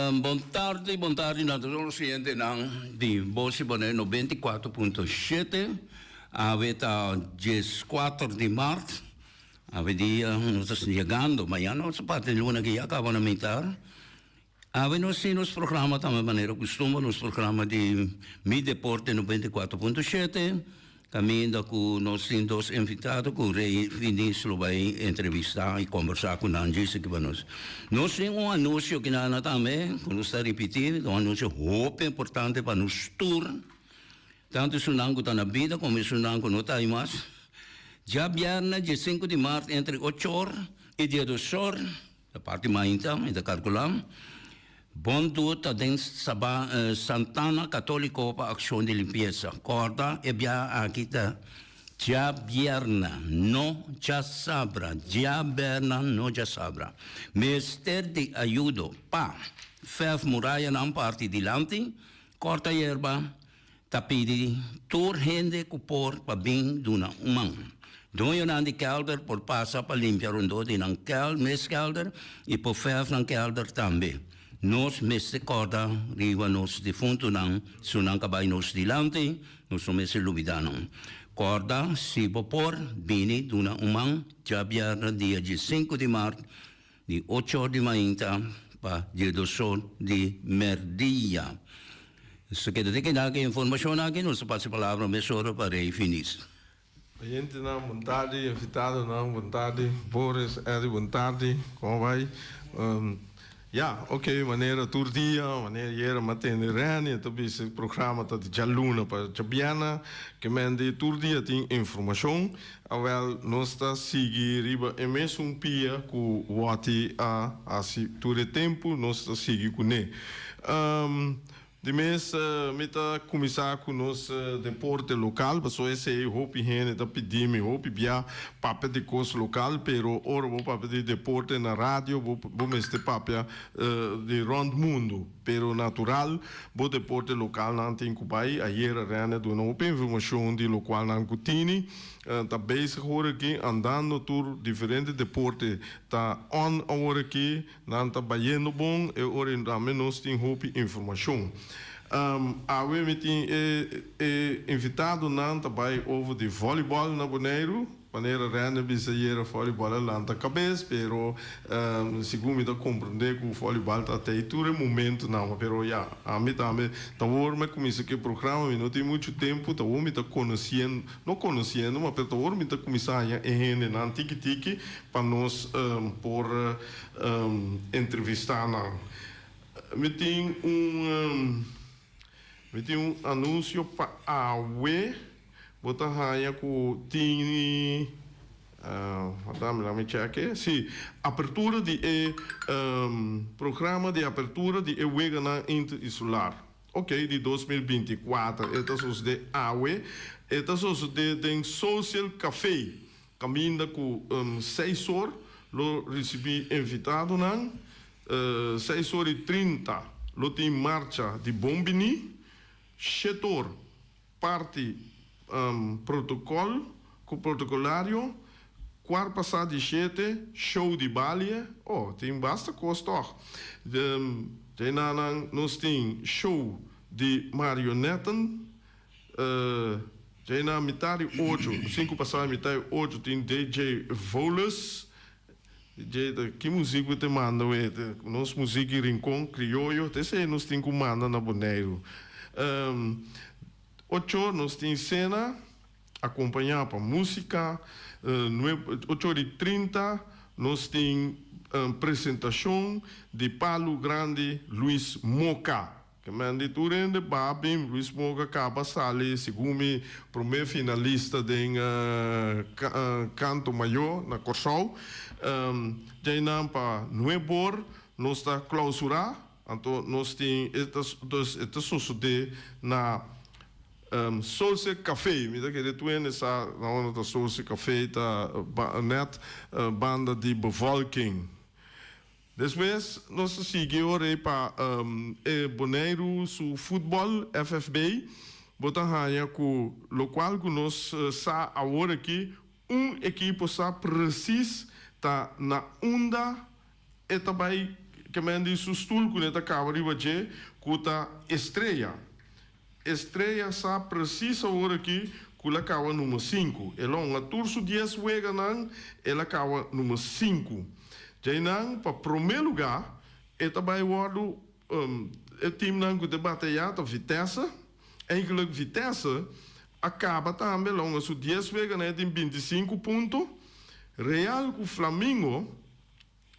Bon tardi, bon tardi na tur nos oyentenan di Bos di Bonaire 94.7. Awe ta 14 di mart. Awe dia nos ta yegando, mañana nos ta parti luna ki ya kaba na mitar. Awe nos tin nos programa tambe manera kustumber, nos programa di Mi Deporte 94.7, kaminda ku nos tin dos invitado ku Rey Finis lo bai entrevistá i kombersá ku nan djis aki pa nos. Nos tin un anunsio kinana tambe ku nos ta ripití, ta un anunsio hopi importante pa nos tur, tantu esunnan ku ta na bida komo esunnan ku no ta ei mas. Djabièrnè diesinku di mart entre ocho or i diesdos or, Ta parti mainta, mi ta kalkulá. Bon dut ta den Saba Santana Katoliko pa akshon di limpiesa. Kòrda e biaha aki ta djabièrnè, no djasabra. Djabièrnè, no djasabra. Mester di ayudo pa fèrf murayanan parti dilanti, kòrta yerba, Ta pidi tur hende ku por pa bin duna un man. Doñonan di kèlder por pasa pa limpia rondó di nan mes kèlder i por fèrf nan kèlder tambe. Nos mester kòrda riba nos difuntunan, su nan ka bai nos dilanti, nos no mester lubidá nan. Kòrda, si bo por, bini duna un man djabièrnè dia diesinku di mart di ocho or di mainta pa diesdos or di merdia. Nos keda te keda ku e informashon aki, nos ta pasa e palabra mesora pa Rey Finis. Oyentenan bon tardi, invitadonan bon tardi, Boris, Eddy bon tardi, kon bai? Ya, ok, manera tur dia, manera ayera mi a tende Renny, e ta bisa e programa ta di djaluna pa djabièrnè, ke men di tur dia tin informashon. Awel, nos ta sigui riba e mesun pia ku Watty a hasi tur e tempu, nos ta sigui kuné. Di mes mi ta kuminsá ku nos deporte lokal, pasobra esei hopi hende ta pidi mi hopi bia papia di kos lokal, pero ora bo papia di deporte na radio bo bo mester papia di rònt mundu. Pero natural bo deporte lokalnan tin ku bai. Ayera Rene a duna hopi informashon di lokual nan ku tini ta bezig awor aki andando tur diferente deporte ta on awor aki nan ta bayendo bon e ora tambe nos tin hopi informashon. Awe mi tin e e invitadonan ta bai over di volleyball na Boneiru. Manera Rene bisa ayera volleyball a lanta kabes pero segun mi ta komprende ku volleyball ta tei tur e momentunan pero ya ami tambe ta awor mi a kuminsa ku e programa mi no tin muchu tempu ta awor mi ta konosiendo no konosiendo ma pero ta awor mi ta kuminsa haña e hendenan tiki tiki pa nos por entrevista nan mi tin un mi tin un anunsio pa awe. Bo ta haña ku tin Dame laat mi chèk'e. Sí, apertura di e programa di apertura di e weganan interinsular. Oké, di 2024. E ta sosodé awe. E ta sosodé den Social Café, kaminda ku seis or lo risibí invitadonan. Seis or i 30 lo tin marcha di bon biní. Shete or Parti protocol cu protocolario, cuart pasa di shete, show di balie, oh tin basta cos toch. Djaynanan nos tin show di marionetten, djayna mitad di ocho, sinku pasa di mitad di ocho tin DJ Volus, DJ ta ki muziek bo te manda we? Nos muziek di Rincon Crioyo ta esei nos tin ku manda na Boneiru. Ocho nos tin sena akompañá pa músika. Ocho di 30 nos tin presentashon di Palu Grandi Luis Moka. Ke men di tur hende babin, Luis Moga kaba sali segun mi prome finalista den Kanto Mayo na Kòrsou. Djainan pa nuebor nos ta klausurá, anto nos tin e ta dus e ta sosodé na Solse Café. Mi ta kere tur hende sa na unda ta Solse Café ta nèt banda di Bevolking. Despues nos ta sigui ora ei pa e Boneiru su futbòl, FFB. Bo ta haña ku lokual ku nos sa awor aki, un ekipo sa presis ta na unda e ta bai. Ke men di su stul ku ne ta kaba riba dje ku ta Estrella. Estrella sa presis awor aki ku el a kaba number sinku. El a hunga tur su dies weganan, el a kaba number sinku. Djainan pa promé lugá e ta bai wòrdu e timnan ku ta batayá ta Vitesse. Eigenlijk Vitesse a kaba tambe, el a hunga su dies weganan e tin 25 punto. Real ku Flamingo.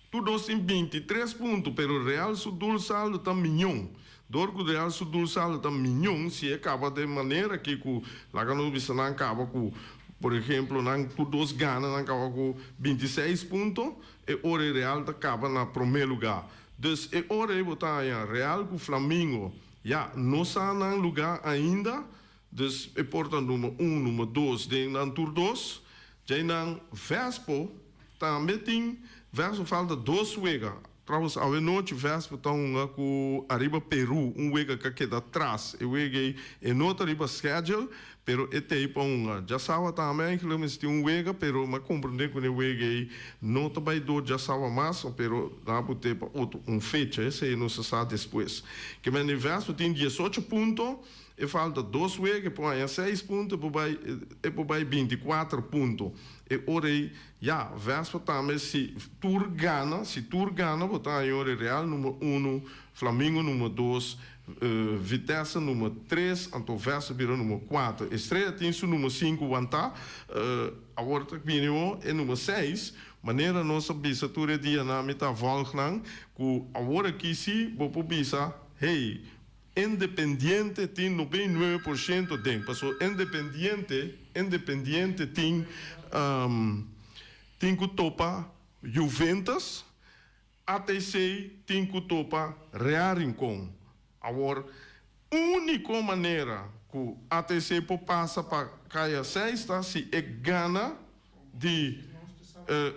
Tur dos tin 23 punto, pero Real su doelsaldo ta miñon. Dor ku Real su doelsaldo ta miñon, si e kaba den manera aki ku laga nos bisa nan kaba ku, por ehemplo, nan tur dos gana, nan kaba ku 26 punto, e ora ei Real ta kaba na promé lugá. Dus e ora ei bo ta haña Real ku Flamingo ya no sa nan lugá ainda, dus e por ta number un, number dos den nan tur dos. Djei nan Vespo tambe tin Vespo falta dos wega. Trouwens awe nochi Vespo ta hunga ku Ariba Peru, un wega ku a keda tras. E wega ei e no ta riba schedule, pero e ta ei pa hunga. Djasawa tambe eigenlijk mester tin un wega, pero mi a komprende ku e wega ei no ta bai dor djasawa mas, pero nan a put'é pa otro un fecha. Esei nos a sa despues. Ke men di Vespo tin 18 punto. E falta dos wega, e por haña seis punto, e por bai e por bai 24 punto. E ora ei, ya, Vespa tambe si tur gana, si tur gana bo ta haña ora Real number uno, Flamingo number dos, Vitesse number tres, anto Vespa bira number kuater. Estrella tin su number sinku wantá, awor ta bini ho e number seis, manera nos a bisa tur e dianan mi ta vòlg nan, ku awor aki si bo por bisa, hey, Independiente tin 99% den paso Independiente Independiente tin tin ku topa Juventus, ATC tin ku topa Real Rincon. Awor uniko manera ku ATC por pasa pa kaya seis ta si e gana di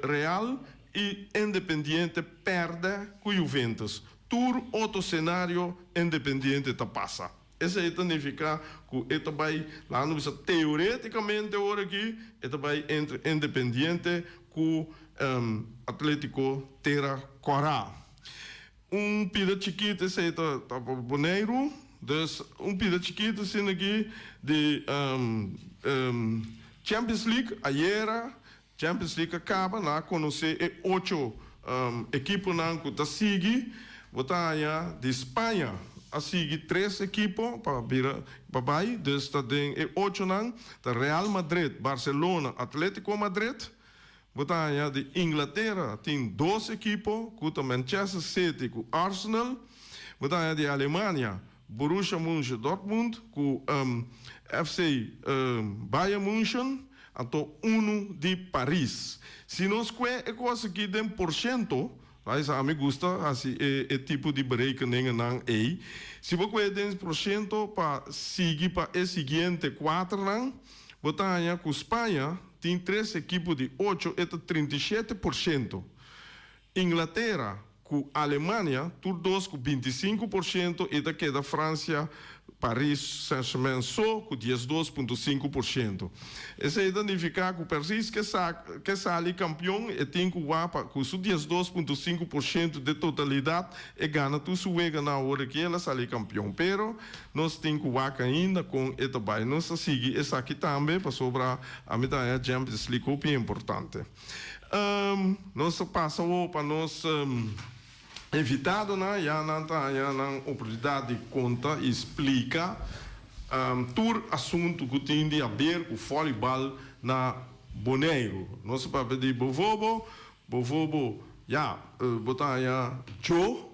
Real i Independiente pèrdè ku Juventus. Tur otro senario Independiente ta pasa. Esei ta nifiká ku e ta bai, laga nos bisa teorétikamente ora aki, e ta bai entre Independiente ku Atlético Tera Kòrá. Un pida chikitu esei ta pa Boneiru, dus un pida chikitu asina aki di Champions League ayera Champions League a kaba, nan a konosé e ocho ekiponan ku ta sigui. Bo ta haña di Spaña a sigui tres ekipo pa bira pa bai, dus ta den e ochonan ta Real Madrid, Barcelona, Atletico Madrid. Bo ta haña di Inglatera tin dos ekipo ku ta Manchester City ku Arsenal. Bo ta haña di Alemania Borussia München Dortmund ku FC Bayern München, anto unu di Paris. Si nos kue e kos aki den porshento, laisa ami gusta hasi e tipo di berekeningennan ei, si bo kue den porshento pa sigui pa e siguiente kuaternan, bo ta haña ku Spaña tin tres ekipo di ocho, e ta 37%. Inglatera ku Alemania tur dos ku 25% i ta keda Fransia, Paris Saint-Germain so ku 12.5%. Esei ta nifiká ku Paris ke sa ke sali kampion e tin ku wak ku su 12.5% de totalidat e gana tur su weganan awor aki el a sali kampion. Pero nos tin ku wak ainda kon e ta bai. Nos ta sigui esaki tambe pasobra ami ta haña Champions League hopi importante. Nos ta pasa awor pa nos invitadonan, ya nan ta haña nan oportunidat di konta i splika tur asuntu ku tin di haber ku vòlibal na Boneiru. Nos ta papia di Bovobo, Bovobo ya bo ta haña Joe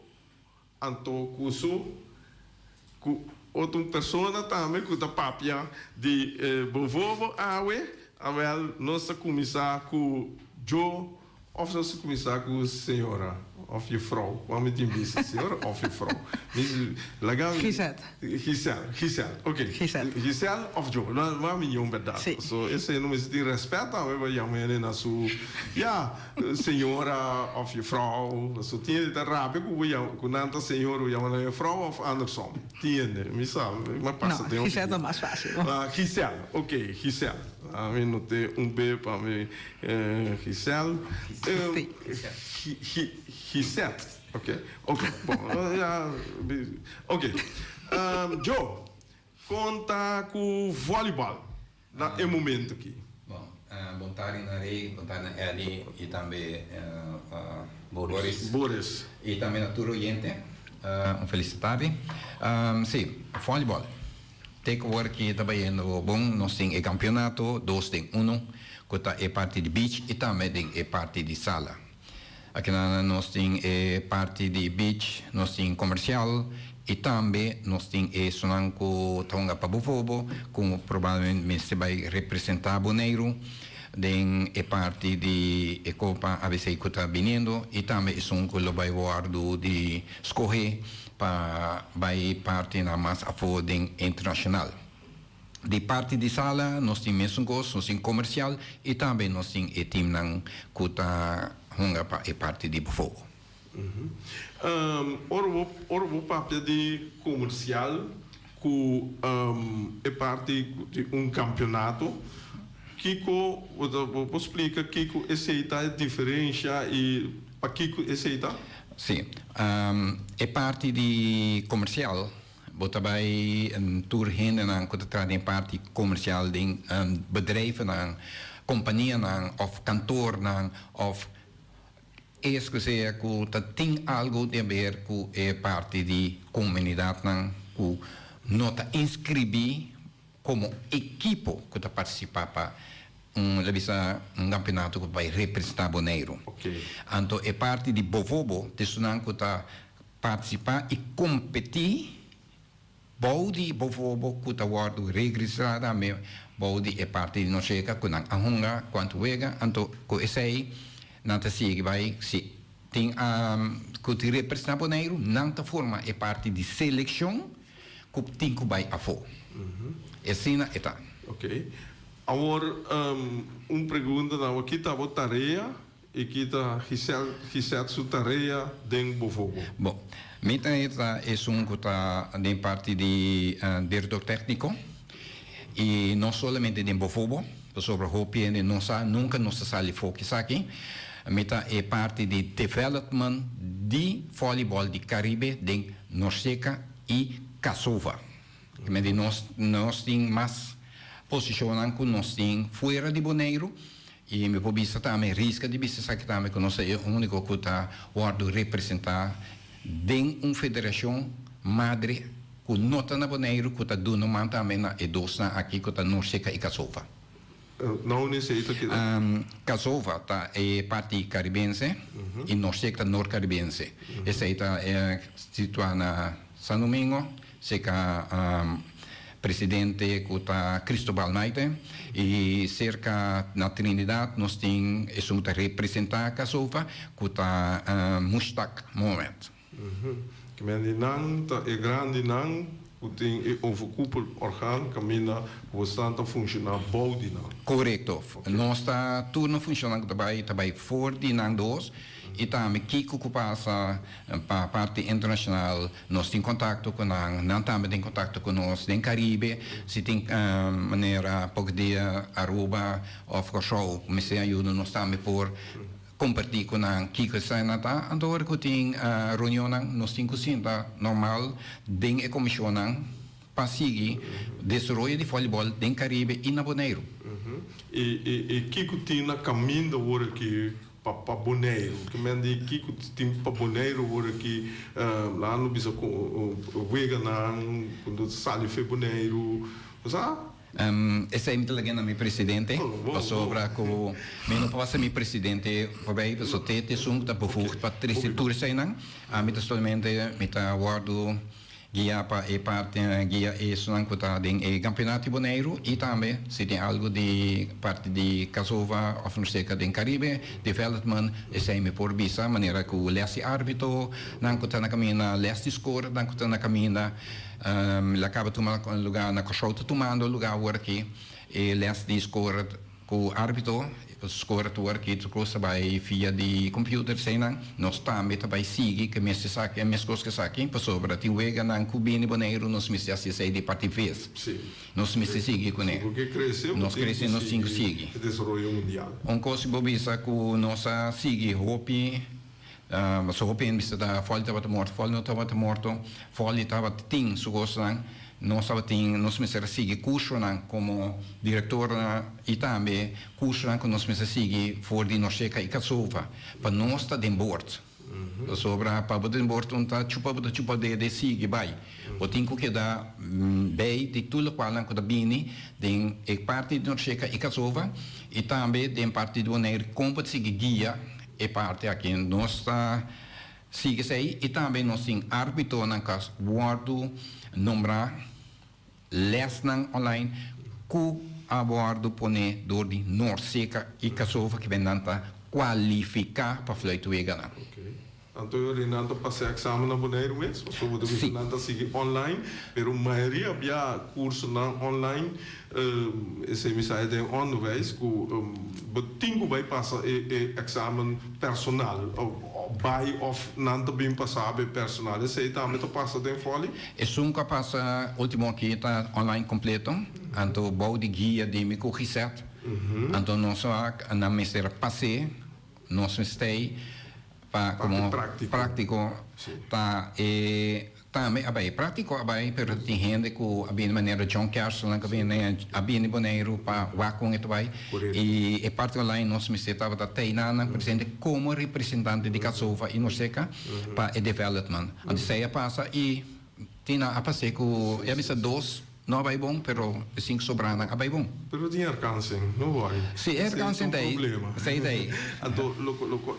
anto ku su ku otro persona tambe ku ta papia di Bovobo awe. Awel nos ta kuminsá ku Joe òf nos ta kuminsá ku señora òf jufrou? Kua mi tin bisa, señora òf jufrou? Laga mi. Gisèle. Gisèle, Gisèle, oke. Gisèle. Gisèle òf Joe, no a mi ñon bèrdat. Sí. So esei no mester tin rèspèt tambe pa yama hende na su, ya, Señora of jufrouw, so tin hende ta rabia ku bo yama, ku nan ta señor bo yama nan jufrouw of andersom. Tin hende, mi sa, mi a pasa No, den hopi Gisèle ta dia. mas fácil. Ah, Gisèle, ok, Gisèle. Mi noté un be pa mi, Gisèle. Sí. Gisette. Ok, ok, bon, ya, ok. Joe, kon ta ku volleyball na e momento aki? Bon, bon tardi na Rey, bon tardi na Eddy y tambe Boris. Boris. Y tambe na tur oyente, un felis tardi. Si, volleyball. Te ku awor ki ta bayendo bon, nos tin e campeonato dos den uno, ku ta e parti di beach y tambe den e parti di sala. Akinan nos tin e parti di beach, nos tin comercial y tambe nos tin esunnan cu ta hunga pa Bovobo cu probablemente mester bay representa Boneiru den e parti di e Copa ABC cu ta biniendo y tambe esun cu lo bay wordo di scoge pa bay partinan mas afo den internacional. Di parti di sala nos tin mesun kos, nos tin komersial i tambe nos tin e timnan ku ta hunga pa e parti di Bofogo. Ora bo ora bo papia di komersial ku e parti di un kampionato, kiko bo ta bo por splika kiko esei ta e diferensha i pakiko esei ta? Si, e parti di komersial Bo ta bai tur hendenan ku ta traha den parti komersial den bedrijvennan, kompanianan òf kantornan òf es ku sea ku ta tin algu di haber ku e parti di komunidatnan ku no ta inskribí komo ekipo ku ta partisipá pa un la bisa un kampeonato ku bai representá Boneiru. Anto e parti di Bovobo ta esunnan ku ta Partisipá i kompetí bou di bovobo ku ta wòrdu registrá tambe bou di e parti di Nosheka ku nan a hunga kuantu wega, anto ku esei nan ta sigui bai si tin ku tin representá Boneiru nan ta forma e parti di selekshon ku tin ku bai afó. Esina e ta. Ok. Awor un pregunta nan, kita bo tarea I ki ta Gisette su tarea den Bovobo? Bon, mi tarea ta esun ku ta den parti di direktor tékniko i no solamente den Bovobo, pasobra hopi hende no sa, nunka nos ta sali for ku esaki. Mi ta e parti di development di vòlibòl di Karibe den Norseka i Kasova. Di nos nos tin mas posishonnan ku nos tin fuera di Boneiru. I mi por bisa tambe, riska di bisa esaki tambe, ku nos ta e úniko ku ta wòrdu representá den un federashon madre ku no ta na Boneiru, ku ta duna man tambe na e dosnan aki ku ta Norseka i Kasova. Na unda esei ta keda? Kasova ta e parti karibense i Norseka ta nort-karibense. Esei ta situá na San Domingo. Serka presidente ku ta Cristobal Maite i serka na Trinidad nos tin esun ku ta representá Casofa ku ta Mushtaq Mohamed. Ke men di nan ta e grandinan ku tin e overkoepel orgaan kaminda ku bosnan ta funshoná bou di nan. Korekto. Nos ta tur no funshonan ku ta bai ta bai for di nan dos i tambe kiko ku pasa pa parti internashonal. Nos tin kontakto ku nan, nan tambe tin kontakto ku nos den Karibe. Si tin manera poko dia Aruba òf Kòrsou mester ayuda nos tambe por kompartí ku nan kiko esei nan ta. Anto ora ku tin reunionnan nos tin ku sinta normal den e komishonnan pa sigui desaroyo di vòlibòl den Karibe i na Boneiru. I kiko tin na kaminda ora ki Pa pa Boneiru. Ke men di kiko tin pa Boneiru ora ki nan lo bisa ku weganan ku no sali fe Boneiru. Bo sa? Esei mi ta laga na mi presidente pasobra ku mi no por pasa mi presidente forbei pasobra te ta esun ku ta bevoegd pa trese tur eseinan. Ami ta solamente mi ta wòrdu Guia pa e parti guia esunnan ku ta den e kampionato di Boneiru i tambe si tin algu di parti di Kasova òf Norseka den Karibe Development esei mi por bisa manera ku lès di árbitro nan ku ta na kaminda lès di skor nan ku ta na kaminda la kaba tuma lugá na Kòrsou ta tumando lugá awor aki e lès di skor Ku arbitro skor tur ki tur kos ta bai via di computer eseinan nos tambe ta bai sigui ke mester esaki e meskos ke esaki pasobra tin weganan ku bini Boneiru nos mester hasi esei di parti ves nos mester sigui kuné nos krese nos tin ku sigui un kos bo bisa ku nos a sigui hopi. So hopi hende bisa ta Folly tabata morto, Folly no tabata morto, Folly tabata tin su cosnan, nos tabatin, nos mester a sigui cursonan como directornan y tambe cursonan cu nos mester sigui for di Norceca y Casova pa nos ta den boord. Pasobra pa bo den boord un ta chupa bo ta chupa dede sigui bay. Bo tin cu keda bay di tur locualnan cu ta bini den e parti di Norceca y Casova y tambe den parti di Bonaire con bo ta sigui guia E parti aki nos ta sigui esei i tambe nos tin arbitonan ku a wòrdu nombrá lèsnan online ku a wòrdu poné dor di Norseka i Kasova kiben nan ta kualifiká pa fluit weganan. Anto e nan ta pasa e examen na Boneiru mes? Pasobra bo ta bisa nan ta sigui online, pero mayoria bia cursonan online, esei mi sa e den onderwijs, cu bo tin cu bai pasa e examen personal, bai of nan ta bin pasa bo e personal. Esei tambe ta pasa den Folly? Esun cu a pasa ultimo aki ta online completo, anto bou di guia di mi cu Gisette, anto nos a nan mester a pas'e. Nos mester pa como practico ta e tambe a bay practico a bay pero tin hende cu a bini manera John Kerselnan cu a bini a bini Boneiru pa wak con e ta bay y e parti online nos mester tabata tey nan presente como representante di Casova y Norceca pa e development. Anto esey a pasa y tin nan a pase cu ya bisa dos No a bai bon, pero e sinku sobranan a bai bon. Pero tin herkansing, no worry. Si, e herkansing ta ei. problema. Esei ta ei. Anto,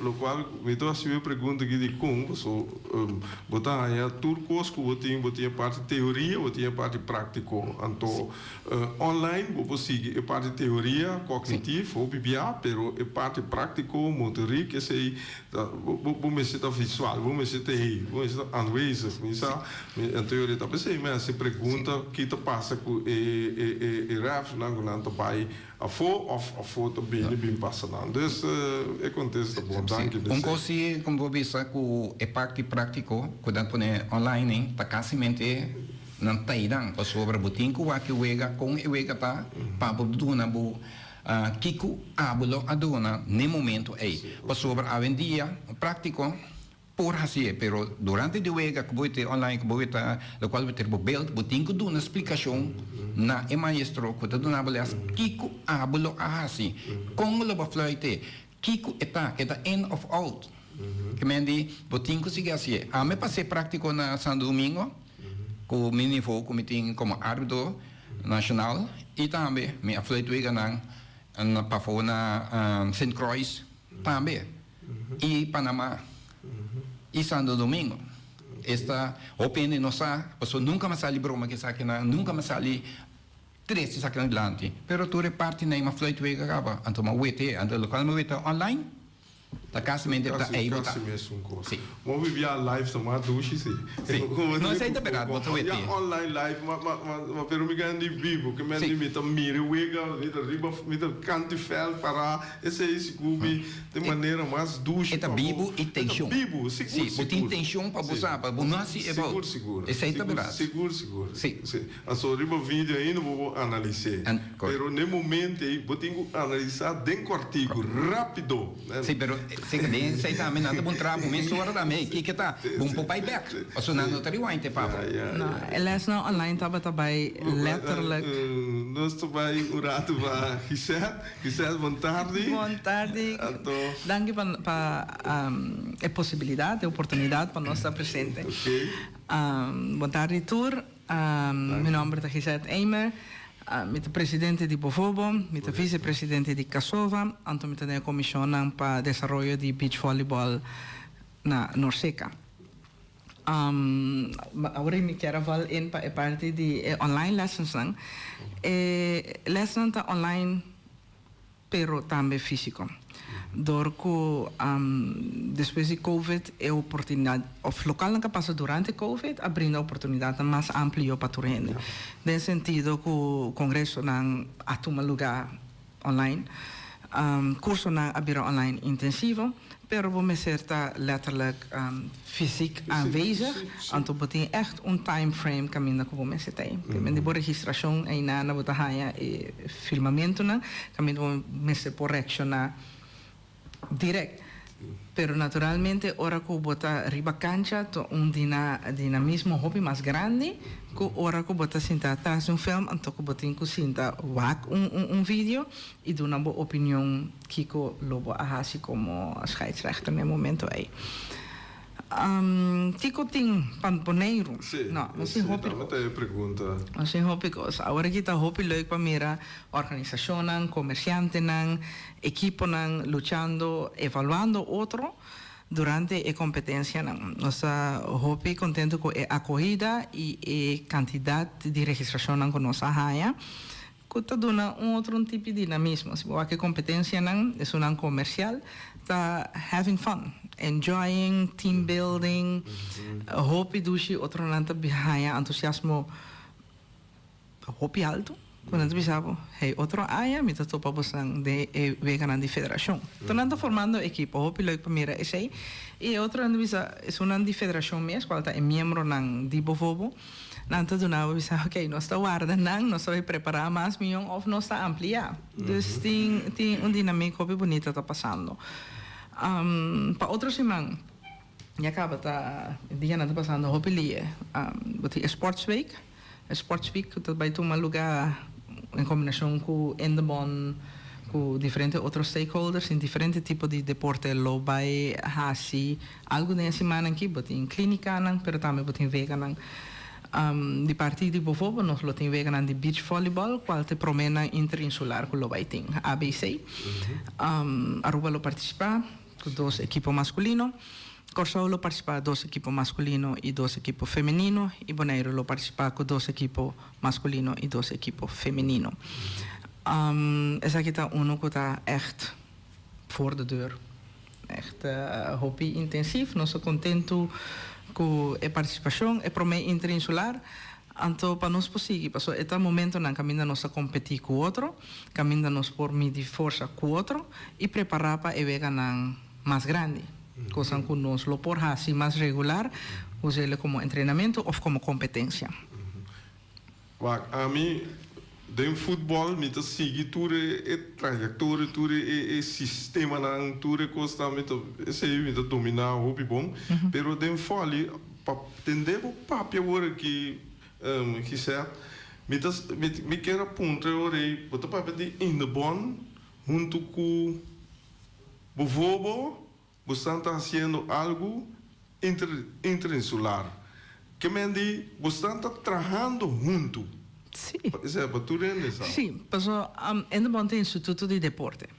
lokual mi ta hasi e pregunta aki dikon, paso bo ta haña tur kos ku bo tin, bo tin e parti teoria, bo tin e parti práktiko. Anto, online bo por sigui e parti teoria, kognitif, hopi bia, pero e parti práktiko, motorik, esei Ta, bo, bo, bo mester ta visual, bo mester ta ei, bo mester ta aanwezig. Mi sa, mi, en teoria ta p'esei mi hasi pregunta ki ta pasa ku e, e, e, e refnan ku nan ta bai afó òf afó ta bini bin pasa nan. Dus, e kontesta ta bon. Danki Un p'esei. kos si, komo bo bisa ku e parti práktiko ku nan pone online ei ta kasimente nan tainan pasobra bo tin ku wak e wega, kon e wega ta pa bo duna bo Kiko abo lo a duna n'e momento ei? Pasobra awendia práktiko por hasié, pero durante di wega ku bo ta online, ku bo ta lokual bo ta riba bèlt, bo tin ku duna splikashon na e maestro ku ta duna bo lès kiko abo lo a hasi, kon lo bo fluit'é, kiko e ta, ke ta in òf out. Ke men di bo tin ku sigui hasié. Ami pas'é práktiko na Santo Domingo ku mi nivou ku mi tin komo árbitro nashonal i tambe mi a fluit weganan na pafó na Sint Croix tambe i Panama i Santo Domingo. Esta hopi hende no sa pasobra nunka mi a sali broma ku esakinan, nunka mi a sali trese esakinan dilanti. Pero tur e partinan mi a fluit wega kaba anto mi a wete anto lokual mi a wete online. Ta casimente ta Casi, ei bo ta. casi mesun cos. Si. Bo bibia live ta mas dushi si. Si. No esei ta berdad, bo ta wete. Ya online live ma ma ma ma pero mi gana di bibo ke men Si. di mi ta mira e wega mi ta riba mi ta kanti veld para esei sigur mi den manera mas dushi E ta pa bo bibu i e ta tension. bibu sigur Si, bo tin sigur. tension pa bo Si. sa pa bo no hasi e Sigur fout. sigur. Esei ta Sigur berdad. sigur sigur. Si. Si. Aso riba video ainda bo por analis'é. Pero n'e momento ei bo tin ku analisá den kòrtiku, rápido. Sí, pero seka den esei tambe nan ta bon traha bo mesora tambe. Hey, kiko ta? Bo por bai bèk. Pasobra nan no ta rewind e papa. No, e lèsnan online tabata bai letterlijk. Nos ta bai un ratu pa Gisette. Gisette, bon tardi. Bon tardi. Anto. Danki pa pa e posibilidat, e oportunidat pa nos ta presente. Oké. Bon tardi tur. Mi nomber ta Gisette Eimer, mi ta presidente di Bovobo, mi ta vicepresidente di Casova, anto mi ta den e comisionnan pa desaroyo di beach volleyball na Norseca. Awor mi kier a val in pa e parti di e online lessonsnan. E lesnan ta online. pero tambe físiko. Dor ku despues di covid e oportunidat òf lokalnan ku a pasa durante covid a brinda oportunidatnan mas amplio pa tur hende. Den sentido ku kongresonan a tuma lugá online, kursonan a bira online intensivo, pero bo mester ta letterlijk fysiek aanwezig, anto bo tin echt un time frame kaminda ku bo mester ta ei. Primer di bo registrashon einan bo ta haña e filmamentunan kaminda bo mester por reakshoná dirèkt. Pero naturalmente ora ku bo ta riba kancha ta un dinamismo hopi mas grandi ku ora ku bo ta sinta tras di un film, anto ku bo tin ku sinta wak un video i duna bo opinion kiko lo bo a hasi komo scheidsrechter na e momento ei. Kiko tin pa Boneiru? Sí, No, nos tin sí, hopi tambe ta e pregunta. Nos tin hopi kos. Awor aki ta hopi leuk pa mira organisashonnan, komersiantenan, ekiponan luchando, evaluando otro durante e kompetensianan. Nos ta hopi kontentu ku e akohida i e kantidat di registrashonnan ku nos a haña, ku ta duna un otro un tipi dinamismo. Si bo wak e kompetensianan, esunnan komersial ta having fun, enjoying, team building, hopi dushi, otronan ta haña entusiasmo hopi alto ku nan ta bisa bo, hey, otro aña mi ta topa bosnan den e weganan di federashon. Enton nan ta formando ekipo, hopi leuk pa mira esei. I e otronan ta bisa, esunnan di federashon mes, kual ta e miembronan di Bovobo, nan ta duna bo bisa, ok, nos ta warda nan, nos ta bai prepará mas mion òf nos ta ampliá. Dus tin tin un dinamik hopi bunita ta pasando. Pa otro siman ya kaba ta, e dianan ta pasando hopi lie. Bo tin e sportsweek. E sportsweek ku ta bai tuma lugá en kombinashon ku Indebon, ku diferente otro stakeholders den diferente tipo di deporte lo bai hasi algu den e simannan aki. Bo tin klínikanan, pero tambe bo tin weganan. Di parti di Bovobo nos lo tin weganan di beach volleyball, kual ta e proménan interinsular ku lo bai tin, ABC. Aruba lo partisipá ku dos ekipo maskulino. Kòrsou lo partisipá dos ekipo maskulino i dos ekipo femenino i Boneiru lo partisipá ku dos ekipo maskulino i dos ekipo femenino. Esaki ta unu ku ta ègt voor de deur. Ègt hopi intensief. Nos ta kontentu ku e partisipashon, e promé interinsular. Anto pa nos por sigui, pasobra e ta momentonan kaminda nos ta kompetí ku otro, kaminda nos por midi forsa ku otro i prepará pa e weganan mas grandi, kosnan ku nos lo por hasi mas regular, us'el komo entrenamentu òf komo kompetensia. Wak, ami den futbòl mi ta sigui tur e trayektoria, tur e sistemanan, tur e kosnan, mi ta esei mi ta dominá hopi bon, pero den vòli pa tende bo papia awor aki Gisette, mi ta mi kier a puntra e ora ei, bo ta papia di Indebon huntu ku Bovobo, bosnan ta hasiendo algu inter interinsular. Ke men di bosnan ta trahando huntu. Sí. Esei pa tur hende sa. Sí, paso Indebon ta instituto di deporte.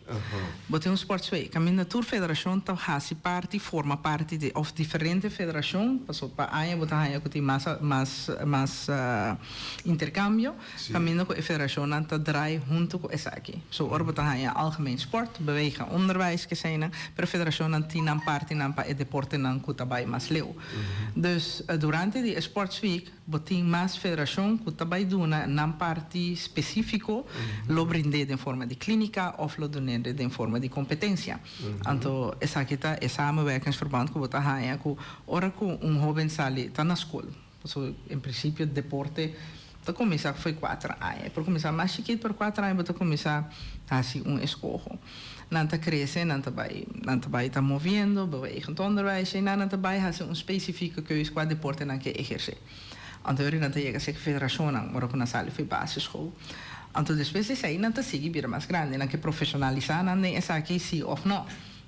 Bo tin un sportsweek kaminda tur federashon ta hasi parti, forma parti di òf diferente federashon, paso pa aña bo ta haña ku tin mas mas mas interkambio. Kaminda ku e federashonnan ta drai huntu ku esaki. So ora bo ta haña algemeen sport, bewegen, onderwijs, keseinan, pero federashonnan tin nan partinan pa e deportenan ku ta bai mas leu. Dus durante di e sportsweek bo tin mas federashon ku ta bai duna nan parti spesífiko, lo brind'é den forma di klínika òf lo dun'é den forma di kompetensia. Anto esaki ta e samenwerkingsverband ku bo ta haña ku ora ku un hóben sali ta na skol. Pasobra en principio deporte ta cuminsa fo'i cuater aña. E por cuminsa mas chikit pero cuater aña bo ta cuminsa haci un escoho. Nan ta crece, nan ta bay, nan ta bay ta moviendo, bewegend onderwijs, y nan ta bay haci un specifieke keus cua deporte nan ke eherce. Anto yori nan ta yega seki federacionnan ora cu nan sali fo'i basisschool. Anto despues di esey nan ta sigui bira mas grandi, nan ke profesionalisa nan den esaki si of no.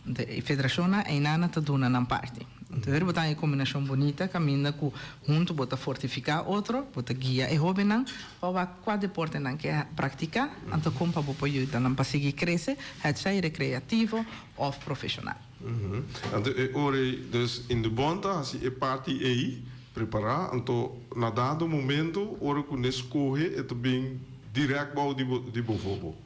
Anto e federashonnan einan ta duna nan parti. Anto heri bo ta haña e kombinashon bunita kaminda ku huntu bo ta fortifiká otro, bo ta guia e hóbennan pa wak kua deporte nan ke praktiká, anto kon pa bo por yuda nan pa sigui krese, hetsei rekreativo òf profeshonal. Anto e ora ei, dus in de bond ta hasi e parti ei prepará, anto na dado momento ora ku ne skohe e ta bin dirèkt bou di bo vobo.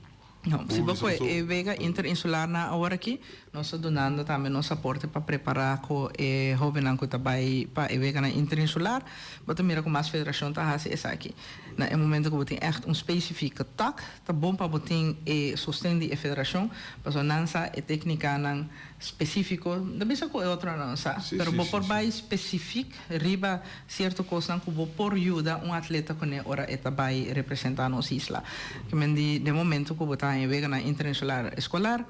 No, si bo koe e wega interinsular nan awor aki, nos ta dunando tambe nos aporte pa prepará ku e hóbennan ku ta bai pa e weganan interinsular. Bo ta mira ku mas federashon ta hasi esaki. Na e momento ku bo tin ègt un spesifiko tak, ta bon pa bo tin e sosten di e federashon, pasobra nan sa e téknikanan spesífiko. No bisa ku e otronan no sa, pero bo por bai spesifik riba Cierto cosnan cu bo por yuda un atleta cune ora e ta bay representa nos isla. Ke men di den momento cu bo ta haña weganan interinsular escolar,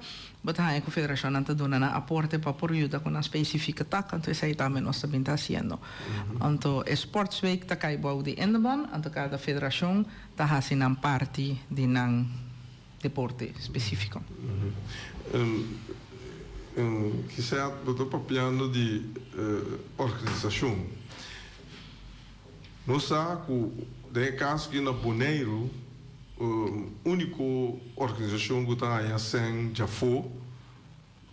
Bo ta haña ku federashonnan ta duna nan aporte pa por yuda ku nan spesifike tak, anto esei tambe nos ta bin ta hasiendo. Anto e Sportsweek ta kai bou di Indebon, anto kada federashon ta hasi nan parti di nan deporte spesifiko. Gisette, bo ta papiando di organisashon. Nos sa ku den e kaso aki na Boneiru, úniko organisashon ku ta haña sèn djafó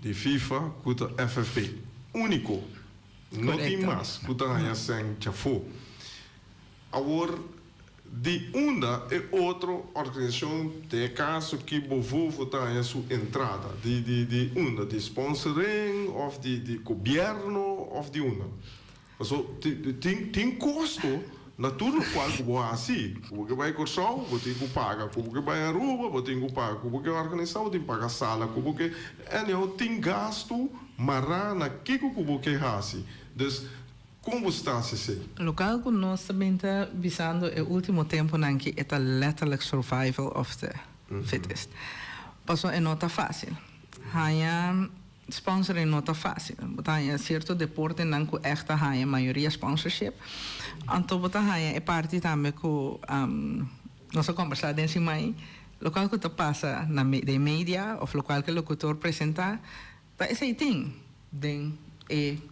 di FIFA ku ta FFB. Úniko. No tin mas ku ta haña sèn djafó. Awor, di unda e otro organisashon, den e kaso aki Bovovo ta haña su entrada? Di di unda? Di sponsoring òf di di gobièrnu òf di unda? Paso tin tin kosto na tur lokual ku bo hasi. Ku bo ke bai Kòrsou, bo tin ku paga. Ku bo ke bai Aruba, bo tin ku paga. Ku bo ke organisá, bo tin ku paga sala. Ku bo ke, anyhow, tin gastu mará na kiko ku bo ke hasi. Dus, kon bo sta hasi esei? Lokal ku nos ta bin ta bisando e último tempunan ki e ta letterlijk survival of the fittest. Paso e no ta fásil. Haña. Sponsoring no ta fácil. Bo ta haña cierto deportenan cu echt ta haña mayoria sponsorship. Anto bo ta haña e parti tambe cu nos a combersa den siman, locual cu ta pasa na den media of locual cu e locutor presenta ta esey tin den e.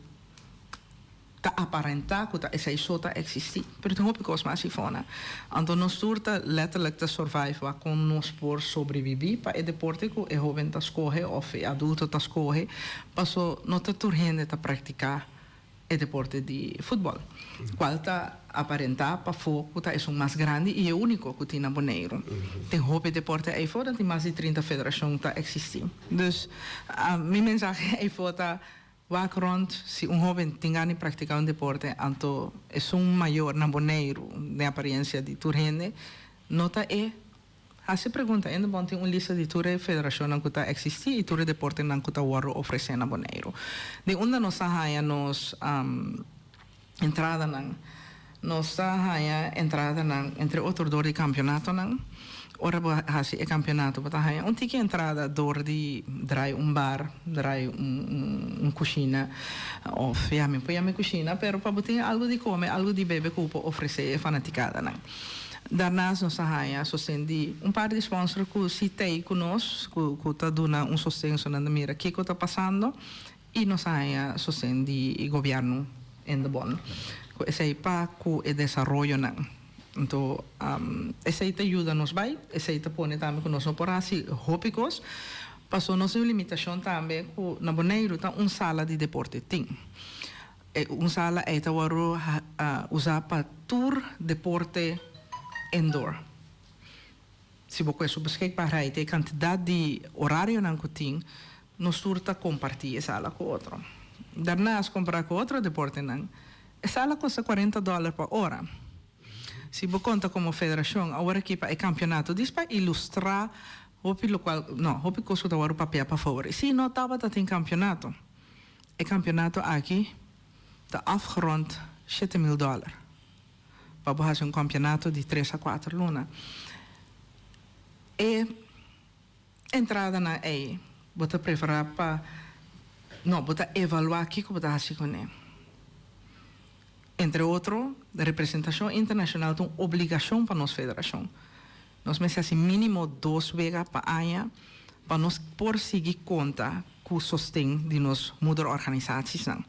Ta aparentá ku ta esei so ta eksistí, pero tin hopi kos mas ifona. Anto nos tur ta letterlijk ta survive wak kon nos por sobrebibí pa e deporte ku e hóben ta skohe òf e adulto ta skohe, paso no ta tur hende ta praktiká e deporte di futbòl, kual ta aparentá pafó ku ta esun mas grandi i e úniko ku tin na Boneiru. Tin hopi deporte eifó, dan tin mas di 30 federashon ta eksistí. Dus mi mensahe eifó ta. Wak rond, si un hoben tin gana di practica un deporte, anto esun mayor na Boneiru, den apariencia di tur hende, no ta e. Haci pregunta, ende bon tin un lista di tur e federacionnan cu ta existi y tur e deportenan cu ta wordo ofrece na Boneiru. Di unda nos ta haya nos entradanan? Nos ta haña entradanan entre otro dor di kampionatonan. Ora bo hasi e kampionato bo ta haña un tiki entrada dor di drai un bar, drai un kushina òf ya mi por yama e kushina pero pa bo tin algu di kome, algu di bebe ku bo por ofresé e fanatikadanan. Daarnaast nos ta haña sosten di un par di sponsor ku si t'ei ku nos ku ta duna un sosten so nan ta mira kiko ta pasando. I nos a haña sosten di gobièrnu en de bon ku esei pa ku e desaroyonan. Anto esei ta yuda nos bai, esei ta pone tambe ku nos no por hasi hopi kos, pasobra nos tin un limitashon tambe ku na Boneiru ta un sala di deporte tin. E un sala ei ta wòrdu usá pa tur deporte indoor. Si bo kue su beschikbaarheid, e kantidat di orarionan ku tin, nos tur ta kompartí e sala ku otro. Daarnaast, kompará ku otro deportenan, e sala kosta kuarenta dòler pa ora. Si bo konta komo federashon awor aki pa e kampionato, dis pa ilustrá hopi lokual, no, hopi kos ku ta wòrdu papiá pafor. Si no tabata tin kampionato, e kampionato aki ta afgerond 7000 dòler. Pa bo hasi un kampionato di tres a kuater luna. E entradanan ei bo ta prepará pa, no, bo ta evaluá kiko bo ta hasi kuné. Entre otro, representashon internashonal ta un obligashon pa nos federashon. Nos mester hasi mínimo dos wega pa aña pa nos por sigui konta ku sosten di nos moederorganisatiesnan.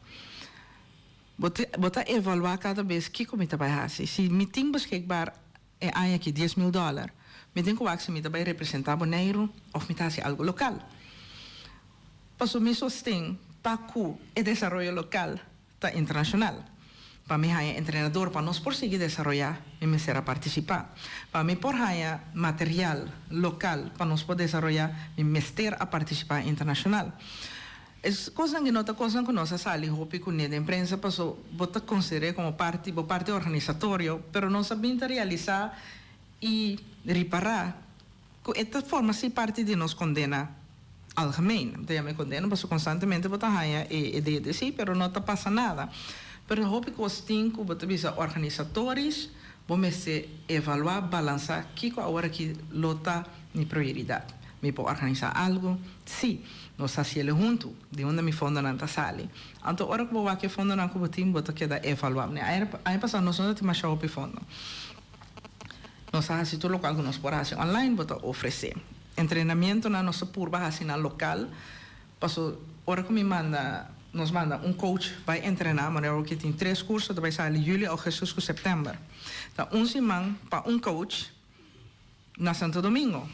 Bo ta bo ta evaluá kada bes kiko mi ta bai hasi. Si mi tin beskikbaar e aña aki 10,000 dòler, mi tin ku wak si mi ta bai representá Boneiru òf mi ta hasi algu lokal. Pasobra mi sosten pa ku e desaroyo lokal ta internashonal. Pa mi haña entrenador pa nos por sigui desaroyá, mi mester a partisipá. Pa mi por haña material lokal pa nos por desaroyá, mi mester a partisipá internashonal. E kosnan ki no ta kosnan ku nos a sali hopi kuné den prensa paso bo ta konsider'é komo parti bo parti organisatorio, pero nos a bin ta realisá i ripará ku e ta forma si parti di nos kondena algemeen. Mi ta yama e kondena paso konstantemente bo ta haña e dede si, pero no ta pasa nada. Pero hopi kos tin ku bo ta bisa organisatorisch bo mester evaluá, balansá kiko awor aki lo ta mi prioridat. Mi por organisá algu? Sí, nos ta hasiel huntu, di unda mi fondonan ta sali. Anto ora ku bo wak e fondonan ku bo tin, bo ta keda evaluá. Aña pasá nos no ta tin masha hopi fondo. Nos a hasi tur lokual ku nos por hasi online, bo ta ofresé. Entrenamientonan nos ta purba hasi na lokal, paso ora ku mi manda, nos manda un coach bai entrená, manera awor ke tin tres kurso ta bai sali yüli, ougùstùs ku sèptèmber. Ta un siman pa un coach na Santo Domingo.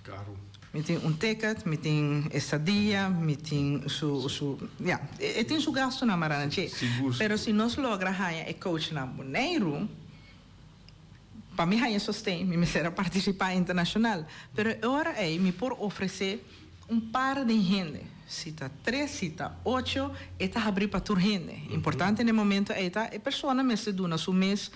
Karu. Mi tin un ticket, mi tin estadia, mi tin su, su, ya, e tin su gastunan mará na dje. Sigur, sigur. Pero si nos logra haña e coach na Boneiru, Pa mi haña sosten, mi mester a partisipá internashonal. Pero e ora ei mi por ofresé un par di hende. Si ta tres, si ta ocho, e ta habrí pa tur hende. Importante na e momento ei ta e persona mester duna su mes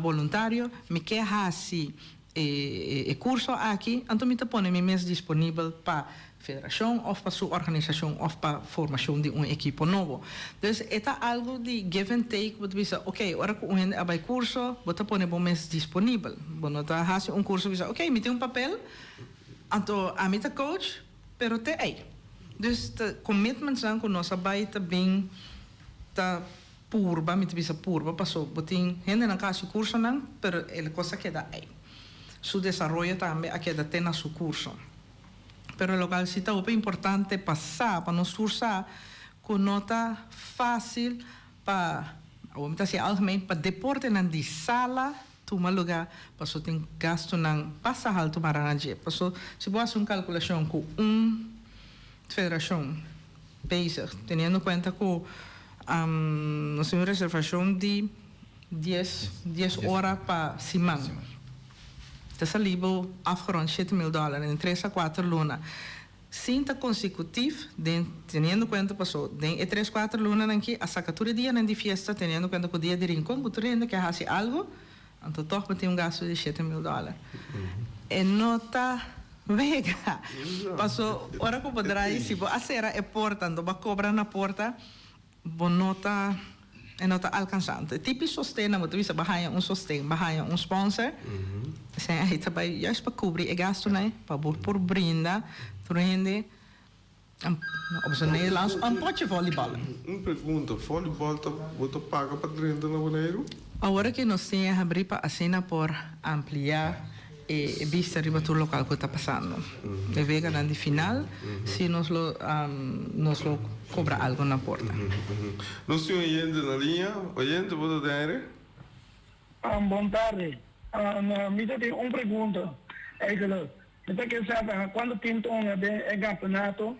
boluntario, mi ke hasi e kurso aki, anto mi ta pone mi mes disponibel pa federashon òf pa su organisashon òf pa formashon di un ekipo nobo. Dus e ta algu di give and take, bo ta bisa ok, ora ku un hende a bai kurso, bo ta pone bo mes disponibel. Bo no ta hasi un kurso bisa ok, mi tin un papel, anto ami ta coach, pero te ei. Dus ta commitmentsnan ku nos a bai ta bin ta purba, mi ta bisa purba paso bo tin hendenan ku a hasi kursonan, pero e kos a keda ei. Su desaroyo tambe a keda te na su kurso. Pero local si ta hopi importante pa sa, pa nos tur sa, cu no ta facil pa, awor mi ta haci algemeen, pa deportenan di sala tuma lugar, paso tin gastonan basta halto mara na dje. Paso si bo haci un calculacion cu un federacion bezig, teniendo cuenta cu nos tin un reservacion di dies, dies ora pa siman. Ta sali bo afgerond 7000 dòler den tres a kuater luna. Sin ta konsekutif den teniendo kuenta paso den e tres kuater lunanan aki a saka tur e dianan di fiesta teniendo kuenta ku dia di Rincon ku tur hende ke hasi algu anto tòg bo tin un gasto di 7000 dòler. E no ta wega paso ora ku bo drai si bo a sera e porta anto bo a kobra na porta Bo no ta, e no ta alkansá. E tipi sostennan, bo ta bisa bo haña un sosten, bo haña un sponsor, esei ahí ta bai juist pa kubri e gastunan ei, pa bo por brinda tur hende, op z'n Nederlands, un potje volleybal. Un pregunta, volleybal ta, bo ta paga pa drenta na Boneiru? Awor ke nos tin e habrí pa asina por ampliá e bista riba tur lokal ku ta pasando. E weganan di final si nos lo nos lo kobra algo na porta. Nos tin oyente na liña. Oyente, bo ta den aire? Bon tardi. Mi ta tin un pregunta eigenlijk. Mi ta ke sa kuantu tim ta hunga den e kampeonato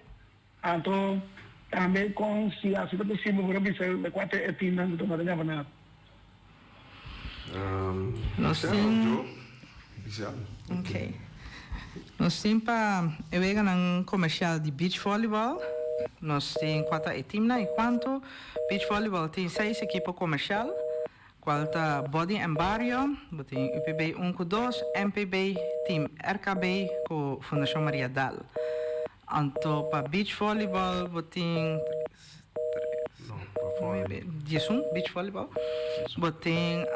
anto tambe kon si asi ta posibel por a bisa kua ta e timnan ku ta hunga den kampeonato. Nos tin Ok. Nos tin pa e weganan komershial di beach volleyball. Nos tin kua ta e timnan i kuantu. Beach volleyball tin seis ekipo komershial, kual ta Body en Bario, bo tin UPB un ku dos, MPB, Team RKB ku Fundashon Maria Dal. Anto pa beach volleyball bo tin tres, tres, nuebe, 11 beach volleyball. Bo tin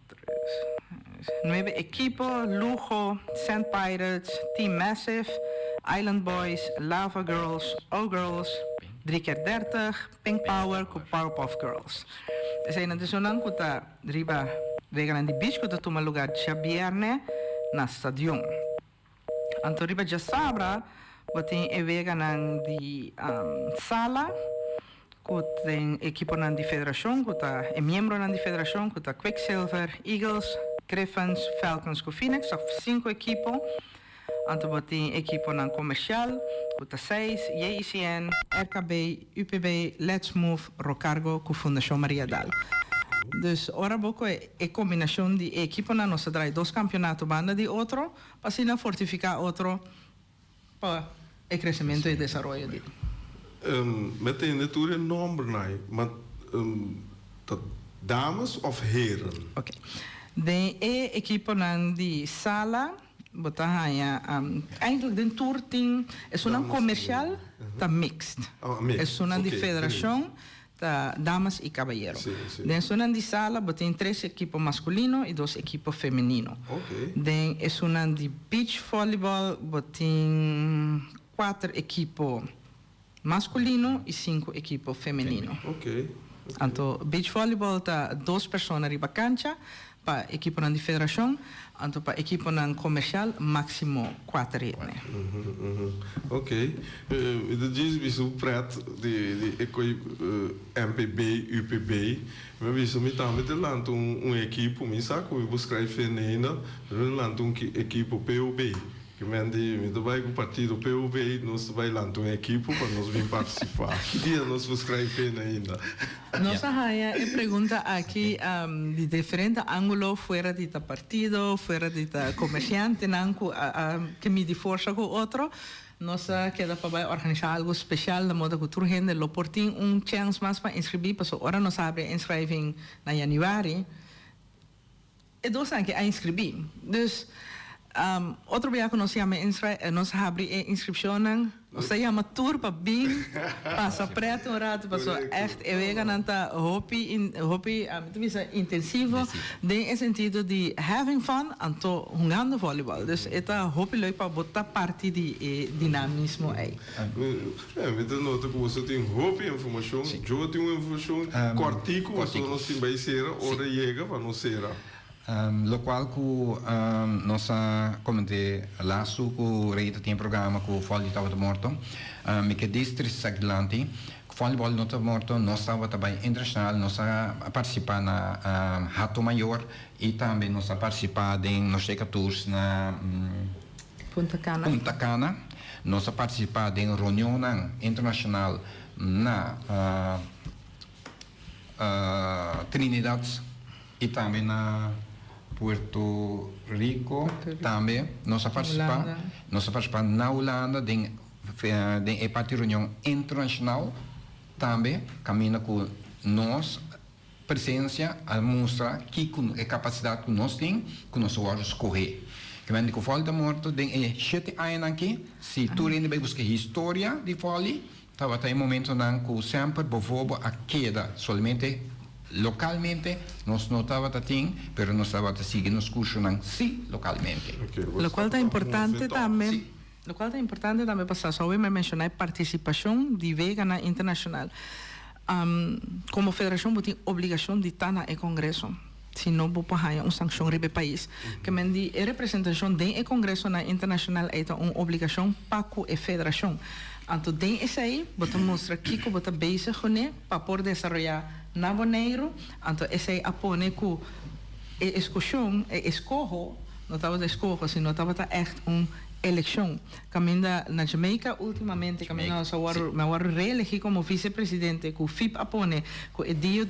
tres, nuebe ekipo, Lujo, Sand Pirates, Team Massive, Island Boys, Lava Girls, O-Girls, Drie keer Dertig, Pink Power ku Powerpuff Girls. Eseinan ta esunnan ku ta riba weganan di beach ku ta tuma lugar djabièrnè na stadion. Anto riba djasabra bo tin e weganan di sala ku tin ekiponan di federashon ku ta e miembronan di federashon ku ta Quicksilver, Eagles, Griffins, Falcons ku Phoenix òf sinku ekipo. Anto bo tin ekiponan komershial ku ta seis, JICN, RKB, UPB, Let's Move, Rocargo ku Fundashon Maria Dal. Dus ora bo koe e kombinashon di e ekiponan nos ta drai dos kampionato banda di otro. Pa asina fortifiká otro pa e kresementu i desaroyo di. Mi a tende tur e nòmbernan ei, ma ta dames òf heren? Oke. Den e ekiponan di sala bo ta haña, eindelijk den tur tin, esunnan komershial ta mixed. Esunnan di federashon. Ta damas y cabayero. Den esunnan di sala bo tin tres ekipo masculino y dos ekipo femenino. Den esunnan di beach volleyball bo tin cuater ekipo masculino y cinco ekipo femenino. Anto beach volleyball ta dos persona riba cancha Pa ekiponan di federashon, anto pa ekiponan komersial máksimo kuater hende. Ok. Mi ta djis bisa un pret di di e koi MPB, UPB. Mi a bisa mi tambe ta lanta un ekipo, mi sa ku mi por skrèf hende ainda, pero mi ta lanta un ekipo POB. Ki men di mi ta bai ku partido POB, nos ta bai lanta un ekipo pa nos bin partisipá. Ki dia nos por skrèf hende ainda? Nos a haña e pregunta aki di diferente ángulo, fuera di ta partido, fuera di ta komersiantenan ku a ke midi forsa ku otro. Nos a keda pa bai organisá algu spesial de moda ku tur hende lo por tin un chèns mas pa inskribí, pasobra ora nos habri e inschrijving na yanüari, E dosnan aki a inskribí. Dus, otro bia ku nos yama e nos habri e inskripshonnan, nos ta yama tur pa bin pasa prèt un ratu pasobra ègt e weganan ta hopi hopi mi ta bisa intensivo den e sentido di having fun anto hungando vòlibòl. Dus e ta hopi leuk pa bo ta parti di e dinamismo ei. Mi ta nota ku boso tin hopi informashon. Jo tin un informashon kòrtiku pasobra nos tin bai sera ora yega pa nos sera. Lokual ku nos a koment'é lastu ku Rita tin e programa ku Folly tabata morto. Mi ke dis tristesa aki dilanti, Volleyball no ta morto, nos tabata bai internashonal, nos a partisipá na Hato Mayor i tambe nos a partisipá den Nosheka Tours na. Punta Cana. Punta Cana. Nos a partisipá den reunionnan internashonal na Trinidad i tambe na Puerto Rico. Tambe nos a partisipá. Nos a partisipá na Hulanda den den e parti reunion internashonal tambe kaminda ku nos Presencia a mustra kico e capacidad cu nos tin cu nos a wordo scoge. Kimen di cu Folly ta morto den e shete añanan aki, si tur hende bay busca historia di Folly, tabata e momentonan cu semper bovobo a keda solamente localmente, nos no tabata tin, pero nos tabata sigui nos cursonan si localmente. Locual ta importante tambe, locual ta importante tambe pa sa, Zoe mi a menciona e participacion di weganan internacional. Komo federashon bo tin obligashon di ta na e kongreso, si no bo por haña un sankshon riba e pais. Ke men di e representashon den e kongresonan internashonal ei ta un obligashon pa ku e federashon. Anto den esei bo ta mustra kiko bo ta bezig kuné pa por desaroyá na Boneiru. Anto esei a pone ku e eskushon, e eskoho, no tabata eskoho sino tabata ègt un elekshon. Caminda na Jamaica ultimamente caminda nos a wòrdu mi a wòrdu reelegi como vicepresidente cu FIP a pone cu e dio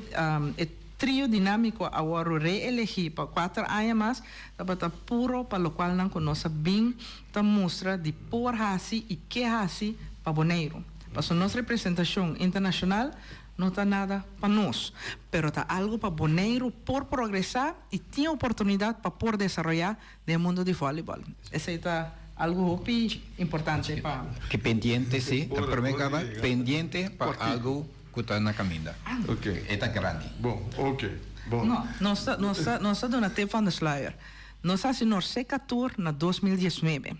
e trio dinamico a wòrdu reelegi pa cuater aña mas tabata puro pa locualnan cu nos a bin ta mustra di por haci y ke haci pa Boneiru pasobra nos representacion internacional no ta nada pa nos pero ta algo pa Boneiru por progresa y tin oportunidad pa por desaroya Den mundo di volleyball. Esey ta algo hopi importante pa. Ke pendiente si, ta prome kaba pendiente pa algo ku ta na kaminda. E ta grandi. Bon, ok. Bon. No, nos ta, nos ta, nos ta duna tip van de sluier. Nos a hasi Norseca Tour na 2019.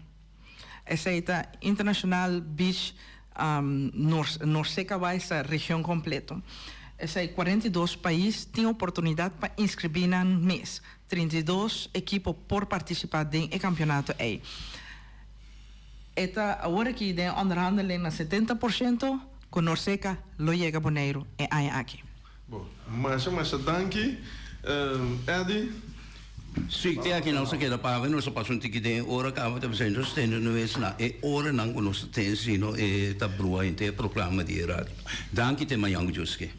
Esey ta International Beach Norseca bai sa region completo. Esey 42 pais tin oportunidad pa inscribi nan mes. 32 ekipo por partisipá den e kampionato ei. E ta awor aki den onderhandeling na 70% ku Norseca lo yega Boneiru e aña aki. Bon, masha masha danki Eddy. Sí, te aki nos a keda paga, nos a pasa un tiki den e ora kaba ta bisa nos tende no es na e oranan ku nos ta ten sino e ta brua henter e programa di e radio. Danki te mañan ku Dios ke.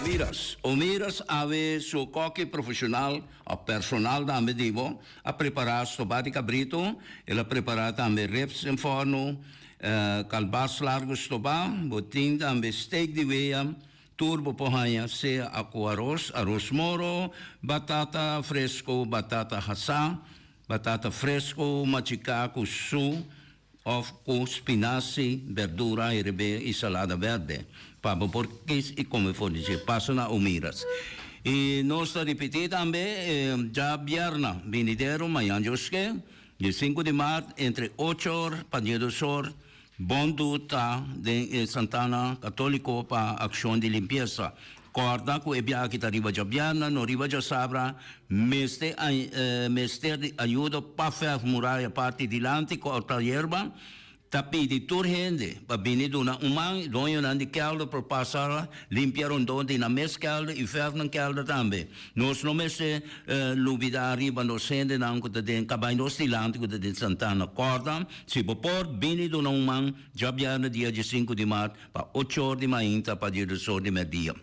Omiras, Omiras awe su koki profesional o personal tambe di bo a prepara stobá di cabrito, el a prepara tambe ribs den forno, calbas largo stobá, bo tin tambe steak di wea. Tur bo por haña sea ku aros, aros moro, batata fresco, batata hasá, batata fresco machiká ku su òf ku spinasi, berdura herebé i salada bèrdè. Pa bo por kis i kome for di dje. Pasa na Omiras. I nos ta ripití tambe djabièrna binidero, mañan djoske, di sinku di mart, entre ocho or pa diesdos or, Bondu ta den e Santana Católico pa accion di limpiesa. Corda cu e biaha aki ta riba djabièrnè, no riba djasabra. Mester mester di ayudo pa verf muraya parti dilanti corta yerba. Ta pidi tur hende pa bini duna un man. Doñonan di kelder por pasa limpia rondon di nan mes kelder y verf nan kelder tambe. Nos no mester lubida riba nos hendenan cu ta den cabay nos dilanti cu ta den Santana. Corda. Si bo por, bini duna un man djabièrnè dia diesinku di mart pa ocho or di mainta pa diesdos or di mèrdia.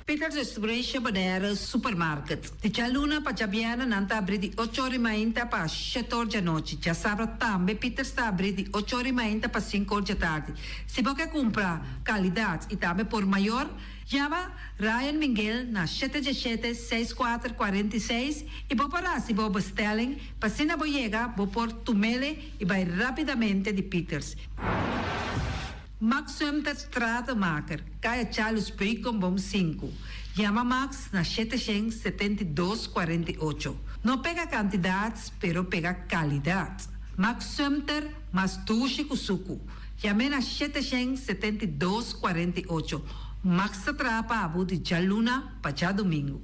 Peters Restauration Bonaire Supermarket. Di djaluna pa djabièrnè nan ta abrí di ocho or di mainta pa shete or djanochi. Djasabra tambe Peters ta abrí di ocho or di mainta pa sinku or djatardi. Si bo ke kumpra kalidat i tambe por mayor, Yama Ryan Minguel na shete diesshete, seis kuater, 46 i bo por hasi bo bestelling pa asina bo yega bo por tumele i bai rapidamente di Pieters. Max Sumter Stratenmaker, Kaya Charles Beukenboom sinku. Yama Max na shete shen 72 48. No pega kantidat pero pega kalidat. Max Sumter mas dushi ku suku. Yam'é na 772 48. Max ta traha pa bo di djaluna pa djadumingu.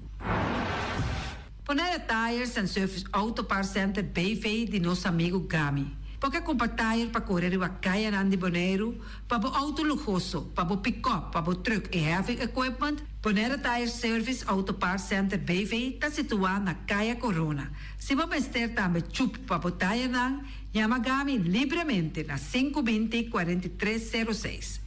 Bonaire Tires and Service Auto Parts Center BV di nos amigu Gami. Bo ke kumpra tire pa kore riba kayanan di Boneiru, pa bo outo luhoso, pa bo pikòp, pa bo trùk i heavy equipment? Bonaire Tire Service Auto Parts Center BV ta situá na Kaya Korona. Si bo mester tambe chup pa bo tirenan, Yama Gami libremente na sinku binti 43 sero seis.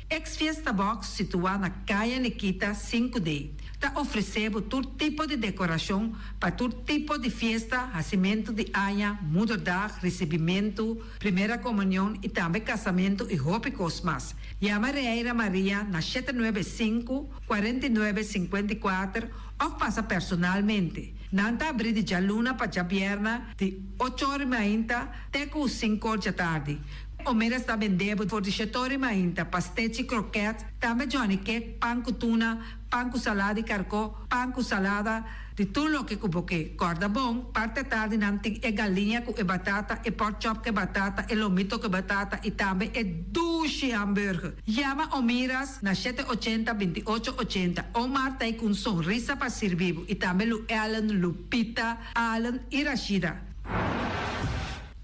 Ex Fiesta Box situá na Kaya Nikita sinku D ta ofresé bo tur tipo di dekorashon pa tur tipo di fiesta, hasimentu di aña, moederdag, risibimentu, primera komunion i tambe kasamentu i hopi kos mas. Yama Reira Maria na shete nuebe sinku, 49 54 òf pasa personalmente. Nan ta abrí di djaluna pa djabièrnè di ocho or i mainta te ku sinku or djatardi. Omeras ta bendé bo for di shete or i mainta pastechi, krokèt, tambe johnny cake, pan ku tuna, pan ku salada di karkó, pan ku salada, di tur loke ku bo ke. Kòrda bon, parti atardi nan tin e galiña ku e batata, e pork chop ku e batata, e lomito ku e batata i tambe e dushi hamburger. Yama Omiras na shete ochenta, 28 ochenta. Omar ta ei ku un sonrisa pa sirbi bo i tambe Lu Ellen, Lupita, Allen i Rashida.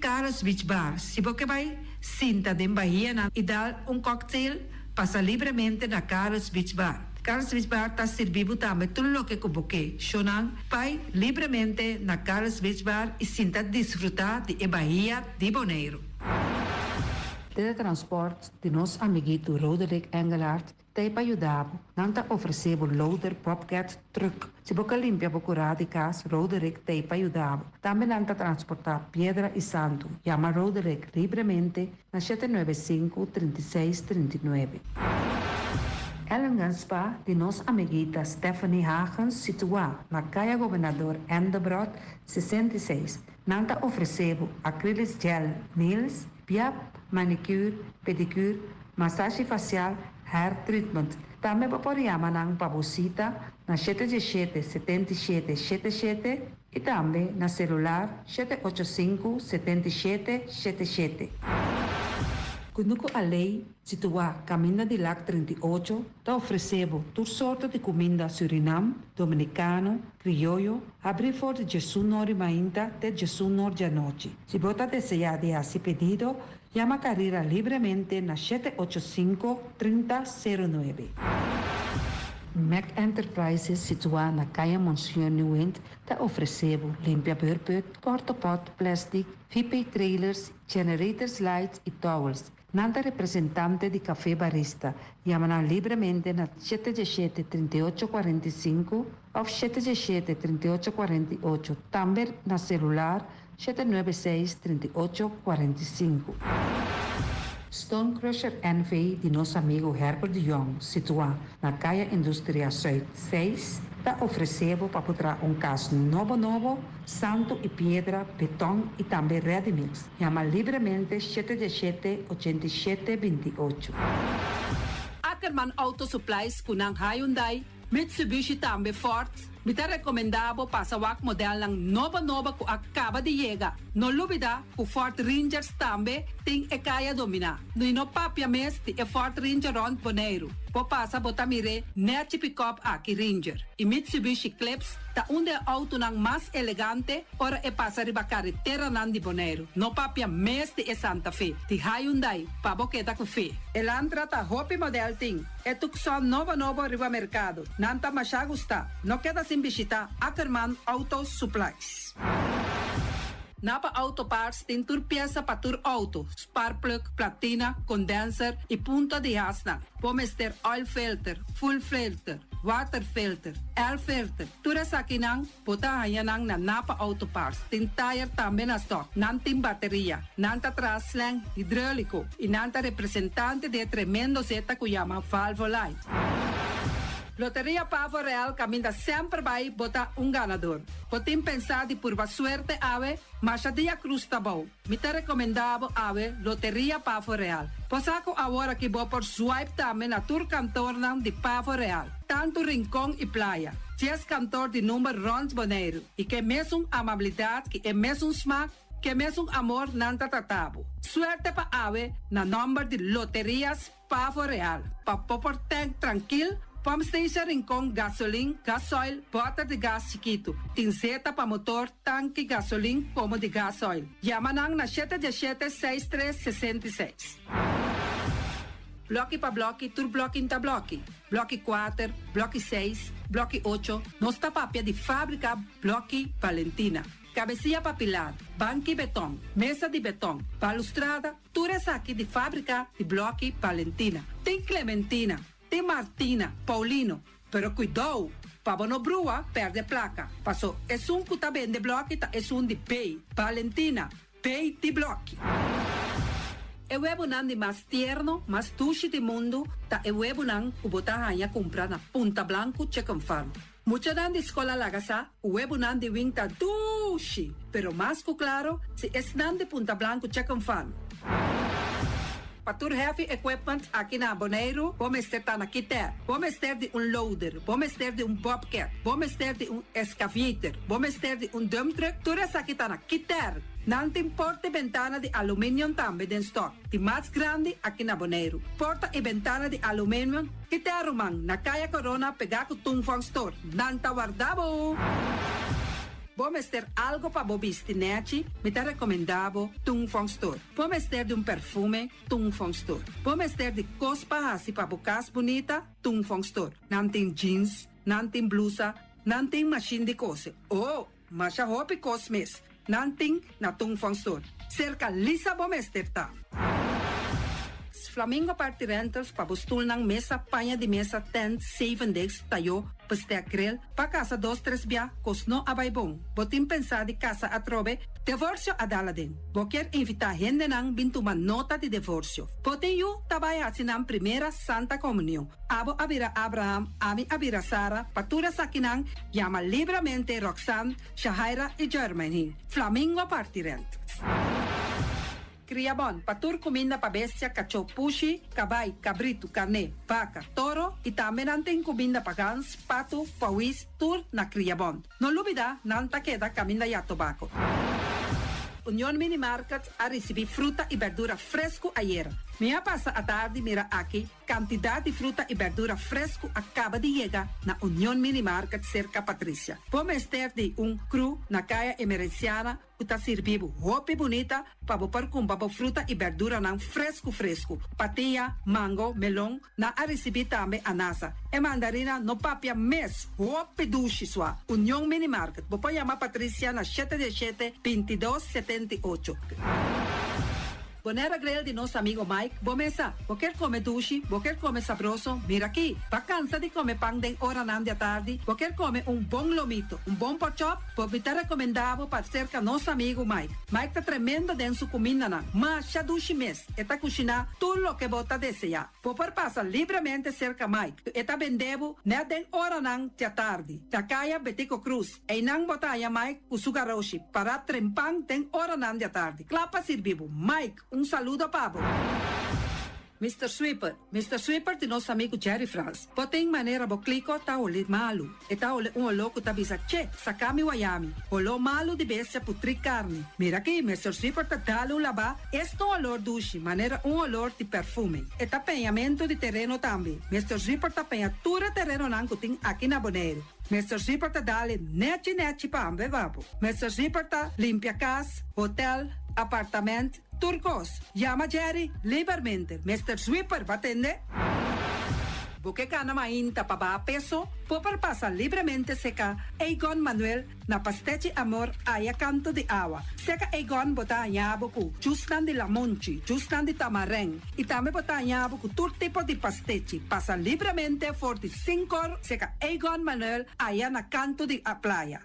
Carlos Beach Bar, Si bo ke bai sinta den bahianan i dal un cocktail, pasa libremente na Carlos Beach Bar. Carlos Beach Bar ta sirbi bo tambe tur loke ku bo ke. Shownan, bai libremente na Carlos Beach Bar i sinta disfruta di e bahia di Boneiru. Teletransport di nos amiguito Roderick Engelhardt ta ei pa yuda bo. Nan ta ofresé bo loader, bobcat, truck. Si bo ke limpia bo kurá di kas, Roderick ta ei pa yuda bo. Tambe nan ta transportá piedra i santu. Yama Roderick libremente na 795 36 39. Ellingham Spa di nos amiguita Stephanie Hagens situá na Kaya Gobernador Endebrot 66. Nan ta ofresé bo acrylic gel nails, piap, manicure, pedicure, masashi fasial, hair treatment. Tambe bo por yama nan pa bo sita na 717 77 77 i tambe na selular 785 77 77. Kunuku Alei, situá Kaminda di Lak 38, ta ofresé bo tur sorto di kuminda Surinam, Dominikano, Krioyo, habrí for di 11 or di mainta te 11 or di anochi. Si bo ta deseá di hasi pedido, yama Carrera libremente na 785 30 09. Mac Enterprises, situá na Kaya Monsieur Nieuwind, ta ofresé bo limpia beurput, portapot, plastic, VP trailers, generators lights i towels. Nan ta representante di Café Barista. Yama nan libremente na 717 38 45 òf 717 38 48. Tambe na selular 796 38 45. Stone Crusher NV di nos amigu Herbert de Jong, situá na Kaya Industria Zuid 6, ta ofresé bo pa por traha un kas nobo nobo, santu i piedra, beton i tambe ready mix. Yama libremente 717 87 28. Ackerman Auto Supplies ku nan Hyundai, Mitsubishi tambe Ford. Mi ta rekomendá bo pasa wak modelnan nobo nobo ku a kaba di yega. No lubidá ku Ford Rangers tambe tin e kaya dominá. I no papia mes di e Ford Ranger rònt Boneiru. Bo pasa bo ta mir'é nèchi pikòp aki Ranger. I Mitsubishi Eclipse ta un di e outonan mas elegante ora e pasa riba kareteranan di Boneiru. No papia mes di e Santa Fe di Hyundai pa bo keda ku fe. Elantra ta hopi modèl tin. E Tucson nobo nobo riba merkado. Nan ta masha gustá. No keda sin bishitá Ackerman Auto Supplies. Napa Auto Parts tin tur piesa pa tur outo, sparkplug, platina, condenser i punta di hasnan. Bo mester oil filter, fuel filter, water filter, air filter. Tur esakinan bo ta haña nan na Napa Auto Parts. Tin tire tambe na stock. Nan tin bateria. Nan ta traha slang hidráuliko i nan ta representante di e tremendo zeta ku yama Valvoline. Loteria Pavo Real kaminda semper bai bo ta un ganador. Bo tin pensá di purba suerte awe? Masha dia krus ta bou. Mi ta rekomendá bo awe Loteria Pavo Real. Bo sa ku awor aki bo por swipe tambe na tur kantornan di Pavo Real, tantu Rincon i Playa. Dies kantor di number rònt Boneiru i ke mesun amabilidat ki e mesun smak, ke mesun amor nan ta trata bo. Suerte pa awe na nòmber di Loterias Pavo Real, pa bo por tank trankil, pump station Rincon, gasolin, gasoil, bòter di gas chikitu. Tin zeta pa motor, tanki, gasolin komo di gasoil. Yama nan na 717 63 66. Blòki pa blòki, tur blòki n'ta blòki. Blòki kuater, blòki seis, blòki ocho, nos ta papia di fábrika Blòki Valentina. Kabesia pa pilar, banki beton, mesa di beton, balustrada, Tur esaki di fábrika di blòki Valentina. Tin Clementina, tin Martina, Paulino, pero kuidou pa bo no brua pèrdè plaka, paso esun ku ta bende blòki ta esun di B, Valentina, B di blòki. E webunan di mas tierno, mas dushi di mundu ta e webunan ku bo ta haña kumpra na Punta Blanku Chicken Farm. Muchanan di skol a laga sa ku webunan di wing ta dushi, pero mas ku klaro si esnan di Punta Blanku Chicken Farm. Pa tur heavy equipment aki na Boneiru bo mester ta na Kiter. Bo mester di un loader, bo mester di un bobcat, bo mester di un excavator, bo mester di un dump truck, tur esaki ta na Kiter. Nan tin porta i bentana di aluminium tambe den stock, di mas grandi aki na Boneiru. Porta i bentana di aluminium. Kita ruman, na Kaya Corona pegá ku Tung Fong Store. Nan ta warda bo! Bo mester algo pa bo bisti nèchi? Mi ta rekomendá bo Tung Fong Store. Bo mester di un perfume? Tung Fong Store. Bo mester di kos pa hasi pa bo kas bunita? Tung Fong Store. Nan tin jeans, nan tin blusa, nan tin mashin di kose. Oh, masha hopi kos mes. Nan tin na Tung Fong Store. Serka Lisa bo mester ta. Flamingo Party Rentals pa bo stulnan, mesa, paña di mesa, tent, zeven desk, tayó, bestek, grill, pa kasa dos tres bia, kos no a bai bon. Bo tin pensá di kasa atrobe? Divorsio a dal aden. Bo kier invitá hendenan bin tuma nota di divorsio. Bo tin yu ta bai hasi nan primera Santa Komunion. Abo a bira Abraham, ami a bira Sara, pa tur esakinan yama libramente Roxanne, Shahaira i Jermaine. Flamingo Party Rentals. Kriabon, pa tur kuminda pa bestia, kachó, pushi, kabai, kabritu, karné, baka, toro i tambe nan tin kuminda pa gans, patu, pawis, tur na Kriabon. No lubidá, nan ta keda kaminda ya tobako. Union Mini Market a risibí fruta i bèrdura fresku ayera. Mi a pasa atardi mira aki Kantidat di fruta i bèrdura fresku a kaba di yega na Union Mini Market serka Patricia. Bo mester di un kru na Kaya Emerenciana ku ta sirbi bo hopi bunita pa bo por kumpra bo fruta i bèrduranan fresku fresku. Patia, mango, melon, nan a risibí tambe anasa. E mandarina no papia mes, hopi dushi sua. Union Mini Market, bo por yama Patricia na 7 di 7, 22 78. Bonaire Grill di nos amigo Mike, bo mesa. Bo kier come dushi, bo kier come sabroso, mira aki. Bo cansa di come pan den oranan di atardi, bo kier come un bon lomito, un bon porkchop, bo mi ta recomenda bo pa cerca nos amigo Mike. Mike ta tremendo den su cumindanan, masha dushi mes, e ta cushina tur loke bo ta desea. Bo por pasa libremente cerca Mike, e ta bende bo net den oranan di atardi. Na Caya Betico Croes. Einan bo ta haña Mike ku su garoshi pará trempan den oranan di atardi, kla pa sirbi bo. Mike, un saludo pa bo! Mister Sweeper, Mister Sweeper di nos amigu Jerry Frans. Bo tin manera bo kliko ta holi malu. E ta holi un oló ku ta bisa, Che, saka mi wayami. Holó malu di bestia putrí karni. Mira aki, Mister Sweeper ta dal un labá, es ta un olor dushi, manera un olor di perfume. E ta peñamentu di tereno tambe. Mister Sweeper ta peña tur e terenonan ku tin aki na Boneiru. Mister Zipper ta dale nechi nechi pa hamber babo. Mister Zipper ta limpia cas, hotel, apartament, tur cos. Yama Jerry libermente. Mister Zwipper ba tende? Bo ke cana mainta pa baha peso? Bo por pasa libremente seca Egon Manuel na Pastechi Amor aya canto di awa. Seca Egon bo ta haña bo cu jusnan di lamonchi, jusnan di tamareng y tambe bo ta haña bo cu tur tipo di pastechi. Pasa libremente for di Sinkor seka Egon Manuel aya na kanto di a playa.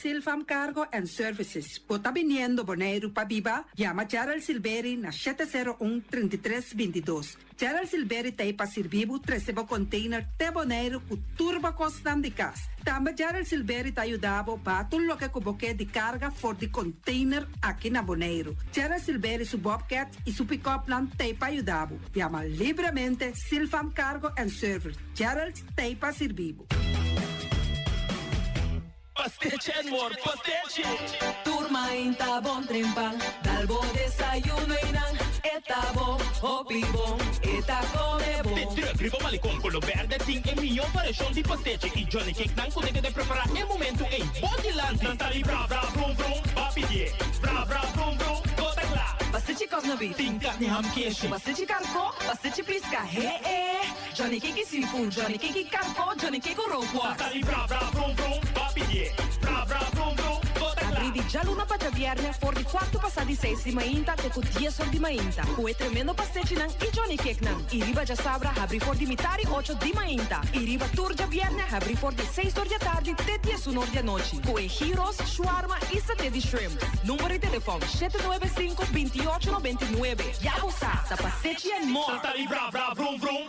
Silfam Cargo and Services, Bo ta biniendo Boneiru pa biba? Yama Gerald Silberi na 701 33 22. Gerald Silberi ta ei pa sirbi bo trese bo container te Boneiru ku tur bo kosnan di kas. Tambe Gerald Silberi ta yuda bo baha tur loke ku bo ke di karga for di container aki na Boneiru. Gerald Silberi su Bobcat i su pick-upnan ta ei pa yuda bo. Yama libremente Silfam Cargo and Service. Gerald t'ei pa sirbi bo. Pastechi and more pastechi! Tur mainta bon trempan, dal bo desayuno y nan e ta bon, hopi bon, e ta come bon. De truck riba Malecon Colo Berde tin e miyo variacion di pastechi y Johnny Cake nan cu ta keda prepara e momento ey bo dilanti. Nan ta di bra bra vrum vrum, ba pidie bra bra vrum vrum, bo ta cla. Pastechi cosna beef. Tin carni ham keshi. Pastechi carco, pastechi pisca, he e. Johnny Cake y seafood, Johnny Cake y carco, Johnny Cake cu rookworst. Nan ta di bra bra vrum vrum, ba pidie bra bra vrum vrum, bo ta cla. Abri di djaluna pa djabierne for di cuarto pasa di seis di mainta te cu dies or di mainta cu e tremendo pastechinan y Johnny Cakenan. Y riba djasabra habri for di mitari ocho di mainta y riba tur djabierne habri for di seis or di atardi te diesun or di anochi cu e gyros, shawarma y saté di shrimp. Number di telefon, 795 28 99. Ya bo sa, ta pastechi and more! Nan ta di bra bra vrum vrum.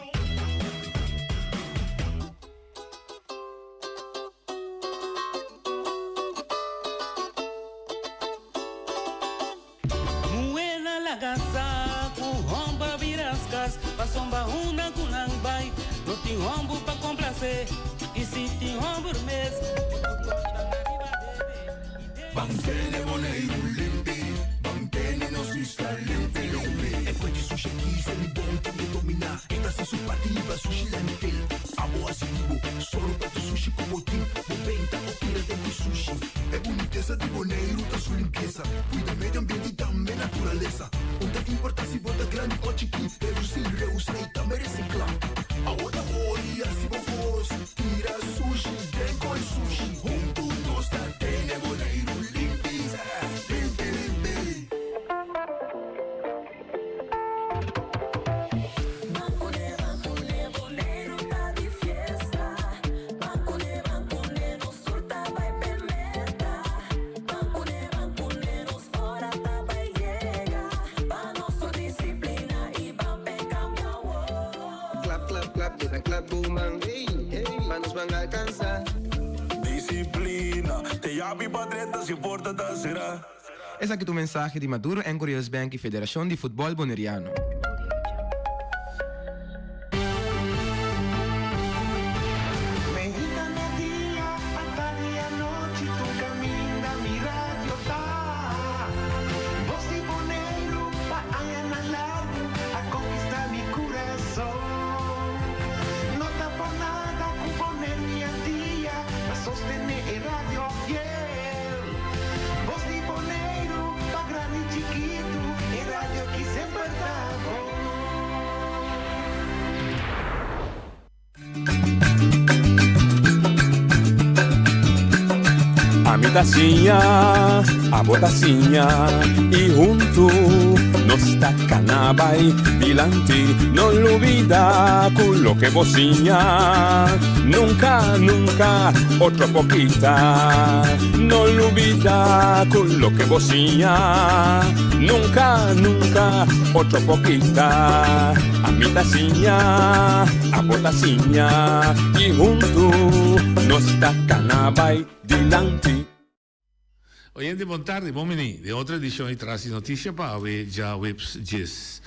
Muhénan laga sa ku hòmber a bira skas, pasobra unda ku nan bai no tin hòmber pa komplasé, i si tin hòmber mes, e por kòrta nan riba debe i debe. Ban tene Boneiru limpi, ban tene nos isla limpi limpi. E kuechi sushi aki sali bon tin ke dominá, e ta hasi su parti riba sushi landfill. Abo hasi di bo, solo pa tu sushi ku bo tin, bo benta o tira den ku sushi. E bunitesa di Boneiru ta su limpiesa, kuida medio ambiente i tambe naturalesa. Un ta importá si bo ta grandi o chikí, redusí, reusá i tambe resiklá. Awo ta hori hasi bo kos, tira sushi den koi sushi. Huntu nos ta tene Boneiru limpi, limpi limpi. Klap klap klap keda klap bo man hey hey pa nos ban alcansa. Disciplina, te yabi pa drenta si porta ta sera. Esaki ta un mensahe di Maduro Anchor Bank y Federacion di Futbol Boneriano. Mehita media, atardi anochi tur caminda mi radio ta. Bos di Boneiru pa añanan largu a conquista mi curason. No ta por nada cu Boneiru y Antia ta sostene e radio fiel. Bos di Boneiru pa grandi y chikitu e radio ki semper ta bo. Ami ta siña, abo ta siña i huntu nos ta kana bai dilanti. No lubida ku loke bo siña nunka, nunka otro por kita. No lubida ku loke bo siña nunka, nunka otro por kita. Ami ta siña, abo ta siña i huntu nos ta kana bai dilanti. Oyente bon tardi, bon bini den otro edicion di Tras di Noticia pa awe djaweps djes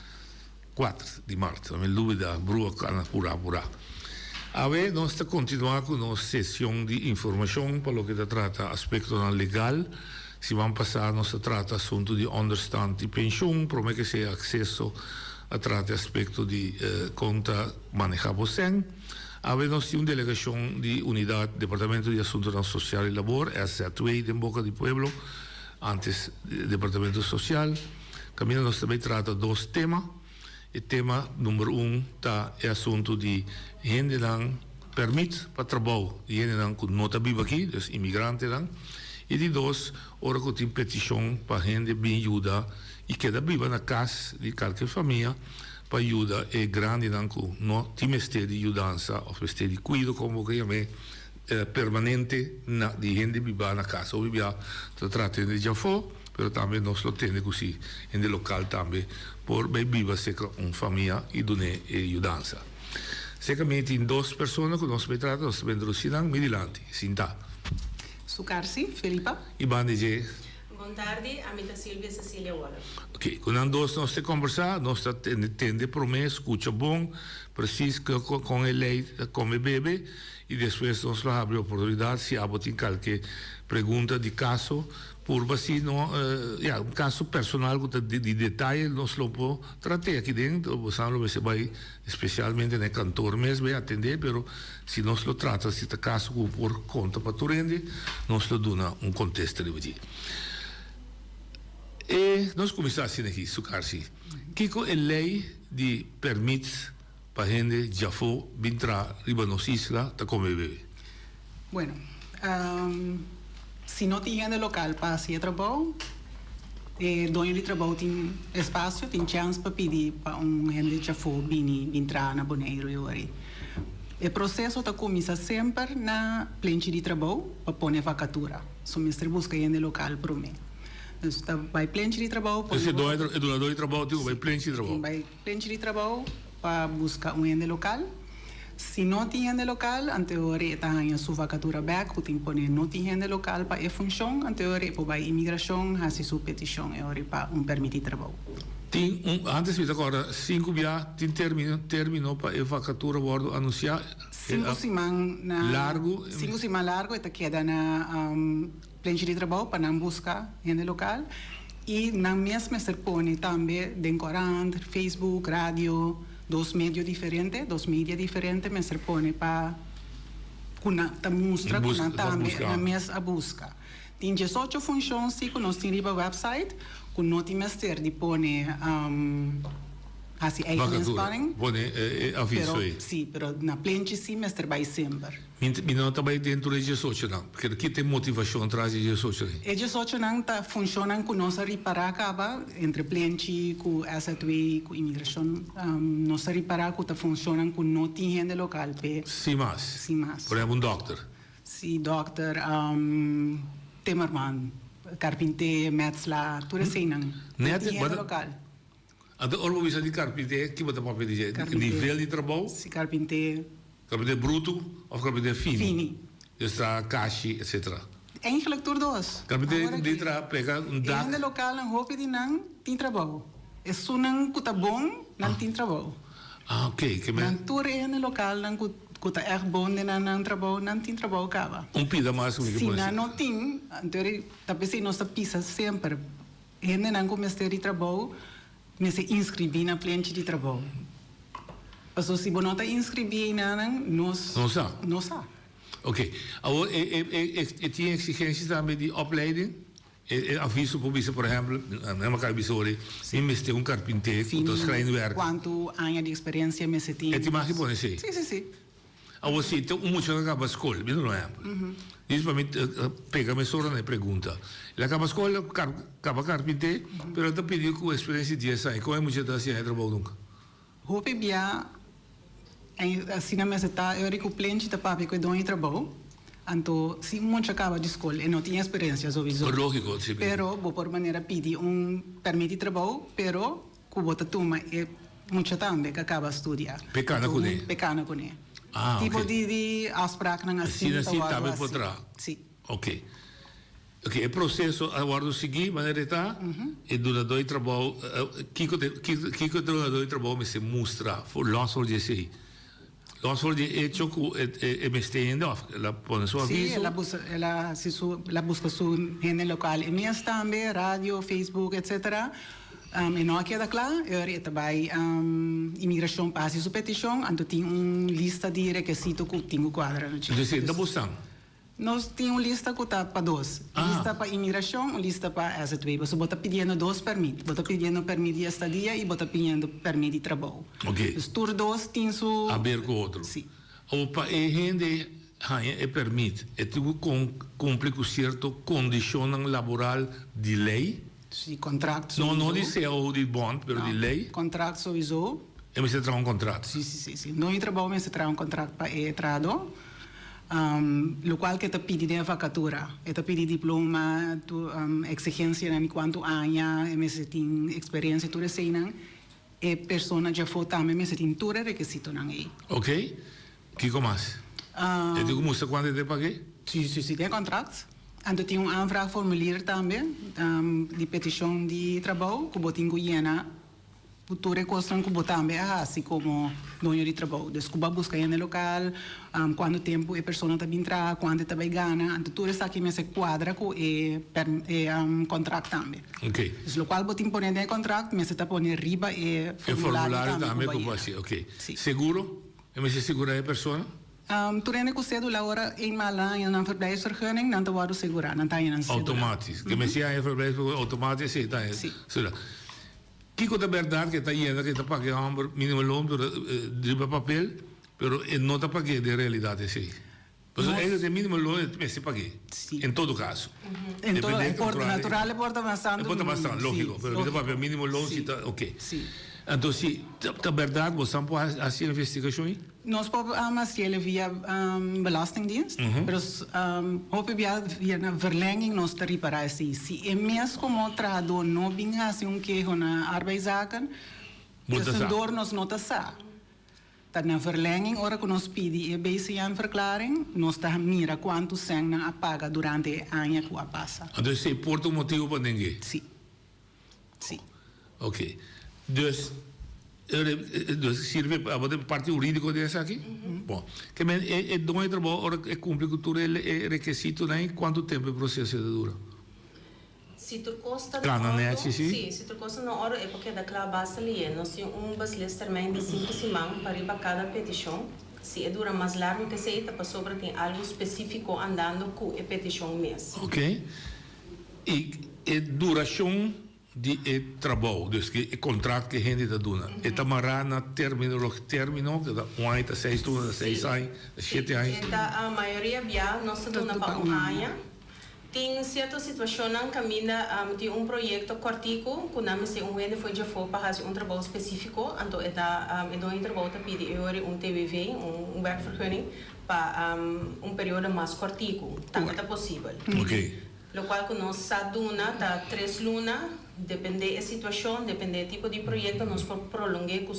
kuater di mart. No mi lubida brua cana pura pura. Awe nos ta continua cu nos sesion di informacion pa loke ta trata aspectonan legal. Siman pasa nos a trata asunto di onderstand di pensioen, prome ke sea acceso a trata e aspecto di con ta maneha bo cen. Awe nos tin un delegacion di Unidad Departamento di Asuntonan Social y Labor, SZW den boca di pueblo, antes Departamento Social. Caminda nos ta bay trata dos tema. E tema number un ta e asunto di hendenan permit pa trabou di hendenan cu no ta biba aki, dus inmigrantenan. Y di dos, ora cu tin peticion pa hende bin yuda y keda biba na cas di calke famia pa yuda e grandinan cu no tin mester di yudansa of mester di cuido, como bo ke yam'e, permanente na di hende biba na cas. Hopi bia ta trata hende djafó, pero tambe nos lo tende cu si hende local tambe por bay biba cerca un famia y dun'e e yudansa. Cerca mi tin dos persona cu nos bay trata, nos ta bay introduci nan mi dilanti, sinta. Sucarsi, Felipa. Y banda dje. Bon tardi, ami ta Silvia Cecilia Waller. Ok, cu nan dos nos ta conversa, nos ta tende tende prome, scucha bon, precies con e ley ta come bebe, y despues nos lo habri oportunidad si abo tin calke pregunta di caso, purba si no, ya, un caso personal cu ta di detaye nos lo por trate aki den, bosan lo mester bay especialmente na e kantoor mes bay atende, pero si nos lo trata si ta caso cu por conta pa tur hende, nos lo duna un contesta riba dje. E nos cuminsa asina aki, Sukarsi, kico e ley di permit pa hende djafo bin tra riba nos isla ta come bebe? Bueno, si no tin hende local pa haci e trabou, e doño di trabou tin espacio, tin chance pa pidi pa un hende djafo bini bin traha na Boneiru e ora ei. E proceso ta cuminsa semper na plenchi di trabou pa pone vacatura. So mester busca hende local prome. Dus ta bay plenchi di trabou, pone. Dus e dunador di trabou tin cu bay plenchi di trabou? Tin bay. Plenchi di trabou pa buska un hende lokal. Si no tin hende lokal, anteor e ta haña su vakatura bèk ku tin pone no tin hende lokal pa e funshon, anteor e por bai imigrashon hasi su petishon e ora pa un pèrmit di trabou. Tin un, antes mi ta kòrda, sinku bia tin término, término pa e vakatura wòrdu anunsiá. Sinku siman na. Largu. Sinku siman largu e ta keda na Plenchi di trabou pa nan buska hende lokal i nan mes mester pone tambe den korant, Facebook, radio, dos medio diferente, dos media diferente mester pone pa ku nan ta mustra ku nan tambe nan mes a buska. Tin diesocho funshon si ku nos tin riba website ku no tin mester di pone hasi eigen inspanning, pero si, pero na plenchi si mester bai semper. Mi no ta bai den tur e diesochonan. Pero ki ta e motivashon tras di e diesochonan? E diesochonan ta funshonnan ku nos a ripará kaba, entre plenchi ku SZW ku imigrashon, nos a ripará ku ta funshonnan ku no tin hende lokal p'e. Sin mas. Sin mas. Por ehèmpel un dòkter. Si, dòkter, timmerman, karpinté, mètslá, tur eseinan. No tin hende lokal. Anto ora bo bisa di karpinté, ki bo ta papia di dje? Nivel di trabou? Si, karpinté. Karpinté brutu òf karpinté fini? Fini. Dios traha kashi, etsetera. Eigenlijk tur dos. Karpinté di traha pega un dak. E hende lokalnan hopi di nan tin trabou. Esunnan ku ta bon, nan tin trabou. Ah, oké. Ke men. Nan tur e hende lokalnan ku ku ta ègt bon den nan nan trabou, nan tin trabou kaba. Un pida mas ku mi ke pone. Si nan no tin, anto ta p'esei nos ta pisa semper. Hendenan ku mester di trabou mester inskribí na plenchi di trabou. Pasobra si bo no ta inskribí einanan, nos No sa. no sa. Oké. Awor e e e e tin eksigensia tambe di opleiding? E e aviso por bisa por ehèmpel, mi a kaba bisa ora mi mester un karpinté ku ta schrijnwerker. Kuantu aña di eksperensia mester tin? E tin mag di pone esei? Sí, sí, sí. Awor si ta un mucha ku a kaba skol, mi duna un ehèmpel. Dis pa mi pega mesora na e pregunta. El a kaba skol, el a kaba karpinté, pero el ta pidi ku eksperensia di dies aña. Kon e mucha ta hasi e trabou nunka? Hopi bia asina mester ta e ora ku plenchi ta papia ku e doño di trabou. Anto si un mucha kaba di skol e no tin eksperensia sowiso. Lógiko, si. Pero bo por manera pidi un pèrmit di trabou, pero ku bo ta tuma e mucha tambe ku a kaba studia. P'e kana kuné. P'e kana kuné. Ah, oké. Tipo di di afspraaknan asina ta Asina si wòrdu tambe por hasi. traha. Si. Oké. Oké, e proseso a wòrdu sigui manera e ta, e dunadó di trabou, kiko te kiko e dunadó di trabou mester mustra for lòs for di esei? Lòs for di e echo ku e e mester hende òf el a pone su Sí, aviso? el a buska el a hasi su el a buska su hende lokal e mes tambe, radio, Facebook, etcetera. E no a keda kla, e ora e ta bai imigrashon pa hasi su petishon, anto tin un lista di rekesito ku tin ku kuadra na dje. Entonces e ta bustan? Nos tin un lista ku ta pa dos. Un lista pa imigrashon, un lista pa SZW. Pasobra bo ta pidiendo dos pèrmit. Bo ta pidiendo pèrmit di estadia i bo ta pidiendo pèrmit di trabou. Oké. Dus tur dos tin su. Haber ku otro. Si. Awor pa e hende haña e pèrmit e tin ku kumpli ku sierto kondishonnan laboral di lei? Si, kontrakt No, sowieso. no di cao di bond, pero di lei. Kontrakt sowieso. E mester traha un kontrakt. Si, si, si, si. No e trabou mester traha un kontrakt pa e trahadó. Lokual ku e ta pidi den e vakatura. E ta pidi diploma, tur eksigensianan di kuantu aña e mester tin eksperensia, tur eseinan. E persona djafó tambe mester tin tur e rekisitonan ei. Ok. Kiko mas? E tin ku mustra kuantu e ta pag'é? Si, si, si. Den e kontrakt. Anto tin un aanvraagformulier tambe di petishon di trabou ku bo tin ku yena ku tur e kosnan ku bo tambe a hasi komo doño di trabou. Dus ku bo a buska hende lokal, kuantu tempu e persona ta bin traha, kuantu e ta bai gana. Anto tur esaki mester kuadra ku e e kontrakt tambe. Ok. Dus lokual bo tin pone den e kontrakt mester ta pone riba e E formulario formulario tambe tambe ku ku bo bo a hasi. yena. Ok. Si. Seguro? E mester sigurá e persona? Tur hende ku sédula ora eenmaal nan haña nan verblijfsvergunning, nan ta wòrdu segurá, nan ta haña nan sédula. Outomátis. Ke mester haña verblijfsvergunning outomátis sí ta haña sédula. Kiko ta bèrdat ke ta yenda ke ta paga e hòmber minimumloon pero riba papel, pero e no ta pag'é den realidat esei. Pasobra Nos. e e minimumloon e mester pag'é en todo kaso. En todo, Depende e por, natural natural e por ta bastante. E por ta bastante, Sí, lógiko, pero mi ta lógiko. papia minimumloon si Sí, ta oké. sí. Anto si ta bèrdat bo san por hasi investigashon ei? Nos por hasiel via Belastingdienst, pero hopi bia via na verlenging nos ta ripará esei. Si e mes komo trahadó no bin hasi un keho na Arbeidszaken, Bo ta sa. tussendoor nos no ta sa. Ta na verlenging ora ku nos pidi e BCN-verklaring, nos ta mira kuantu sèn nan a paga durante e aña ku a pasa. Anto esei por ta un motibu pa neng'é? Sí. Sí. Ok. Dus, dus sirve pa bo den parti hurídiko den esaki? Bon. Ke men e e doño di trabou ora e kumpli ku tur e rekesitonan ei, kuantu tempu e proseso ta dura? Si tur kos ta na Kana òrdu, nèchi, si? sí, si tur kos ta na òrdu e por keda kla basta lié. Nos tin un beslistermijn di sinku siman pa riba kada petishon. Si e dura mas largu ke esei ta pasobra tin algu spesífiko andando ku e petishon mes. Ok. I e durashon di e trabou, dus ke e kontrakt ke hende ta duna, e ta mará na término, término, ke ta un aña, ta seis luna, ta seis aña, ta shete aña. E ta mayoria bia nos ta duna pa un aña. Tin sierto situashonnan kaminda tin un proyekto kòrtiku ku nan mester un hende for djafó pa hasi un trabou spesífiko, anto e ta e doño di trabou ta pidi e ora un TWV, un werkvergunning, pa un periodo mas kòrtiku. Tambe ta posibel. Lokual ku nos sa duna ta tres luna, dependé e situashon, dependé e tipo di proyekto nos por prolong'é ku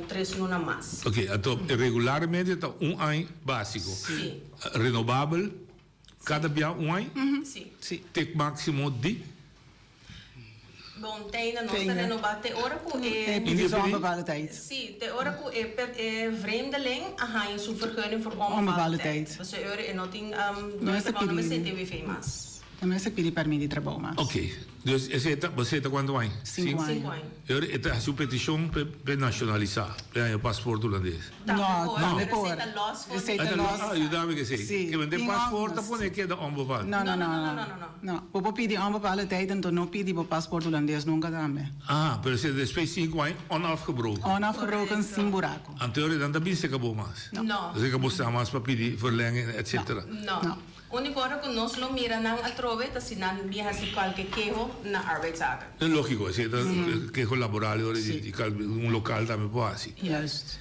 tres luna mas. Oké, anto regularmente ta un aña básiko. Sí. Renobabel kada bia un aña? Sí. Te máksimo di? Bon, te ainda nos ta renobá te ora ku e. E pidi su onbepaalde tijd. Sí, te ora ku e e vreemdeling a haña su vergunning voor onbepaalde Onbepaalde tijd. tijd. Pasobra e ora e no tin No no mester no mester pidi. TWV mas. No mester pidi pèrmit di trabou mas. Oké. Dus esei ta, bo ta kuantu aña? Sinku aña. Sinku aña. E ora e ta hasi un petishon p'e p'e nashonalisá, p'e haña pasport hulandes. No, Tambe tambe por, por. pero esei ta lòs for di. Esei ta lòs. Ah, yuda mi ku esei. Sí. Ke men den Tin pasport ta òmnes. pone keda onbepaald. No, no, No, no, no, no. no, no, no. No. Bo por pidi onbepaalde tijd anto no pidi bo pasport hulandes nunka tambe. Ah, pero esei despues sinku aña onafgebroken. Onafgebroken sin buraku. Anto e ora nan ta bisa ku bo mas. No. Esei ku bo sa mas pa pidi verlenging etcetera. No. Úniko ora ku nos lo mira nan atrobe ta si nan bin hasi kualke keho na arbeidszaken. E lógiko, esei ta keho laboral e ora di un lokal tambe por hasi. Juist.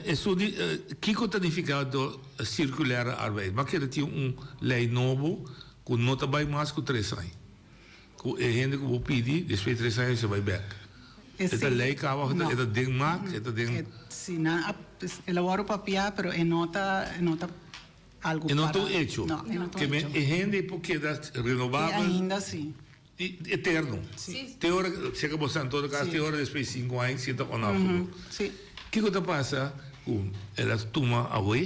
Esun di kiko ta nifiká do sirkulèr arbeid? Bo a kere tin un lei nobo ku no ta bai mas ku tres aña. Ku e hende ku bo pidi despues di tres aña esei bai bèk. E ta lei kaba òf e ta den mak? E ta den. Si nan a el a wòrdu papiá pero e no ta e no ta algu E no ta para. un hecho. No, e no ta Ke un men hecho. e hende por keda E renovabel. ainda si. Eterno. Si. Te ora, si ke bo sa en todo caso, Si. te ora despues di sinku aña si ta onafgebroken. Si. Kiko ta pasa ku el a tuma awe,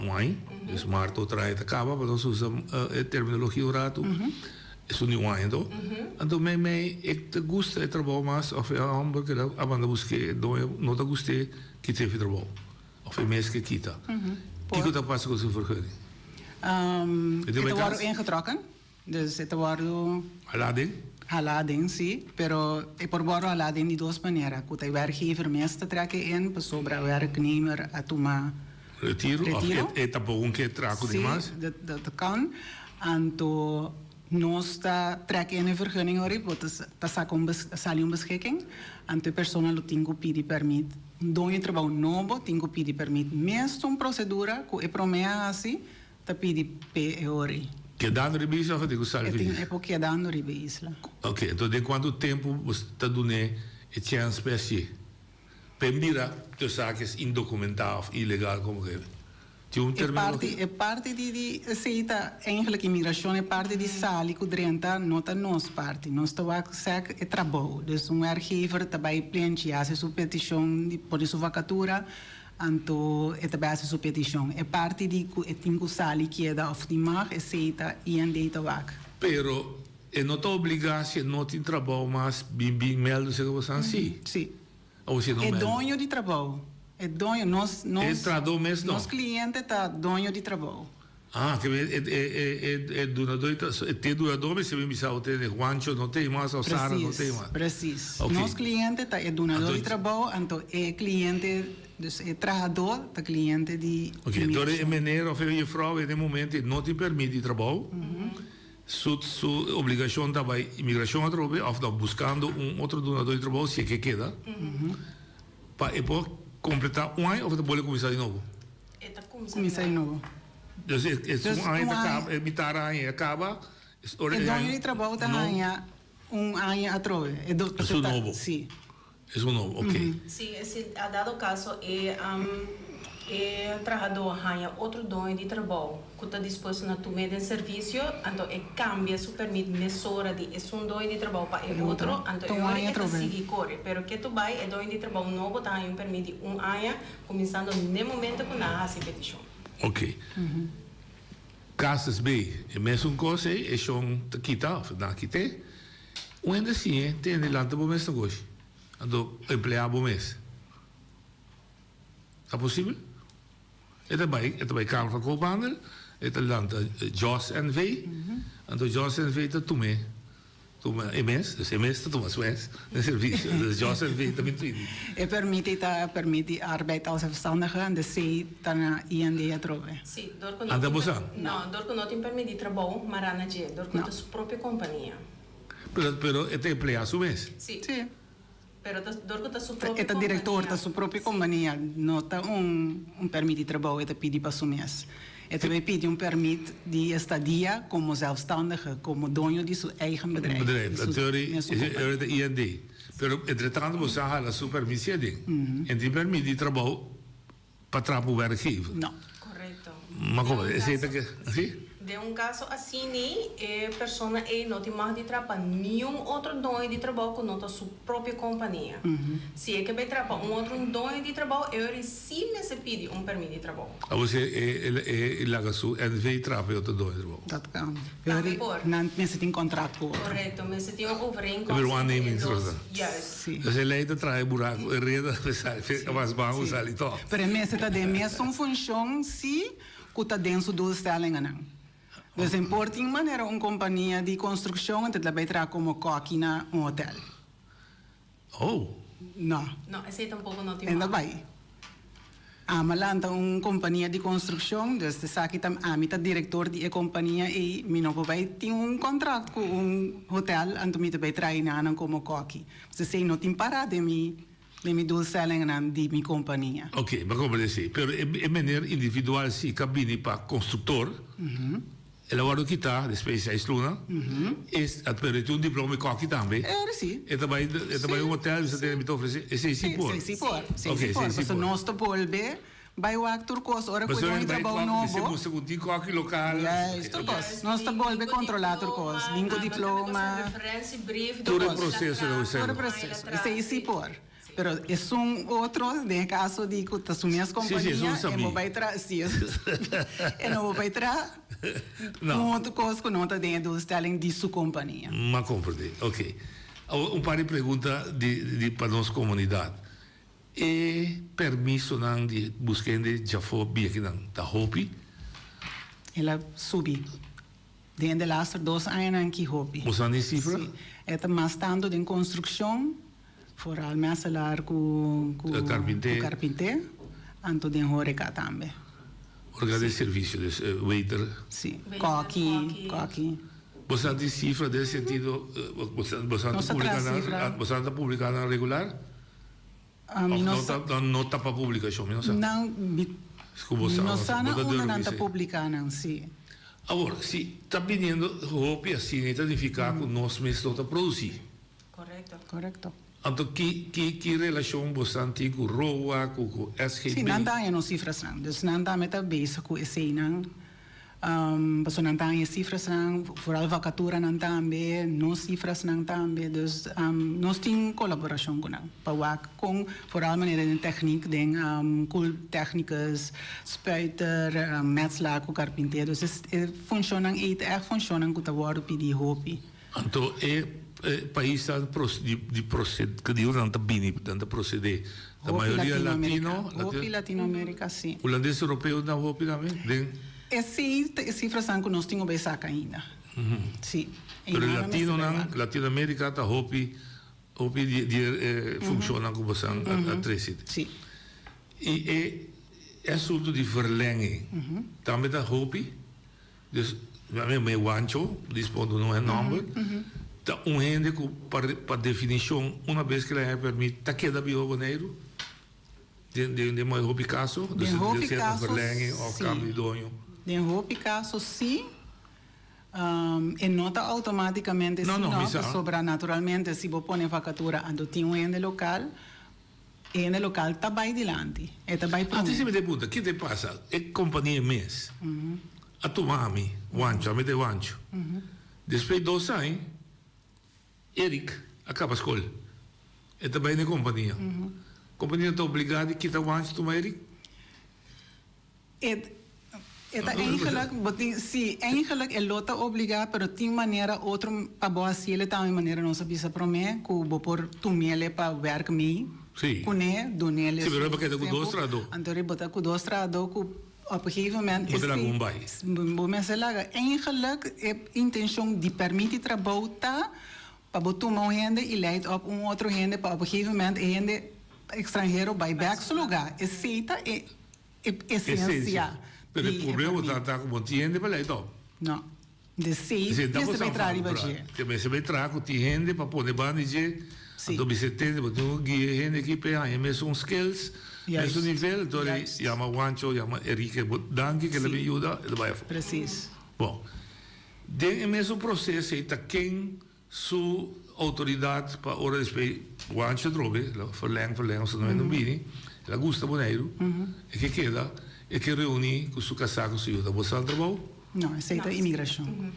un aña, dus maart otro aña ta kaba, pa nos usa e terminologia un ratu, esun di un aña anto. Anto mei mei e ta gusta e trabou mas of e homber ku el a manda busk'é, e doño no ta gust'é, kit'é fi trabou. Of e mes ke kita. Kiko ta pasa ku su vergunning? E ta wòrdu ingetrokken. Dus e ta wòrdu. Halá den? Halá den, sí. Pero e por wòrdu halá den di dos manera. Ku ta e werkgever mes ta trek e in pasobra werknemer a tuma. Retiro? Retiro. Of e tampoko un ke traku den mas? Sí, dat kan. Anto nos ta trek in e vergunning ori, bo ta ta saka un sali un beschikking. Anto e persona lo tin ku pidi pèrmit. Un doño trabou nobo tin ku pidi pèrmit. Mes un prosedura ku e promé a hasi. Ta pidi p'e e ori. Kedando riba isla of e tin ku sali E for tin isla? e por kedando riba e isla. Ok, enton den kuantu tempu bo ta dun'é e chèns p'e hasié? P'e mira tusa ke es indokumentá of ilegal komo ke tin un E terminologia? parti e parti di di esei ta eigenlijk imigrashon e parti di sali ku drenta no ta nos parti. Nos ta wak sèk e trabou. Dus un werkgever ta bai plenchi hasi su petishon di pone su vakatura. Anto e ta bai hasi su petishon. E parti di ku e tin ku sali keda òf di mag, esei ta IND ta wak. Pero e no ta obligá si e no tin trabou mas bin bin mèldu si bo san si. Si. Of si e no E mèldu. doño di trabou. E doño, nos, nos. E trahadó mes no. Nos kliente ta doño di trabou. Ah, ke e e e e dunadó ta e te dunadó mester bin bisa bo tene Juancho no tei mas of Sara no tei mas. Precies, precies. Oké. Nos cliente ta e dunadó Anto di trabou, anto e cliente, dus e trahadó ta cliente di Oké, enton e inmigracion. meneer of e juffrouw den e momento e no tin permit di trabou, su su obligacion ta bai inmigracion atrobe of ta buscando un otro dunadó di trabou si e ke keda, pa e por completa un aña of e ta bolbe cuminsa di nobo? E ta cuminsa Cuminsa di nobo. Dus e e Dus un aña un ta aña. kaba, e mitar aña a kaba, es ora E e doño aña di trabou ta no haña un aña atrobe. E do, Es un ta, nobo. Sí. Es un nobo, oké. Sí, si a dado caso e e trahadó haña otro doño di trabou cu ta dispuesto na tum'é den servicio, anto e cambia su permit mesora di esun doño di trabou pa e E otro. otro, anto Ta e un ora aña e ta atrobe. sigui core. Pero ketu bai e doño di trabou nobo ta haña un permit di un aña, cuminsando n'e momento cu nan a haci peticion. Ok. Casus B, e mesun cos ey, e shon ta kita of nan a kit'é. Un hende siñ'é tende lanta bo mes negoshi, anto emplea bo mes. Ta posibel? E ta bai, e ta bai Kamer van Koophandel, e ta lanta Jos NV, anto Jos NV ta tum'é. Tuma e mes, dus e mes ta tuma su mes den servisio. Dus Jos NV ta bin twinti. E permiti ta permiti arbeid als zelfstandige en de C ta na IND atrobe. Sí, dor ku no Anda tin bo per, sa? no, dor ku no tin permit di trabou, mara na dje, dor ku No. ta su propio kompania. Pero, pero e ta empleá su mes. Sí. Sí. Pero ta dor ku ta su E propio ta direktor, ta kompania. su propio kompania, no ta un un permit di trabou e ta pidi pa su mes. E ta bay pidi un permit di estadia komo zelfstandige, komo doño di su eigen bedrijf, Bedrijf, di su dat ori mes su e kompania. ori ta IND. Pero entretanto bo sa hala su permit si aden. En tin permit di trabou pa traha pa un werkgever. No. Correcto. Ma Den como un esey ta caso, ke, si? Den un kaso asini, e persona ei no tin mag di traha pa niun otro doño di trabou ku no ta su propio kompania. Si e ke bai traha pa un otro doño di trabou, e ora sí mester pidi un pèrmit di trabou. Awor si e laga su NV traha pa e otro doño di trabou. Dat kan. Tambe por. Nan mester tin kontrakt ku otro. Korekto, mester tin un overeenkomst Pero entre e aannemingsverdrag. dos. Juist. Dus e lei ta traha e buraku, e reda, mas baho sali tòg. Pero e mester ta den mesun funshon sí ku ta den su doelstellingennan. Dus en por tin manera un kompania di konstrukshon en ta bai traha komo kòki na un hotel. Oh. No. No, esei tampoko no tin En ta mag. bai. Ami a lanta un kompania di konstrukshon, dus esaki ta ami ta direktor di e kompania ei, mi no por bai tin un kontrakt ku un hotel anto mi ta bai traha nan komo kòki. Dus esei no tin pará den mi Den mi doelstellingennan di mi kompania. Ok, mi a komprende si. Pero e e meneer individual si ka bini pa konstruktor, el a wòrdu kitá despues di seis luna, es a pero e tin un diploma di kòki tambe. E ora si. E ta bai e ta bai un hotel bisa tene mi ta ofresé, esei si por. Esei si por, esei Ok, si por. esei si Pasobra por. nos ta bolbe bai wak tur kos ora ku e Pasobra dòño e bai trabou kòki, nobo. mester buska ku tin kòki lokal. Juist, tur kos. Nos ta bolbe kontrolá tur kos. Bin ku diploma. Tur e proseso lo Tur e proseso. Esei si por. Pero esun otro, den e kaso di ku ta su mes kompania, e bo bai traha, si, e no bo bai traha un otro kos ku no ta den e doelstelling di su kompania. M'a komprendé. Oké. Awor un par di pregunta di di pa nos komunidat. E permisonan di buska hende djafó biekinan ta hopi? El a subi den de laster dos añanan ki hopi. Bo sa ni sifra? Si. E ta mas tantu den konstrukshon, foral mèselaar ku ku Karpinté. ku karpinté, anto den horeka tambe. Horeka den servisio, dus waiter. Si, kòki, kòki. Bo sa di sifra den sentido, bo sa bo sa Nos ta ta traha publiká nan, sifra. bo sa ta publiká nan regular? Mi Of no no sa. ta no ta pa publikashon, mi no sa. Nan, mi Ku bo sa, no sa bo na ta unda durf nan ta bis'é. publiká nan, si. Awor, si ta biniendo hopi asina e ta nifiká ku nos mes no ta produsí. Korekto. Korekto. Anto ki ki ki relashon bosan tin ku ROA, ku ku SGB? Si, nan ta haña nos sifrasnan. Dus nan tambe ta bezig ku eseinan. Pasobra nan ta haña e sifrasnan, vooral vakaturanan tambe, nos sifrasnan tambe. Dus nos tin kolaborashon ku nan pa wak kon, vooral manera den tèknik, den koeltèknikus, spuiter, metselaar ku karpinter. Dus e funshonnan ei ta ègt funshonnan ku ta wòrdu pidi hopi. Anto e paisnan di prosed, ku digo nan ta bini, nan ta prosedé, ta mayoria latino? Hopi Latinoamerika, si. Hulandes europeo nan hopi tambe den? Esei ta e sifrasan ku nos tin obe saka ainda, si. Pero latinonan, Latinoamerika ta hopi, hopi di e funshonnan ku bosan a trese. Si. I e asuntu di verlenging tambe ta hopi? Dus mi mi Wancho, dispondo no e nomber, ta un hende ku pa pa definishon una bes ku el a haña permit ta keda biba Boneiru? Den den den hopi kaso? Dus Den hopi sea ta kaso verlenging òf si. kambio di doño? Den hopi kaso si. E no ta outomátikamente No, si no, no, mi sa. pasobra naturalmente si bo pone vakatura anto tin un hende lokal, E hende lokal ta bai dilanti, e ta bai promé. Antes mi ta puntra, ki ta pasa? E kompania mes a tuma ami, Wancho, ami ta e Wancho. Despues di dos aña, Eric a kaba skol. E ta bai na e kompania. Kompania ta obligá di kita Wancho tuma Eric? E e ta eigenlijk, bo tin, si, eigenlijk e lo ta obligá, pero tin manera otro pa bo hasiel tambe manera nos a bisa promé, ku bo por tumiel pa wèrk mee Sí. kuné, dunel Sí, pero su bo keda ku dos tempu. trahadó. Anto bo ta ku dos trahadó ku op een gegeven moment Bo ta laga esei un bai. bo mester laga. Eigenlijk e intenshon di pèrmití trabou ta pa bo tuma un hende i leid op un otro hende pa op een gegeven moment e hende ekstranhero bai bèk su lugá. Esei ta e E esencia. Pero e problema ta ta ku bo tin hende pa lei tòg. No. De sei mester bai traha riba dje. Te mester bai traha ku tin hende pa pone banda di dje. Anto bisa tende bo tin ku guia e hende aki pa e haña mesun skills, mesun nivel. Anto e yama Juancho, yama Enrique, bo danki ku el a bin yuda, el a bai afó. Precies. Bon. Den e mesun proseso ei ta ken Su outoridat pa ora despues Juancho atrobe, el a verleng, verleng, osea no hende bini, el a gusta Boneiru, e ke keda, e ke reuni ku su kasá ku su yu. Ta bo sa trabou? No, esei ta imigrashon.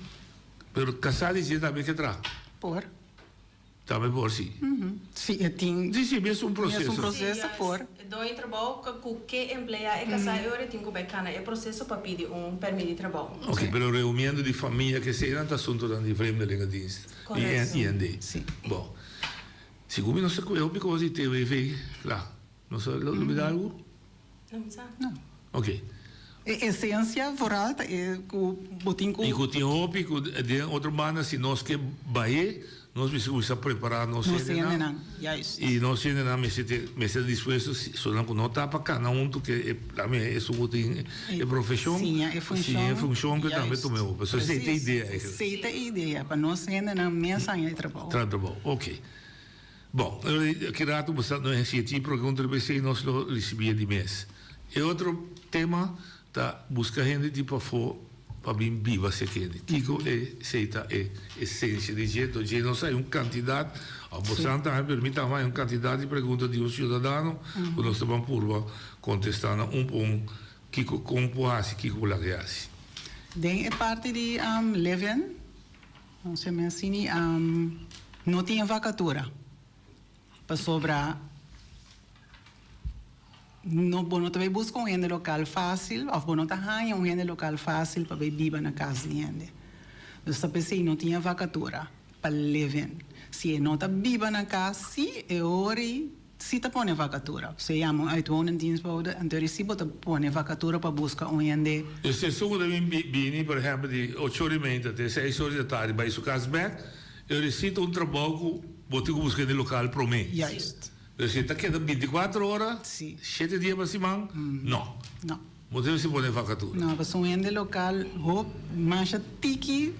Pero kasá di dje tambe ke traha? Por. Tambe por, si. Si e tin. Si, si, mes un proseso. Mes un proseso por. E doño di trabou ku ke empleá e kasá e ora e tin ku bai kana e proseso pa pidi un pèrmit di trabou. Ok, pero reuniendo di famia ke eseinan ta asuntonan di Vreemdelingendienst i IND. Si. Bon. Segun mi no sa ku e hopi kos di TWV, kla. Nos a lubida algu? No mi sa. No. Ok. E esencia vooral ta e cu bo tin cu. Y cu tin hopi cu den otro banda si nos ke bahe nos mester cuminsa prepara nos hendenan. Juist. Y nos hendenan mester te mester dispuesto si sonan cu no ta pa cana hunto ke e lami esun cu tin e profesion. Siña e funcion. Siña e funcion pe tambe tuma e hopi. So esey ta e idea eigenlijk. Esey ta e idea pa nos hendenan mes haña e trabou. Traha trabou. Ok. Bon, ki rato bo sa no hasi e pregunta riba esei nos lo ricibi e di mes. E otro tema ta busca hende di pafó pa bin biba sekende. Kiko esei ta e esencia di dje? Enton dje nos hay un cantidad, of bo san tambe pero mi tambe hay un cantidad di pregunta di un ciudadano cu nos ta ban purba contesta na un pa un kiko con por hasi kiko por laga e hasi. Den e parti di live-in. Nos e mes sini no tin e vakatura pasobra no bo no ta bay buska un hende lokal fásil òf bo no ta haña un hende lokal fásil pa bay biba na kas di hende. Dus ta p'esei no tin e vakatura pa live-in. Si e no ta biba na kas sí e ora ei Si ta pone vakatura. Se yama un uitwonendienstbode, anto eri si bo ta pone vakatura pa buska un hende. Dus esun ku ta bin bini por ehempel di ocho ora i meinta te seis ora di atardi bai su kas bek, eri si ta un trabou ku bo tin ku buska hende lokal promé. Juist. Dus si ta keda bintikuater ora, shete dia pa siman, no. No. Bo tin si pone vakatura. No, pasobra un hende lokal hop masha tiki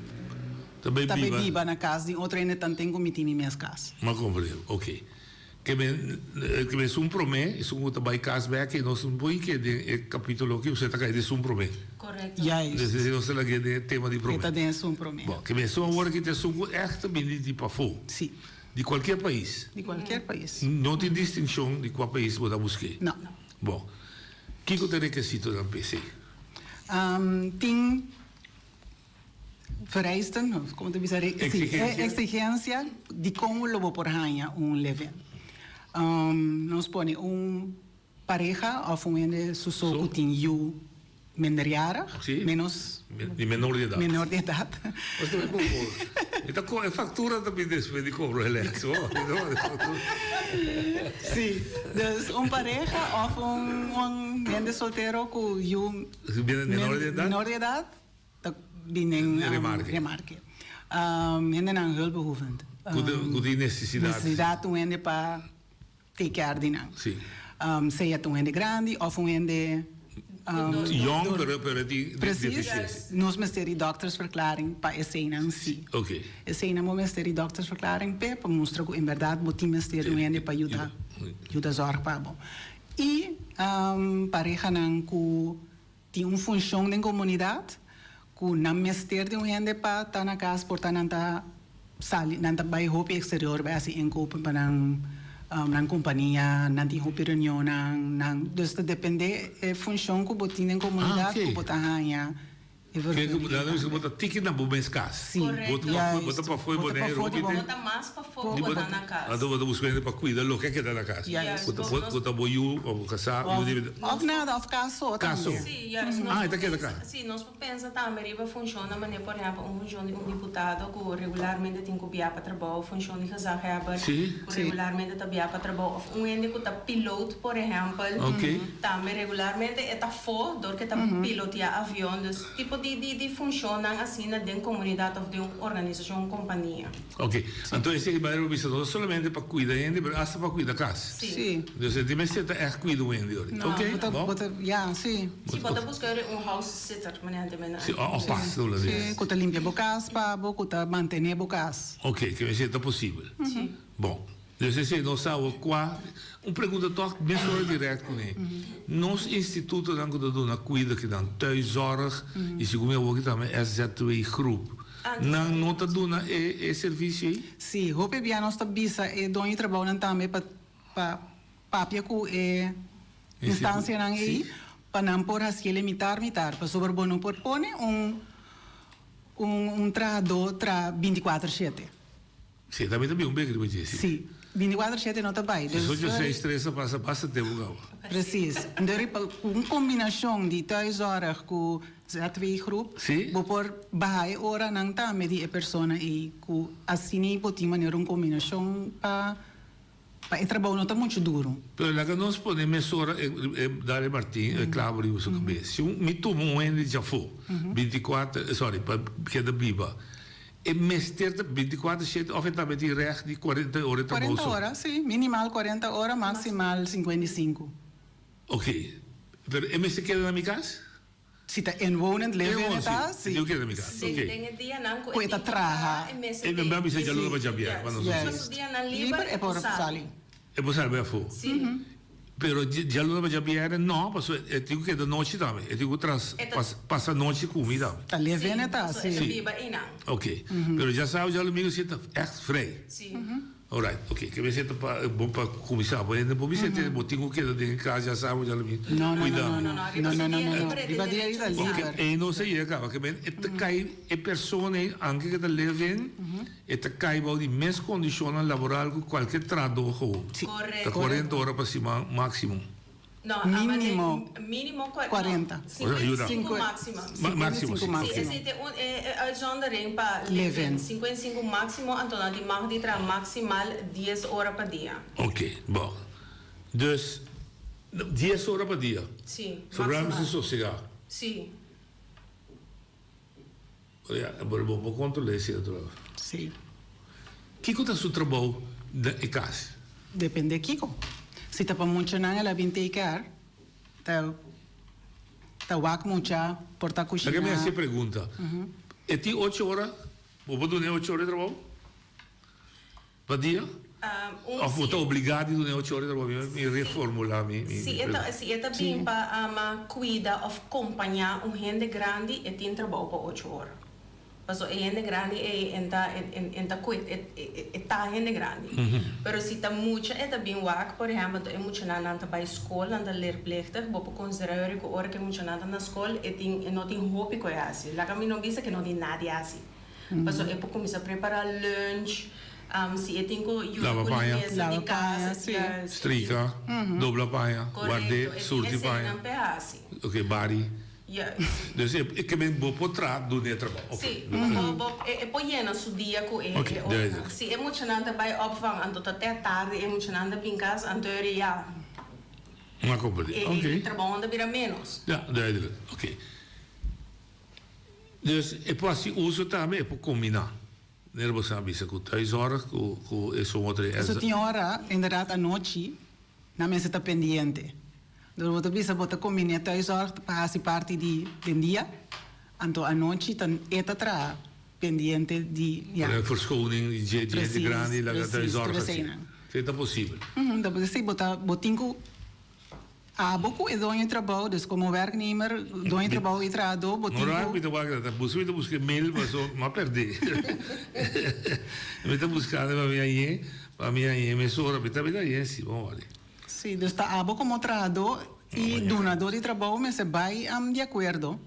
Ta bai ta bai biba. biba na kas di otro hende tanten ku mi tin mi mes kas. M'a komprende. Oké. Ke men ke men esun promé, esun ku ta bai kas bek i nos no por ke den e kapítulo aki, pasobra e ta kai den esun promé. Korekto. Juist. Des esei nos ta lag'é den e tema di promé. E ta den esun promé. Bon, ke men esun awor aki ta esun ku ègt ta bini di pafó. Sí. Di kualkier pais. Di kualkier pais. No tin distinshon di kua pais bo ta busk'é. No. Bon, kiko ta e rekesitonan p'esei? Tin. Vereisten, of como ta bisa, Exigencia. exigencia di con lo bo por haña un live-in. Nos pone un pareha of un hende su so cu tin yu minderjarig, Sí. menos Di menor di edad. menor di edad. Nos ta bay cobro. Mi ta co e factura ta bin despues di cobro e les. Sí, dus un pareha of un un hende soltero cu yu Menor di edad. menor di edad. Ta bin den Remarke. remarke. Hendenan hulpbehoevend. Ku tin ku tin nesesidat. Nesesidat un hende pa take care di nan. Si. Sea ta un hende grandi òf un hende Yong pero pero e tin Precies. deficiencia. Nos mester di doktersverklaring pa eseinan si. Oké. Eseinan bo mester di doktersverklaring p'e pa mustra ku enbèrdat bo tin mester di un hende pa yuda yuda zòrg pa bo. I parehanan ku Tin un funshon den komunidat ku nan mester di un hende pa ta na kas por ta nan ta sali nan ta bai hopi eksterior bai hasi inkopen pa nan nan kompania nan tin hopi reunionnan nan dus ta depende e funshon ku bo tin den komunidat ku bo ta haña e vergunning. Nan ta bisa ku bo ta tiki na bo mes kas. Si. Bo ta pafó di Boneiru hopi Bo ta mas pafó ku bo ta na kas. Anto bo ta buska hende pa kuida loke a keda na kas. Ku ta bo yu òf bo kasá. Òf nada, òf kaso tambe. Kaso. Sí, juist. Ah, e ta keda kas. Sí, nos por pensa tambe riba funshonnan manera por ehèmpel un funshon di un diputado ku regularmente tin ku bia pa trabou, funshon di gezaghebber ku regularmente ta bia pa trabou òf un hende ku ta piloot por ehèmpel tambe regularmente e ta afó dor ku e ta piloteá avion. Dus tipo di di funshonnan asina den komunidat òf den un organisashon, un kompania. Ok, anto esei bai riba bisa no solamente pa cuida hende pero hasta pa cuida cas. Sí. Dus e tin mester ta echt cuida un hende ori. No, Ok, bo ta, bon. bo ta, ya, sí. Sí, bo ta busca ori un house sitter, manera hende mena. Sí, o pas lo Sí, di. cu ta limpia bo cas pa bo, cu ta mantene bo cas. Ok, ke mester ta posibel. Sí. Bon, dus esei nos sa awor cua, un pregunta toch mesora direct cune. Nos institutonan cu ta duna cuido akinan, thuiszorg y segun mi awor aki tambe SZW groep. Nan no ta duna e e servisio ei? Sí, hopi bia nos ta bisa e doño di trabounan tambe pa pa papia ku e instansianan ei pa nan por hasiel e mitar mitar pasobra bo no por pone un. un un trahadó traha bintikuater shete. Si, tambe ta bin un bek riba dje, si. Si, bintikuater shete no ta bai. Si ocho seis tres ta pasa basta tempu kaba. Precies. Dor pa un kombinashon di thuiszorg ku ZW-groep, bo por baha e oranan tambe di e persona ei ku asina bo tin manera un kombinashon pa Pa e trabou no ta muchu duru. Pero laga nos pone mesora e Dario Martin e clavo riba su cabes. Si un mi tuma un hende djafó binticuater sorry pa keda biba e mester ta binticuater shete of e tambe tin recht di cuarenta ora e trabou so? Cuarenta ora si, minimal cuarenta ora maximal 55. Ok, pero e mester keda na mi cas? Si ta inwonend leven e ta, si. Yo keda mi kas, Den ok. den e dianan ku Ku e e ta tin ku traha. traha, e mester E tin. mi a bisa djaluna pa djabièrnè, pa nos Yes. no Su sa. dianan Liber liber e e por por sali. sali. E por sali bai afó. Si. Pero djaluna pa djabièrnè no, pasobra e tin ku keda nochi tambe. E tin ku tras E ta. pas pasa nochi ku mi tambe. Ta leven e ta, Pasobra e si. ta biba einan. Ok. Pero djasabu djalumingu si e ta ègt vrij. Si. Alright, ok, ke mester ta pa bo pa kuminsá bo hende bo bisa te bo tin ku keda den e kas ya sa bo ya lo mi No, no, kuida no, no, no, no, no, no, no, riba dia ei ta liber. Ok, ei no sa yega kaba, ke men e ta kai e persona ei anke ke ta live in e ta kai bou di mes kondishonnan laboral ku kualke trahadó gewoon. Korekto. Ta kuarenta ora pa siman máksimo. No, ama de Mínimo mínimo 40. No, 55 máximo. Máximo, sí. Sí, esei ta un e uitzondering pa Leven. leven. 55 máximo, anto nan tin mag di traha maximal 10 ora pa dia. Ok, bon. Dus, 10 ora pa dia. Sí, Sobrá maximal. mester sosegá. Sí. Ja, pero bo por controla ese otro. Sí. Kiko ta su trabou den e cas? Depende kiko. Si ta pa muchanan el a bin take care, ta ta wak mucha, por ta cushina. Laga mi haci e pregunta. E tin ocho ora? Bo por duna e ocho ora e trabou? Pa dia? Of bo ta obligá di duna e ocho ora di trabou? Mi reformulá mi Si e ta si e ta bin pa ama kuida òf kompañá un hende grandi e tin trabou pa ocho ora. Paso e hende grandi ei en ta en ta kuid e ta hende grandi. Pero si ta mucha e ta bin wak por ehèmpel e muchanan nan ta bai skol nan ta leerplichtig bo por konsiderá yori ku ora ku e muchanan ta na skol e tin e no tin hopi ku e hasi. Laga mi no bisa ku e no tin nada di hasi. Pasobra e por kuminsá prepará lunch, si e tin ku yuda Laba ku paña. limpiesa di Laba paña, kas, sí. juist. Strika, dobla paña, ward'é, Korekto, e tin surti paña. eseinan p'e hasi. Oké, bari. Juist. Dus e e ke men bo por traha duna e trabou. Oké. Sí, bo bo e e por yena su dia ku e Oké, e oranan. duidelijk. Si e muchanan ta bai opvang, anto ta te tardi e muchanan ta bin kas, anto e ya. M'a komprendé. E Oké. e trabounan ta bira ménos. Ja, duidelijk. Oké. Dus e por hasi uso tambe, e por kombiná. Manera bo sa bisa ku thuiszorg ku ku esun otro e Eso tin ora, inderdaad anochi, nan mester ta pendiente. Dor bo ta bisa bo ta kombiné thuiszorg pa hasi parti di den dia, anto anochi ta e ta traha pendiente di, ya. Por verschoning di dje dje hende grandi laga thuiszorg hasi. Esei ta posibel. Ta posibel, bo ta bo tin ku. Abo ku e doño di trabou, dus komo werknemer, doño di trabou i trahadó, bo tin No raak ku. mi ta wak ta buska mi ta buska e mail paso m'a perdé. Mi ta buskando pa mi hañ'é, pa mi hañ'é mesora, mi ta bira hañ'é si, bon wak. Sí, dus ta abo komo trahadó i dunadó di trabou mester bai di akuerdo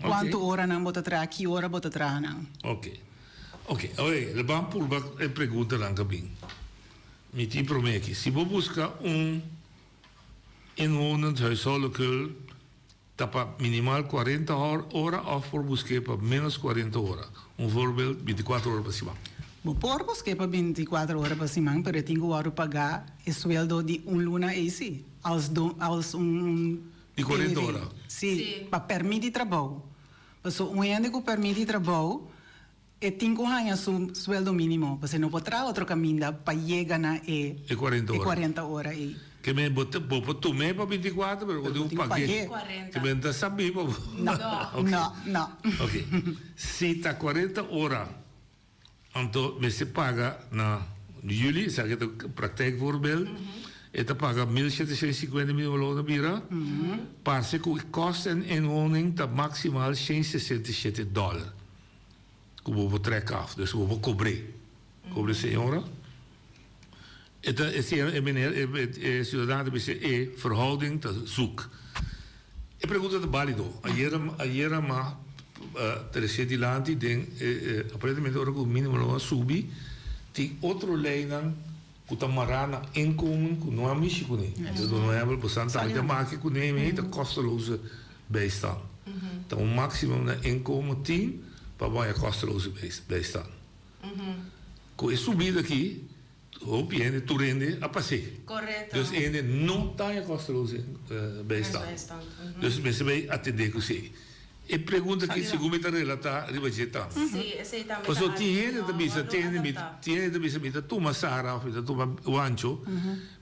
kuantu oranan bo ta traha, ki ora bo ta traha nan. Oke, oke, oe, lo ban purba e preguntanan ku a bin. Mi tin promé aki, si bo buska un. Inwonend huishoudelijk hulp ta pa minimal 40 ora of por busk'é pa ménos 40 ora, un voorbeeld 24 ora pa siman. Bo por busk'é pa 24 ora pa siman, pero e tin ku wòrdu pagá e sueldo di un luna ei sí, als do als un Di 40 PBV. ora? Sí, pa pèrmit di trabou. Pasobra un hende ku pèrmit di trabou E tin ku haña su sueldo mínimo, pasobra e no por traha otro kaminda pa yega na e E kuarenta e ora. kuarenta ora ei. Ke men bo ta bo por tum'é pa bintikuater, pero bo tin ku pag'é. Kuarenta. Ke men ta sabí pa bo. No, Oké. no, no. Oké. Si ta kuarenta ora, anto mester paga na juli, esaki ta praktijkvoorbeeld, e ta paga 1750 mínimo loon a bira, parse ku e kosten inwoning ta maksimaal 167 dòler. Ku bo por trek af, dus ku bo por kobr'é. Kobr'é señora. E ta e señora, e meneer, e e siudadano ta bisa e verhouding ta zoek. E pregunta ta bálido. Ayera ayera m'a. trese dilanti den e aparentemente ora ku minimumloon a subi tin otro leinan ku ta mará na inkomen ku no a mishi kuné. Entonces por ehempel bosan tambe ta maki kuné mi ta kosteloze bijstand. Ta un maximum na inkomen tin pa bo haña kosteloze bijstand. Ku e subida aki Hopi hende, tur hende a pas'é. Correcto. Dus e hende no ta haña kosteloze bijstand. Bijstand, mhm. Dus mester bay atendé ku esei. E pregunta aki segun mi ta relatá riba dje tambe. Sí, esei tambe ta Pasobra tin algu hende ku ta no a bisa, wòrdu tin hende mi, adaptá. tin hende ta bisa mi ta tuma Sara òf mi ta tuma Wancho,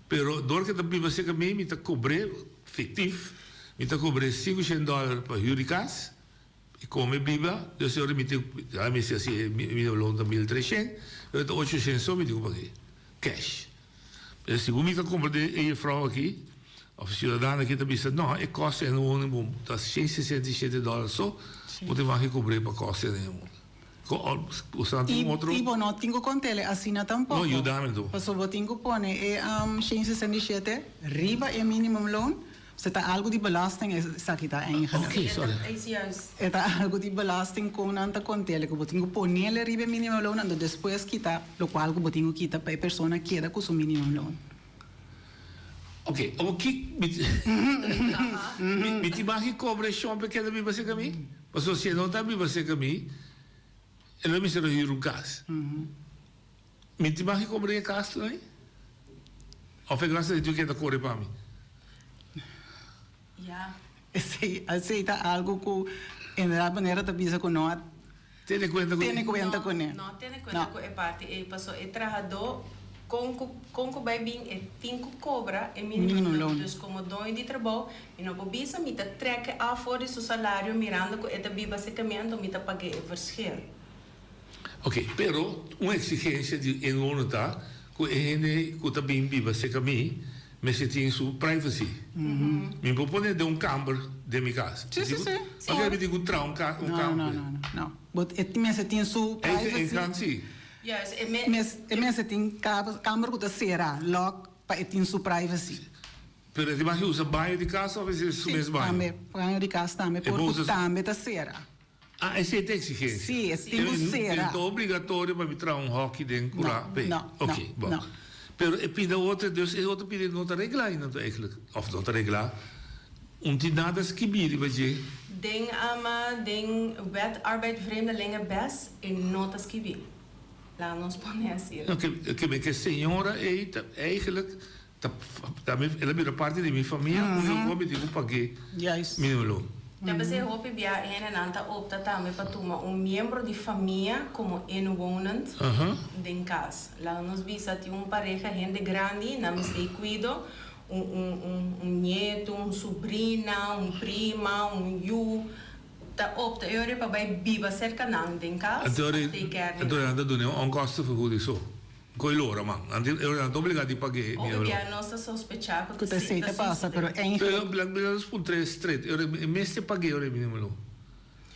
pero dor ke ta biba serka mi, mi ta kobr'é fiktif, mi ta kobr'é sinkushen dòler pa hür di kas, I come biba, dus e ora mi tin, a mi si e mi loon ta 1300, pero ta 800 so mi tin ku pag'é, cash. Pero segun mi ta komprendé e jefrouw aki, of ciudadano aki ta bisa, no, e kosten en woning bo ta 167 dòler so, bo tin wak kubr'é pa kosten en woning. Bo tin otro? I bo no tin ku kont'el asina tampoko. No, yuda mi anto. Pasobra bo tin ku pone e 167 riba e minimumloon. Si ta algu di belasting esaki ta eigenlijk. Oké, sorry. E ta algu di belasting kon nan ta kont'el ku bo tin ku ponel riba e minimumloon anto despues kita lokual ku bo tin ku kita pa e persona keda ku su minimumloon. Oké, obo ki mi mi tin mag di kobra e shon pa e keda biba serka mi? Pasobra si e no ta biba serka mi e lo mester a hür un kas. Mi tin mag di kobra e gastu ei? Of e gastu ei tur keda kore pa mi? Ya. Esei, esei ta algu ku inderdat manera ta bisa ku no a Tene kuenta ku tene kuenta kuné. No, no tene kuenta ku e parti ei, paso e trahadó kon ku kon ku bai bin e tin ku kobra e minimum loon. Dus komo doño di trabou mi no por bisa mi ta trek e af for di su salario mirando ku e ta biba serka mi anto mi ta pag'é e verschil. Ok, pero un exigencia di inwoner ta cu e hende cu ta bin biba cerca mi mester tin su privacy. Mi por pone den un kamber den mi cas. Sí, sí, sí. Pakico mi tin cu traha un No, kamber? no, no, no. Bo e mester tin su Eigen privacy. ingang sí. Juist, e me. E mester tin kamber cu ta cera, lock, pa e tin su privacy. Pero e tin mag usa baño di cas of e su mes baño? Sí, tambe. Baño di cas tambe por cu tambe ta cera. Ah, esei ta exigencia? Sí, es tin ku sera. E ta obligatorio pa mi traha un hockey den kura No, no, Ok, bon. no. Pero e pida otro, dus e otro pida no ta regla ainda anto eigenlijk. Of no ta regla, un tin nada skibí riba dje. Den ama den Wet Arbeid Vreemdelingen bes e no ta skibí. Laga nos pone asina. No, ke ke ke señora ei ta eigenlijk ta ta mi el a bira parti di mi famia ku mi hopi tin ku pag'é minimumloon. Ta p'esei hopi bia hendenan ta opta tambe pa tuma un miembro di famia komo inwonend den kas. Laga nos bisa tin un pareha hende grandi, nan mester e kuido, un un un un nietu, un subrina, un prima, un yu, ta opta e ora pa bai biba serka nan den kas Anto pa take care di nan nan. ta duna un onkostenvergoeding so. Koe lora man. Nan tin, e ora nan ta obligá di pag'é Hopi dinero. bia nos ta sospechá ku Ku ta ta esei ta pasa, pero Pero eigenlijk. mi ta puntr'é stret, e ora e mester pag'é ora e minimo lo.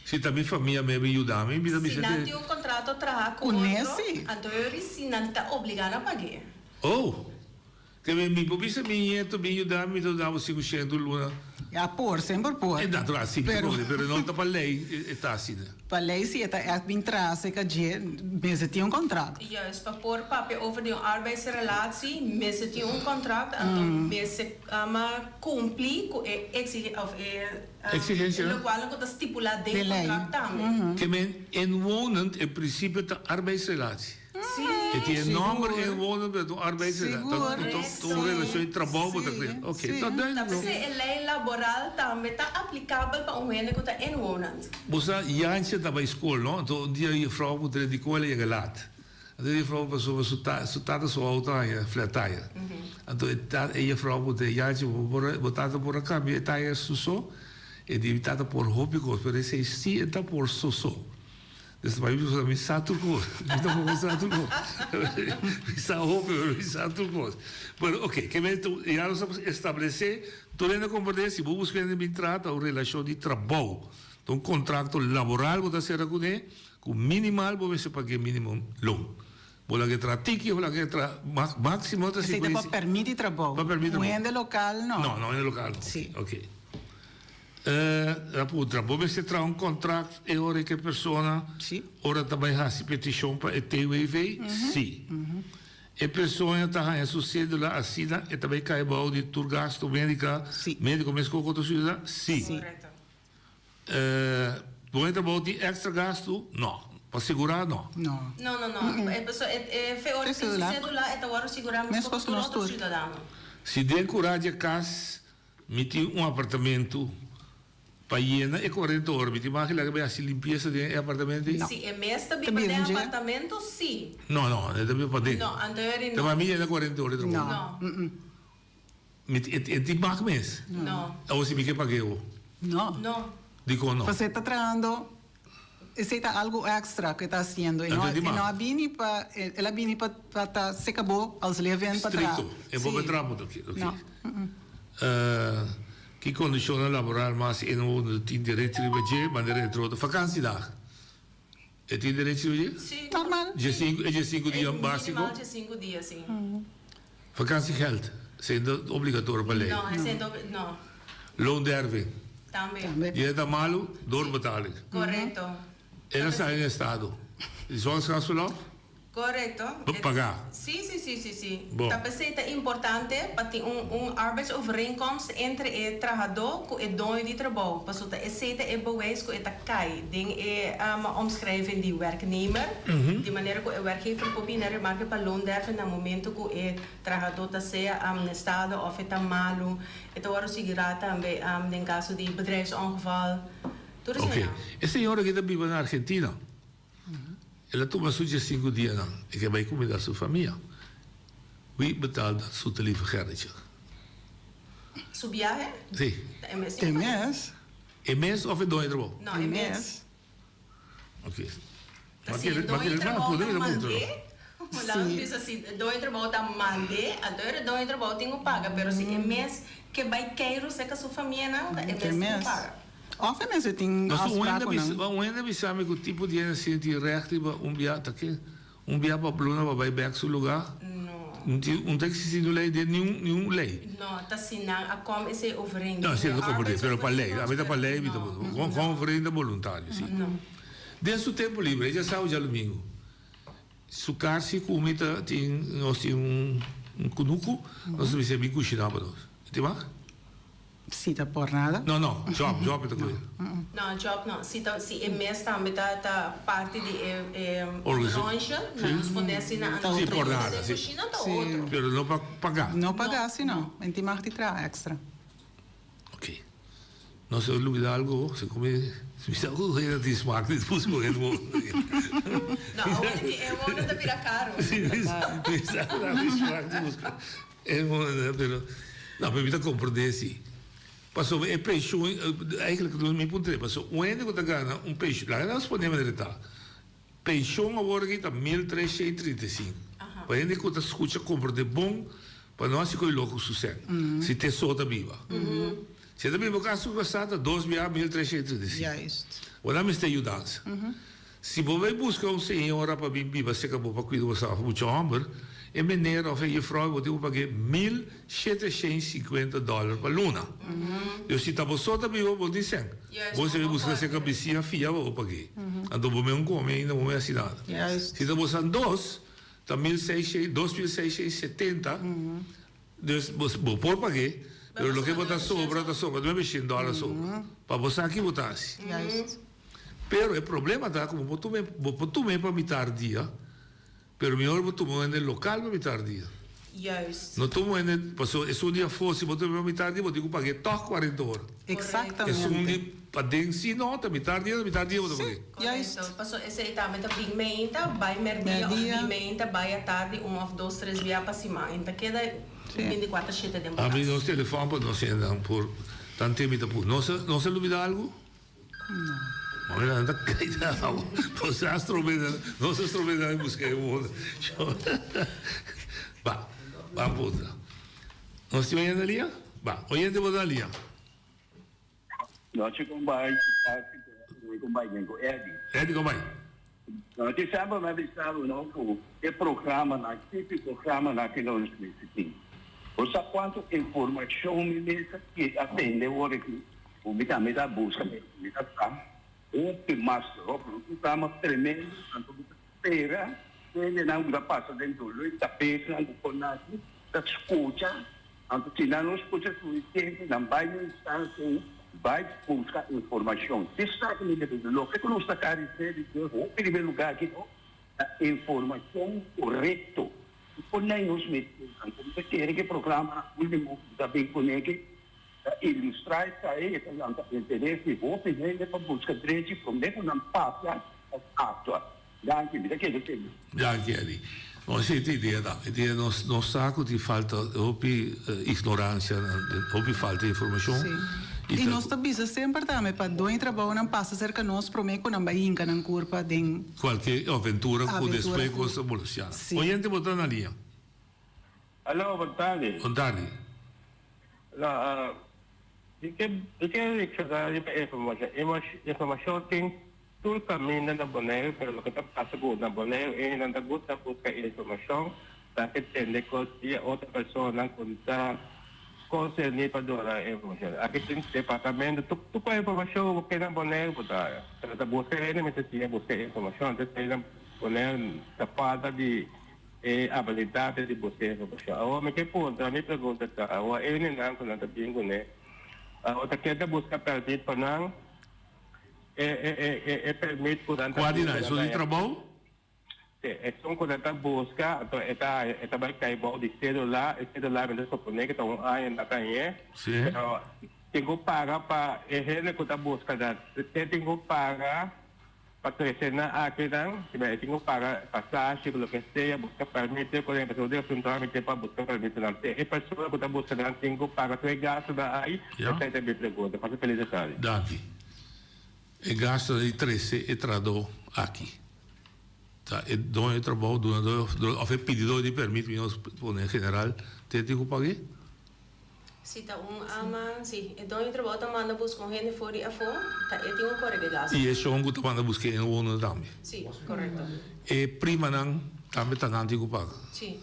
Si ta mi famia mi a bin yuda mi, mi ta Si bisa nan te. tin un kontrato traha ku Kuné otro, si. anto e ora si nan ta obligá na pag'é. Oh! Ke mi mi por bisa mi nieto bin yuda mi, mi ta duna bo 500 luna. Ya por, semper por. E natural, si Pero. pero no ta pa ley e ta asina. Pa ley si e ta echt bin trase ka dje, mester tin un contract. Juist, pa por papia over di un arbeidsrelatie mester tin un contract, anto mester cumpli cu e exige of e Exigencia. locual cu ta stipula den Den ley. contract tambe. Ke men inwonend in principe ta arbeidsrelatie. Sí. E tin e Sigur. nomber inwonend pero ta un arbeidsrelatie. Sigur. Ta un relacion di trabou bo ta crea. Sí, Ok, sí. ta Ta duidelijk. p'esei e ley laboral tambe ta aplicabel pa un hende cu ta inwonend. Bo sa, Jantje ta bai skol, no? Anto un dia juffrouw ku trei di kol a yega laat. Anto e juffrouw pasobra su ta su tata su auto a haña flat tire. Anto e ta e juffrouw puntra Jantje, bo por a bo tata por a kambia e tire su so? E di, mi tata por hopi kos, pero esei si e ta por so so. Dus ta bai bisa mi sa tur kos. Mi tampoco sa tur kos. Mi sa hopi, pero mi sa tur kos. Pero oké, ke men tu ya nos a establesé, tur hende a komprendé si bo buska hende bin traha ta un relashon di trabou. Ta un kontrakto laboral bo ta sera kuné, ku minimal bo mester pag'é minimum loon. Bo laga e traha tiki of laga e traha máksimo ta Esei ta pa 55. pèrmit di trabou. Pa pèrmit di Un trabou. hende lokal no. No, no hende lokal no. Sí. Oké. A puntra, bo mester traha un contract e ora ku e persona ora ta bai hasi petishon pa e TWV? Si. E persona ta haña su cédula asina e ta bai kai bou di tur gasto médica, médico mes ku otro ciudadano? Si. Bo e trabou tin extra gastu? No. Pa sigurá? No. No. No, no, no. E perso e e fe ora tin su cédula e ta wòrdu sigurá meskos ku tur otro ciudadano. Si den kurá dje kas mi tin un apartamentu, pa yena e kuarenta ora mi tin mag laga bai hasi limpiesa den e apartamento ei? Si e mes ta biba den apartamento, si. No, no, e ta biba paden. No, anto eri no. Ta pa mi yena kuarenta ora e trabou? No. Mi e tin bak mes? No. Awor si mi ke pag'é bo? No. No. Dikon no? Pasobra e ta trahando, esei ta algo extra ku e ta hasiendo. E no e no a bini pa, el a bini pa pa ta seka bo als leven pa traha. Strikto. E bo pa traha bo ta ke. Oké. No. Ki kondishonnan laboral mas e no tin derecho riba dje manera entre otro fakansidag? E tin derecho riba dje? Si. Normal. Dje e djesinku dia básiko? Minimal djesinku dia, si. Vakantiegeld, esei no ta obligatorio pa lei. No, esei no, no. Loonderving. Tambe. Tambe. Dia ta malu, doorbetaling. Korekto. El a sali na estado. Di zwangerschapsverlof? Korekto. Bo paga. Si, si, si, si, si. Bon. Ta p'esei ta importante pa tin un un arbeidsovereenkomst entre e trahadó ku e doño di trabou, pasobra ta esei ta e bewijs ku e ta kai den e omschrijving di werknemer, di manera ku e werkgever por bini na remarke pa loonderving na momento ku e trahadó ta sea na estado òf e ta malu. E ta wòrdu sigurá tambe den kaso di bedrijfsongeval. Tur Oké. esei. E señora aki ta biba na Argentina. El a tuma su diesinku dianan e ke bai kumindá su famia. Wie betaalt dat zoete lieve Gerritje? Su biahe? Sí. Ta e mes. E mes. E mes of e doño trabou? No, e mes. Oké. Ta si e doño trabou ta mand'é, laat nos bisa si e doño trabou ta mand'é, anto e doño trabou tin ku paga, pero si e mes ke bai keiru serka su famianan, ta e mes tin ku paga. Of e mester tin Nos un afspraak hende ku nan. Un hende bisa mi ku tipo di hende asina tin recht riba un bia ta ke un bia pa luna pa bai bek su luga. No. Un ta existi un ley den niun niun ley. No, ta si nan a kom esey overeen. No, si nan a kom overeen, pero pa ley. Ami ta pa ley mi ta kom overeen ta boluntario, si. No. Den su tempo libre, e djasabu djalumingu, su karsi ku mi ta tin nos tin un kunuku, nos ta bisa e bin kushina pa nos. Tin mas? Si ta por nada. No, no, job, job e ta kohe. No, job no. Si ta, si e mes tambe ta, ta parti di e, e branche, nan nos pone asina Si, anto por nada, si. Kushina ta otro. Pero no pa paga. No paga si no. En tin mag di traha extra. Ok. No se olbida algo, se come, mi sa ku hende tin smak di pus ku hende bo. No, awor ki e wono ta bira karo. Si, mi sa ku tin smak di pus. E pero no pero mi ta comprende si. Pasobra e pensioen eigenlijk mi puntra pasobra un hende ku ta gana un pensioen laga nos pone manera ta pensioen awor aki ta 1335 pa hende ku ta skucha comprende bon pa no hasi koe loko su sèn si te so ta biba si e ta biba kas su kasá ta dos bia 1335 bo nan mester yudansa. Si bo bai buska un señora pa bin biba serka bo pa kuida bo sa òf mucha hòmber, e meneer òf e jefrou bo tin ku pag'é 1750 dòler pa luna. Dus si ta bo so ta biba bo tin sèn. Bo mester bai buska serka bisiña fia pa bo pag'é. Anto bo men kome ainda bo men hasi nada. Si ta bosan dos, ta mil seishent, 2670, dus bo por pag'é, pero loke bo ta sobra ta sobra 900 dòler sobra. Pa bo sa ki bo ta hasi. Pero e problema ta ku bo por tuma bo por tuma e pa mitar dia, pero mihor bo tuma un hende lokal pa mitar dia. Juist. No tuma un hende, pasobra esun di afó si bo tuma e pa mitar dia bo tin ku pag'é tòg kuarenta ora. Exactamente. Esun di paden si no, ta mitar dia ta mitar dia bo ta pag'é. Korekto. Pasobra esei tambe ta bin meinta, bai merdia òf bin meinta, bai atardi un òf dos tres bia pa siman. En ta keda bintikuater shete den bo kas. Abri nos telefòn pa nos hendenan por tan temita pur. Nos a lubida algu? No. Mami ta kaita awa. Nos a strobeda, nos a strobeda busca e woord. Ba, ba puta. Nos tin oyente lia? Ba, oyente bo ta lia. Nochi con bai, con bai den cu Eddie. Eddie con bai. Nochi semper mi a bisa bo no cu e programanan, tipo programanan cu nos mester tin. Bo sa cuanto informacion mi mester a tende ora aki? Ku mi tambe ta buska mi ta sa hopi mas hopi un programa tremendo anto mi ta spera hendenan ku ta pasa den doló i kabesnan ku por naki ta skucha anto si nan no skucha sufisiente nan bai na instansia ei bai buska informashon esaki mi ta bisa loke ku nos ta karesé di dje hopi riba e lugá aki no ta informashon korekto i por nei nos mester anto mi ta kere ku e programa ultimo ku ta bin kuné ke Ta ilustrá esei e ta lanta interes di hopi hende pa buska drechi promé ku nan papia òf aktua. Danki, mi ta keda tende. Danki Eddie. Bon esei ta idea tambe. Idea nos nos sa ku tin falta hopi ignoransia, hopi falta di informashon. Sí. I nos ta bisa semper tambe pa doño trabounan pasa serka nos promé ku nan bai hinka nan kurpa den. Kualke aventura ku despues kos ta bolusiá. Sí. Oyente bo ta na liña. Alo, bon tardi. Bon tardi. No, di ke di ke reacciona riba e informacion? Informacion tin tur caminda na Boneiru, pero loke ta pasa cu na Boneiru e hendenan ta gusta busca informacion, ta ke tende cos di e otro personanan cu ta concerni pa duna e informacion. Aki tin departamento, tur tur cual informacion cu bo ke na Boneiru bo ta haya, pero ta busca hende mester siña busca e informacion, antes ta na Boneiru ta falta di E abilidat di busca informacion. Awor mi ke puntra, mi pregunta ta, awor e hendenan cu nan ta bin cune, awor ta ken ta busca permit pa nan? E e e e e permit cu nan ta Cua di busca nan? nan Esun ta di haya? trabou? Si, esun cu nan ta busca, anto e ta haya, e ta bay cay bou di cedula, e cedula mi ta supone cu ta un aña nan ta hañ'e, pero tin cu paga pa e hende cu ta busca nan, te tin cu paga. Pa trece nan akinan, si bay e tin cu paga pasashi cu loke sea, busca permito, cu e persona tin un tramite pa busca permitonan. Te e persona cu ta busca nan tin cu paga tur e gastonan ay? Esey ta mi pregunta. Pasa feliz tardi. Danki. E gasto di trece e trahador aki ta e doño di trabou, dunador of e pididor di permit, mi nos pone en general, te tin cu pag'e? Si ta un ama, si e doño di trabou ta manda buska un hende for di afó, ta e tin un kore di gastu. I e shon ku ta manda buska e wono tambe. Si, korekto. E primanan tambe ta nan tin ku paga. Si.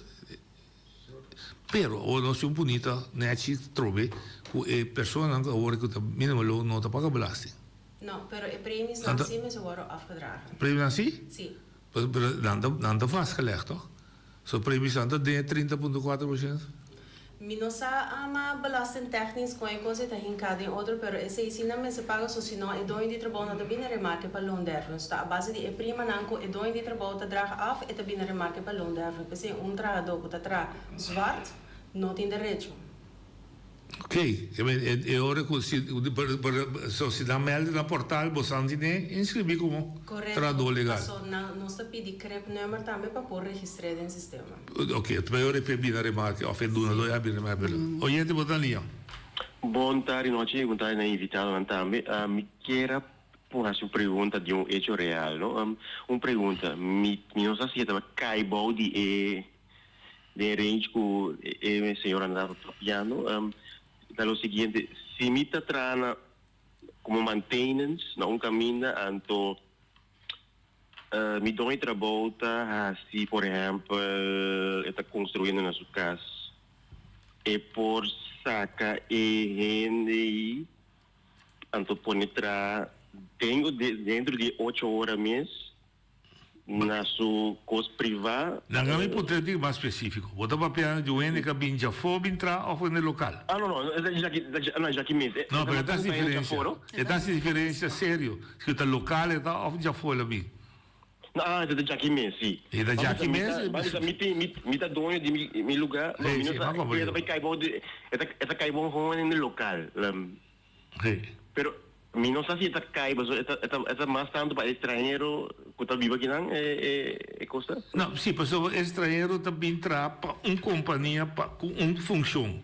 Pero awor nos tin un bunita nechi trobe ku e personanan ku awor ku ta minimo loon no ta paga belasting. No, pero e premisnan si mester wòrdu afgedragen. Preminan si? Si. Pero nan ta nan ta vastgelegd toch? So premisnan ta den e 30.4%? Mi no sa ama belastingtechnisch kon e kos ei ta hinká den otro, pero esei si nan mester paga, so si no e doño di trabou no ta bini remarke pa loonderving. So ta a base di e primanan ku e doño di trabou ta draga af, e ta bini remarke pa loonderving. P'esei un trahadó ku ta traha zwart no tin derecho. Ok, e ora ku si so si nan mèlde na portal bo san tine inskribí komo trahadó legal. Korekto, paso nan nos ta pidi cribnummer tambe pa por registr'é den sistema. Ok, ta e ora e por bini remarke òf e dunadó ya bini remarke. Oyente bo ta na liña. Bon tardi nochi, bon tardi na e invitadonan tambe. Mi kier a por hasi un pregunta di un hecho real, no? Un pregunta, mi mi no sa si e ta kai bou di e Den range cu e señora nan ta papiando ta lo siguiente, si mi ta traha na como mantenance na un caminda anto mi doño di trabou ta haci por ehempel e ta construyendo na su cas e por saca e hende y anto pone traha dentro di e ocho ora mes. Na su kos privá. Nan a mi puntra di mas spesífiko. Bo ta papia di un hende ku a bin djafó bin traha òf hende lokal? Ah, no, no, no, djaki mes. No, pero e ta hasi diferensia. E ta hasi diferensia serio. Si ta lokal e ta òf djafó el a bin. No, ah, e ta djaki mes, si. E ta djaki mes? Mi tin, mi ta doño di mi lugá. No, mi no sa, e ta bai kai bou di, e ta kai bou un hende lokal. Pero mi no sa si e ta kai pasobra e ta e ta e ta mas tantu pa e estranhero ku ta biba akinan e e e kos ta. No, si, pasobra e estranhero ta bin traha pa un kompania pa ku un funshon,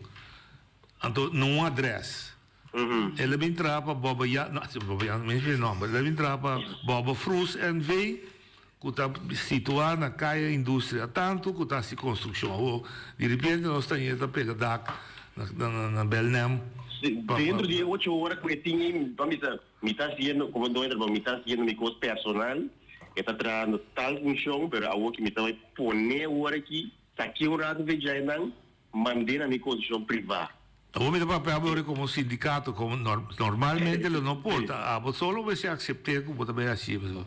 anto na un adrès. El a bin traha pa Boba Jan, no, Boba Jan mi no sa e nòmber, el a bin traha pa Boba Frus NV. Ku ta situá na Kaya Industria tantu ku ta hasi konstrukshon. Awor, di repente nos ta ñe ta pega dak na Belnem. Dentro di e ocho ora ku e tin ei, pa mi ta, mi ta hasiendo, komo doño di trabou, mi ta hasiendo mi kos personal, e ta trahando tal funshon, pero awor ki mi ta bai pone awor aki, saki un rato di djainan, mand'é na mi kondishon privá. Awor mi ta papia bo ori komo sindikato, komo normalmente lo no por ta abo solo mester aksept'é ku bo ta bai hasié pasobra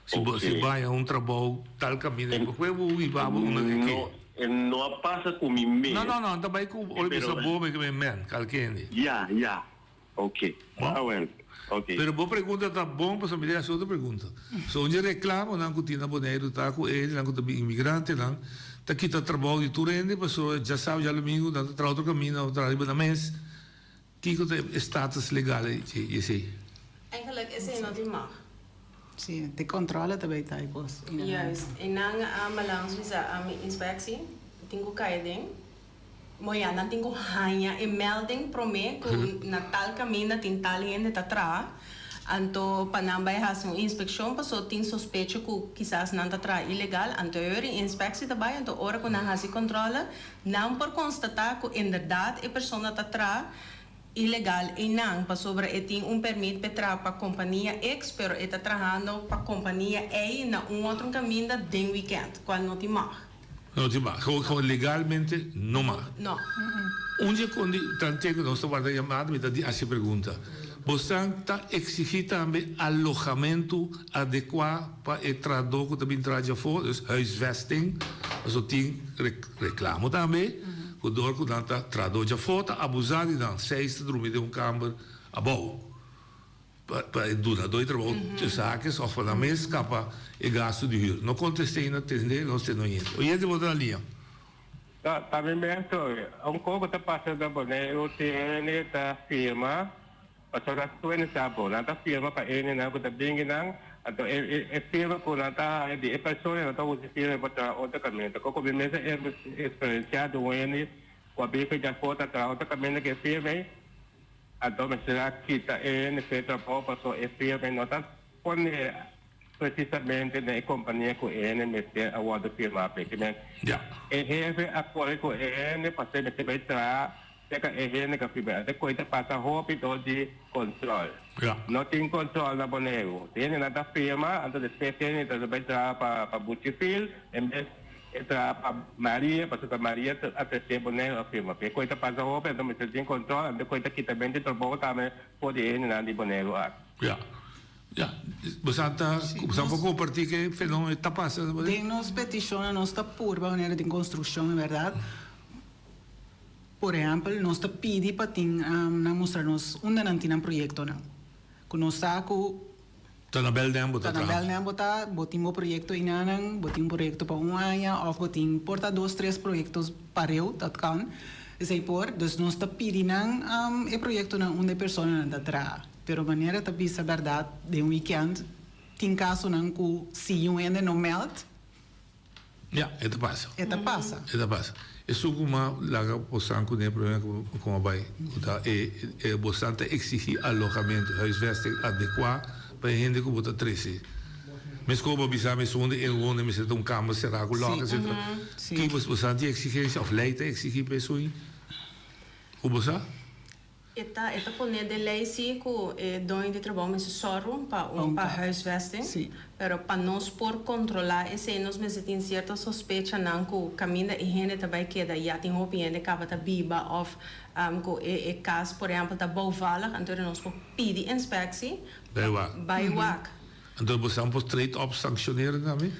si bo si bo haña un trabou tal kaminda bo kue bo hiba bo unda ke ke. No, e no a pasa ku mi mes. No no no, ta bai ku ori bisa bo mi ke mi men kalkende. Ya, ya. Ok. Awel. Ok. Pero bo pregunta ta bon pasobra mi tin hasi otro pregunta. So un dje reclamonan cu tin na Boneiru ta cu e nan cu ta bin inmigrantenan ta kita trabou di tur hende pasobra djasabi djadomingo nan ta traha otro caminda of traha riba nan mes. Kico ta e status legal di esey? Eigenlijk esey no tin mag. Si, te controle ta bay ta e cos. Juist. E nan a balans bisa ami inspectie tin cu cay aden. Bo ya, nan tin ku haña e melding promé ku na tal kaminda tin tal hende ta traha. Anto pa nan bai hasi un inspekshon paso tin sospecho ku kisas nan ta traha ilegal. Anto e ora e inspeksie ta bai, anto ora ku nan hasi kòntròle nan por konstatá ku inderdat e persona ta traha ilegal einan pasobra e tin un pèrmit p'e traha pa kompania X pero e ta trahando pa kompania Y na un otro kaminda den wikènt, kual no tin mag. No tin mag. Gewoon gewoon legalmente no mag. No. Un dje kondi tante ku nos ta warda yamada mi ta di hasi pregunta. Bosnan ta eksigí tambe alohamentu adekuá pa e trahadó ku ta bin traha djafó, dus huisvesting, pasobra tin reklamo tambe ku dor ku nan ta trahadó djafó ta abusá di nan, seis ta drumi den un kamber abou. Pa e dunadó di trabou tussen haakjes of pa nan mes skapa e gastu di hür. No kontest'é i no tend'é, nos tende oyente. Oyente bo ta na liña. Ta, ta mi mes sorry. Un kos ku ta pasa na Boneiru tin hende ta firma pasobra nan suena sa bo. Nan ta firma pa hendenan ku ta bini nan, anto e e e firma ku nan ta haña di e persona nan ta usa e firma pa traha otro kaminda. Koko mi mes a eksperensiá di un hende ku a bin for djafó ta traha otro kaminda ku e firma ei. Anto mester a kita e hende fe trabou paso e firme no ta pone precisamente den e compania cu e hende mester a wordo firma pe. Ki men e hefe a core cu e hende paso e mester bay traha cerca e hende cu a firma. Anto coy ta pasa hopi dor di control. No tin control na Boneiru. E hendenan ta firma anto despues e hende ta bay traha pa Buchifil en bes E traha pa Maria, pasobra ta Maria ta a trese Boneiru a firma. P'e koe ta pasa hopi, anto mester tin kontrol, anto koe ta kita benti trabou tambe for di e hendenan di Boneiru aki. Ya. Ya. Bosan ta, bosan por kompartí ke fenomeno ta pasa na Boneiru? Den nos petishonnan nos ta purba manera den konstrukshon, en bèrdat. Por ehèmpel, nos ta pidi pa tin nan mustra nos unda nan tin nan proyektonan. Ku nos sa ku Ta na Belnem bo ta Ta na traha? Belnem bo ta, bo tin bo proyecto einanan, bo tin un proyecto pa un aña of bo tin por ta dos, tres proyectos pareu, dat kan. Esey por, dus nos ta pidi nan e proyectonan unda e personanan ta traha. Pero manera ta bisa berdad, den weekend tin casonan cu si un hende no meld, Ya, e ta pasa. E ta pasa. E ta pasa. Esun ku m'a laga bosan kuné promé ku ku m'a bai, ku ta e e bosan ta eksigí alohamentu, huisvesting, adekuá pa e hende ku bo ta trese. Meskos bo a bisa mi esun di inwoner mester ta un kamber será ku lòk, etsetera. Ki bosan tin eksigensia òf lei ta eksigí pa esun? Ku bo sa? E ta e ta pone den ley si cu e doño di trabou mester sòru pa un pa huisvesting, pero pa nos por controla esey nos mester tin cierto sospechanan cu caminda e hende ta bay keda ya tin hopi hende caba ta biba of cu e e cas por ehempel ta bouwvallig anto nos por pidi inspectie Bay wak. bay wak. Anto bo san por straight up sanctioneren tambe?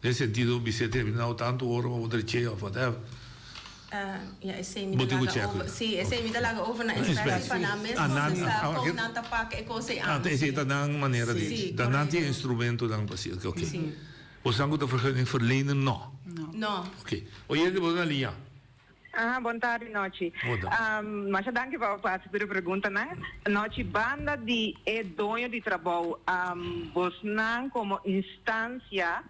Den sentido bis'é terminá tantu ora pa bo dreché of whatever. Ya esei mi ta laga over. Sí, esei mi ta laga over na inspectie pa nan mes contestá kon nan ta pak e kos ei aan. Ah, esei ta nan manera di. Ta nan tin e instrumentonan pa hasi. Oké. Bo sa ku ta vergunning verlenen? No. No. Oké. Oyente bo ta na liña. Aha, bon tardi Nochi. Bon tardi. Masha danki pa bo hasi tur e preguntanan. Nochi, banda di e doño di trabou, bosnan komo instansia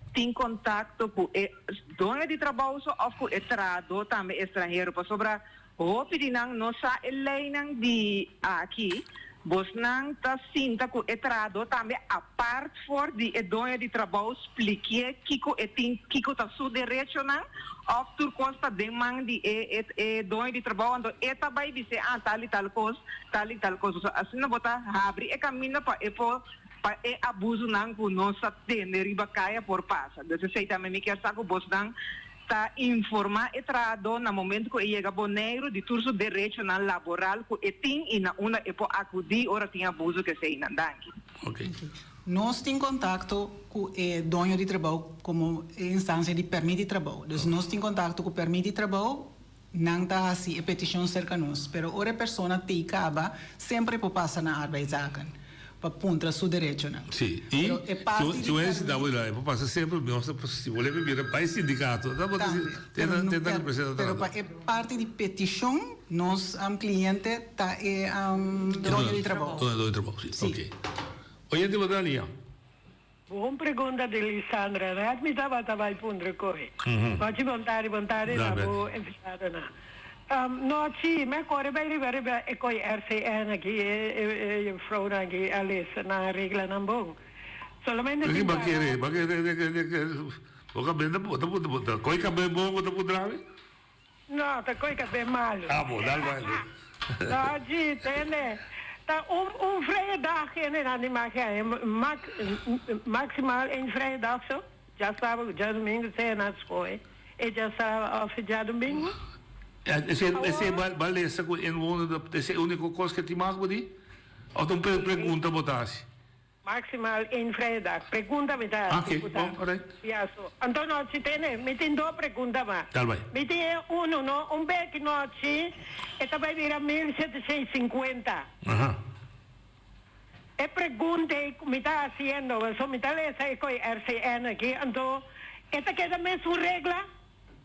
tin kontakto ku e doño di trabou so òf ku e trahadó tambe estranhero? Pasobra hopi di nan no sa e leinan di aki. Bosnan ta sinta ku e trahadó tambe apart for di e doño di trabou splikié kiko e tin, kiko ta su derechonan òf tur kos ta den man di e e doño di trabou anto e ta bai bis'é ah tal i tal kos, tal i tal kos. So asina bo ta habri e kaminda pa e por pa e abusonan ku nos ta tende riba kaya por pasa. Dus esei tambe mi kier sa ku bosnan. Ta informá e trahadó na momento ku e yega Boneiru di tur su derechonan laboral ku e tin i na unda e por akudí ora tin abuso ku eseinan. Danki. Nos tin kontakto ku e doño di trabou komo e instansia di pèrmit di trabou. Dus nos tin kontakto ku pèrmit di trabou, nan ta hasi e petishon serka nos. Pero ora e persona tei kaba, semper e por pasa na Arbeidszaken pa puntra su derechonan. Sí, i Pero e parti si di un hende pèrmit. ta bo e por pasa semper, nos ta si bo lebe bira bai sindikato, ta bo ta Tambe. tenta Pero no tenta per representa pero pa trahadó. e parti di petishon nos kliente ta e doño di trabou. Doño di trabou, sí. Sí. Oké. Oyente bo ta lia. Bon pregunta di Lisandra. Net mi tabata bai puntra koe. Nochi bon tardi, bon tardi na bo invitadonan. Nochi, mi a kore bai riba riba e koe RCN aki, e juffrouwnan aki a lesa nan reglanan bon. Solamente Ki tin bo para. kere? Bo kere bo kabes ta ta koe kabes bon bo ta puntra mi? No, ta koe kabes malu. Ah bo, dal bai. Nochi, tende. Ta un un vrije dag hende nan di maki ahe, max maximaal één vrije dag zo. Djasabat ku djadumingu sea na skohe e djasabat of e djadumingu. Esei esei ba ba lesa ku inwoner esei uniko kos ke tin mas bo di? Of ta un pregunta bo ta hasi? Maximaal één vrije dag. Pregunta mi ta hasi Oké, ku ta bon, alright. ya so. Anto nochi tene, mi tin dos pregunta mas. Dal bai. Mi tin e unu no, un bek nochi e ta bai bira 1750. Aha. E pregunta ei ku mi ta hasiendo, pasobra mi ta lesa e koe RCN aki, anto e ta keda mesun regla?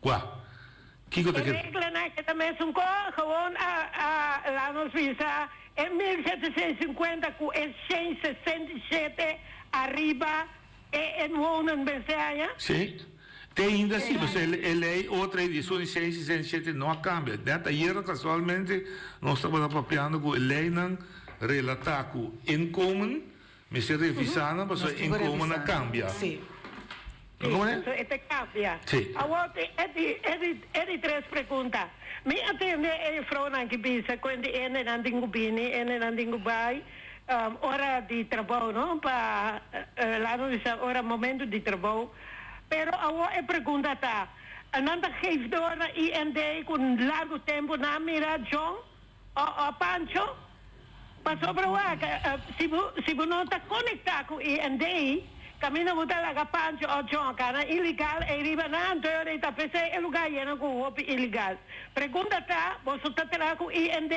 Kua? Kiko ta E keda? reglanan keda mesun ko, gewoon a a laat nos bisa e 1750 ku e 167 ariba e inwonen mester haña? Sí. Te ainda sí, pasobra e lei otra ei di esun di 667 no a kambia. Net ayera kasualmente nos tabata papiando ku e leinan relatá ku inkomen mester revisá nan pasobra Nos tin ku inkomen a revisá. kambia. Sí. No komo ne? So e ta kambia. Sí. Awor e di e di e di tres pregunta. Mi a tende e juffrouwnan ki bisa ku di hendenan tin ku bini, hendenan tin ku bai ora di trabou no pa laat nos bisa ora momento di trabou. Pero awor e pregunta ta, nan ta geef door na IND ku largo tempo nan a mira John o o Pancho? Pasobra wak, si bo si bo no ta konektá ku IND, kaminda bo ta laga Pancho o John kana ilegal ei riba nan, anto e ora ei ta p'esei e lugá yena ku hopi ilegal. Pregunta ta, boso ta traha ku IND?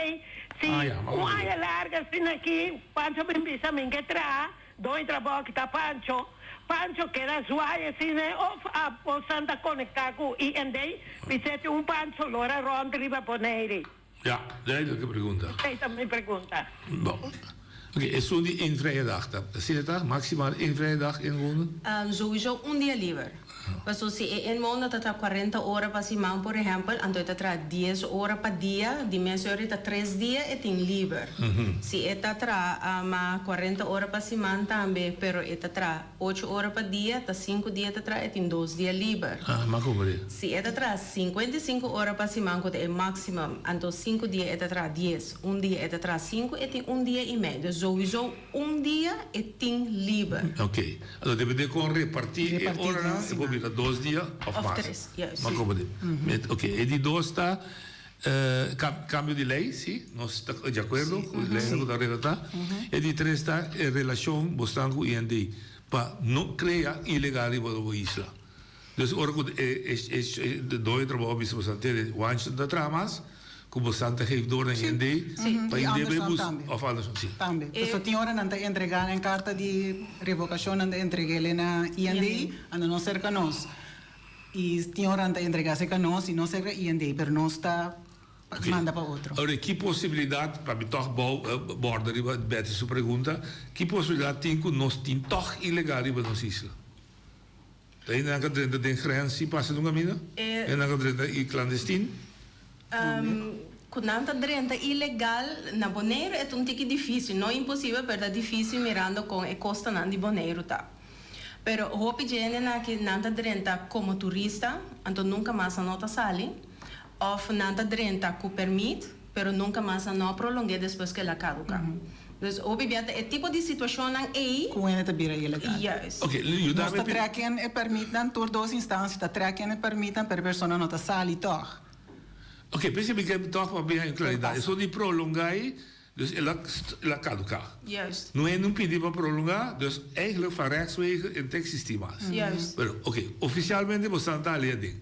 Si Ah ya, un aña larga asina aki Pancho bin bisa min ke traha, Doño trabou aki ta Pancho. Pancho keda zwaai asina of a bosan ta konektá ku IND? Bis'é tin un Pancho lora rònt riba Bonaire. Ja, duidelijke pregunta. Esei ta mi pregunta. Bon. Oké, esun di één vrije dag ta, asina ta? Maximaal één vrije dag inwonen? Sowieso un dia liber. Paso si e inwoner ta traha cuarenta ora pa siman por ehempel, anto e ta traha dies ora pa dia, di mes ora e ta tres dia e tin liber. Si e ta traha cuarenta ora pa siman tambe, pero e ta traha ocho ora pa dia, ta sinku dia ta traha, e tin dos dia liber. Ah, m'a comprende. Si e ta traha 55 ora pa siman ku ta e maximum, anto sinku dia e ta traha dies, un dia e ta traha sinku, e tin un dia i mei. Dus souwisou un dia e tin liber. Ok. Anto depende kon reparti e Reparti den oranan, e por siman. bira dos dia òf Òf mas. tres, juist. M'a comprende. Ok, e di dos ta cambio di ley, si, nos ta di acuerdo cu e leynan cu ta relata. E di tres ta e relacion bosnan cu IND pa no crea ilegal riba bo isla. Dus ora cu e doño di trabao a bisa bosan tene wanchi no ta traha mas, cu bosan ta geef door na IND pa I IND bay andersom bus tambe. of andersom, si. Tambe. Pasobra tin ora nan ta entrega nan carta di revocacion nan ta entreg'el na IND, ando no cerca nos. I tin ora nan ta entrega cerca nos i no cerca IND, pero nos ta manda pa otro. Ora, ki posibilidad, pa mi tog bou borda riba Betty su pregunta, ki posibilidad tin cu nos tin tog ilegal riba nos isla? Ta hende nan ka drenta den grens sin pasa den un caminda? Hende nan ka drenta i clandestin? Cu nan ta drenta ilegal na Boneiru e ta un tiki dificil, no imposibel pero ta dificil mirando con e costanan di Boneiru ta. Pero hopi dje hendenan aki nan ta drenta como turista, anto nunca mas nan no ta sali, of nan ta drenta cu permit, pero nunca mas nan no a prolongue despues cu el a caduca. Dus hopi bia ta e tipo di situacionnan ey. Cu hende ta bira ilegal. Juist. Ok, yuda Nos mi ta pi. trek in e permitnan, tur dos instancia ta trek in e permitnan, pero e persona no ta sali tog. Ok, p'esei mi ke tog pa bin haña claridad. Esun di prolonga ey, dus el a el a caduca. Juist. No hende un pidi pa prolonga, dus eigenlijk van rechtswege e ta existi mas. Juist. Pero ok, oficialmente bo sa ta ali aden.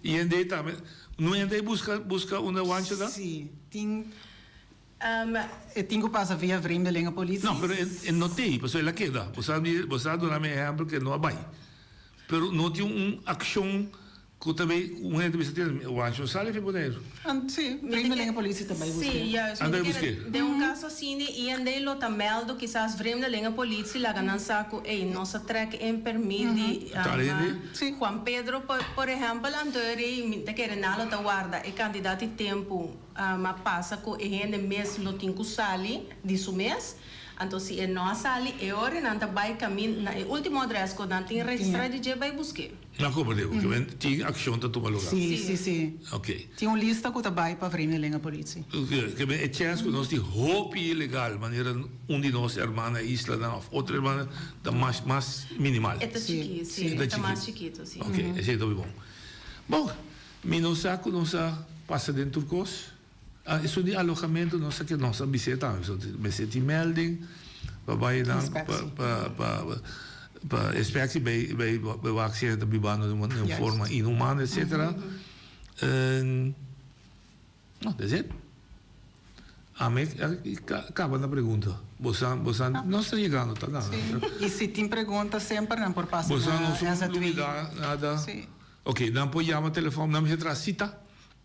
IND tambe, no hende ey busca busca unda wancho ta? Si, tin. E tin ku pasa via vreemdelingenpolitie. No, pero e no t'ei, pasobra el a keda. Bo sa mi, bo sa duna mi ehèmpel ku e no a bai. Pero no tin un akshon ku ta bai ku un hende bisa tene, Wancho sali fi Boneiru. Si, vreemdelingenpolitie ta bai busk'é. Si, juist. An ta bai busk'é. Den un kaso asina, IND lo ta mèldu kisas vreemdelingenpolitie laga nan sa ku ey, nos a trèk e permit di Juan Pedro, por ehèmpel, anto eri mi ta kere nan lo ta warda e kantidat di tempu. Ma pasa ku e hende mes lo tin ku sali di su mes. Anto si e no a sali, e ora nan ta bai kamin na e ultimo adres ku nan tin registrá di dje bai busk'é. Na komprendé ku kimen tin akshon ta tuma lugá. Sí, sí, sí. Oké. Tin un lista ku ta bai pa Vreemdelingenpolitie. Kimen e chèns ku nos tin hopi ilegal manera un di nos hermana islanan òf otro hermana ta mas mas minimal. E ta chikí, sí. E ta mas chikitu, sí. Oké, esei ta hopi bon. Bon. Mi no sa ku nos a pasa den tur kos. Esun di alohamentu nos a ke nos a bis'é tambe. So mester tin melding pa bai nan pa pa pa inspectie bai bai bai wak si hende ta bibando den un forma inhumano etcetera. No, that's it. Ami a kaba na pregunta. Boso boso nos ta yegando ta gana. I si tin pregunta semper nan por pasa na Boso no lubida nada. Ok, nan por yama telefòn, nan mester traha sita?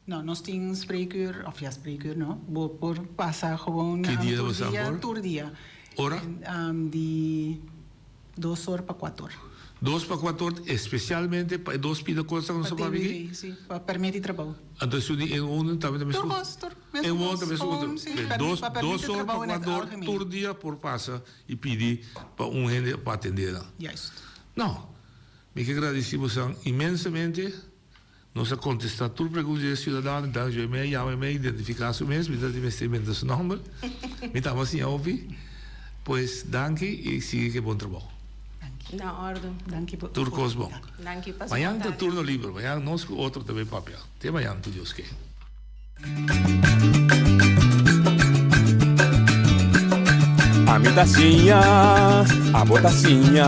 No, nos tin spreekuur, of ja spreekuur no, bo por pasa gewoon Ki dia tur bo sa dia, por? tur dia. Ora? Di dos or pa kuator. Dos pa kuator, especialmente pa e dos pida kos ku nos Pa a papia aki? TBV, si, pa permit di trabou. Anto esun di inwoner tambe ta Tur mesku? kos, tur, mesku Inwoner kos, ta mesku gewoon, kos. si, permit, Dos, pa permit dos di or pa trabou in het kuator algemeen. tur dia por pasa i pidi pa un hende pa atendé nan. Juist. No. Mi ke gradisí bosan inmensamente. Nos a kontestá tur pregunta di e siudadano. Dank dje mi a yama i mi a identifiká su mes. Mi ta tin mester inventá su nòmber. Mi tabata siña hopi. Pues danki i sigui ku e bon trabou. Na òrdu. Danki pa Tur kos bon. Danki pa su Mañan ta kontakto. turno liber. Mañan nos ku otro ta bay papia. Te mañan ku Dios ke. Ami ta siña, abo ta siña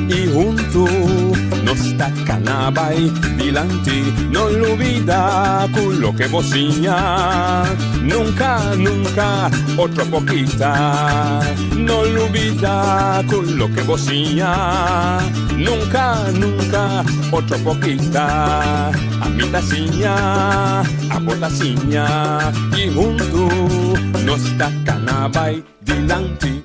y huntu nos ta cana bay dilanti. No lubida cu loke bo siña nunca, nunca otro por kita. No lubida cu loke bo siña nunca, nunca otro por kita. Ami ta siña, abo ta siña y huntu nos ta cana bay dilanti.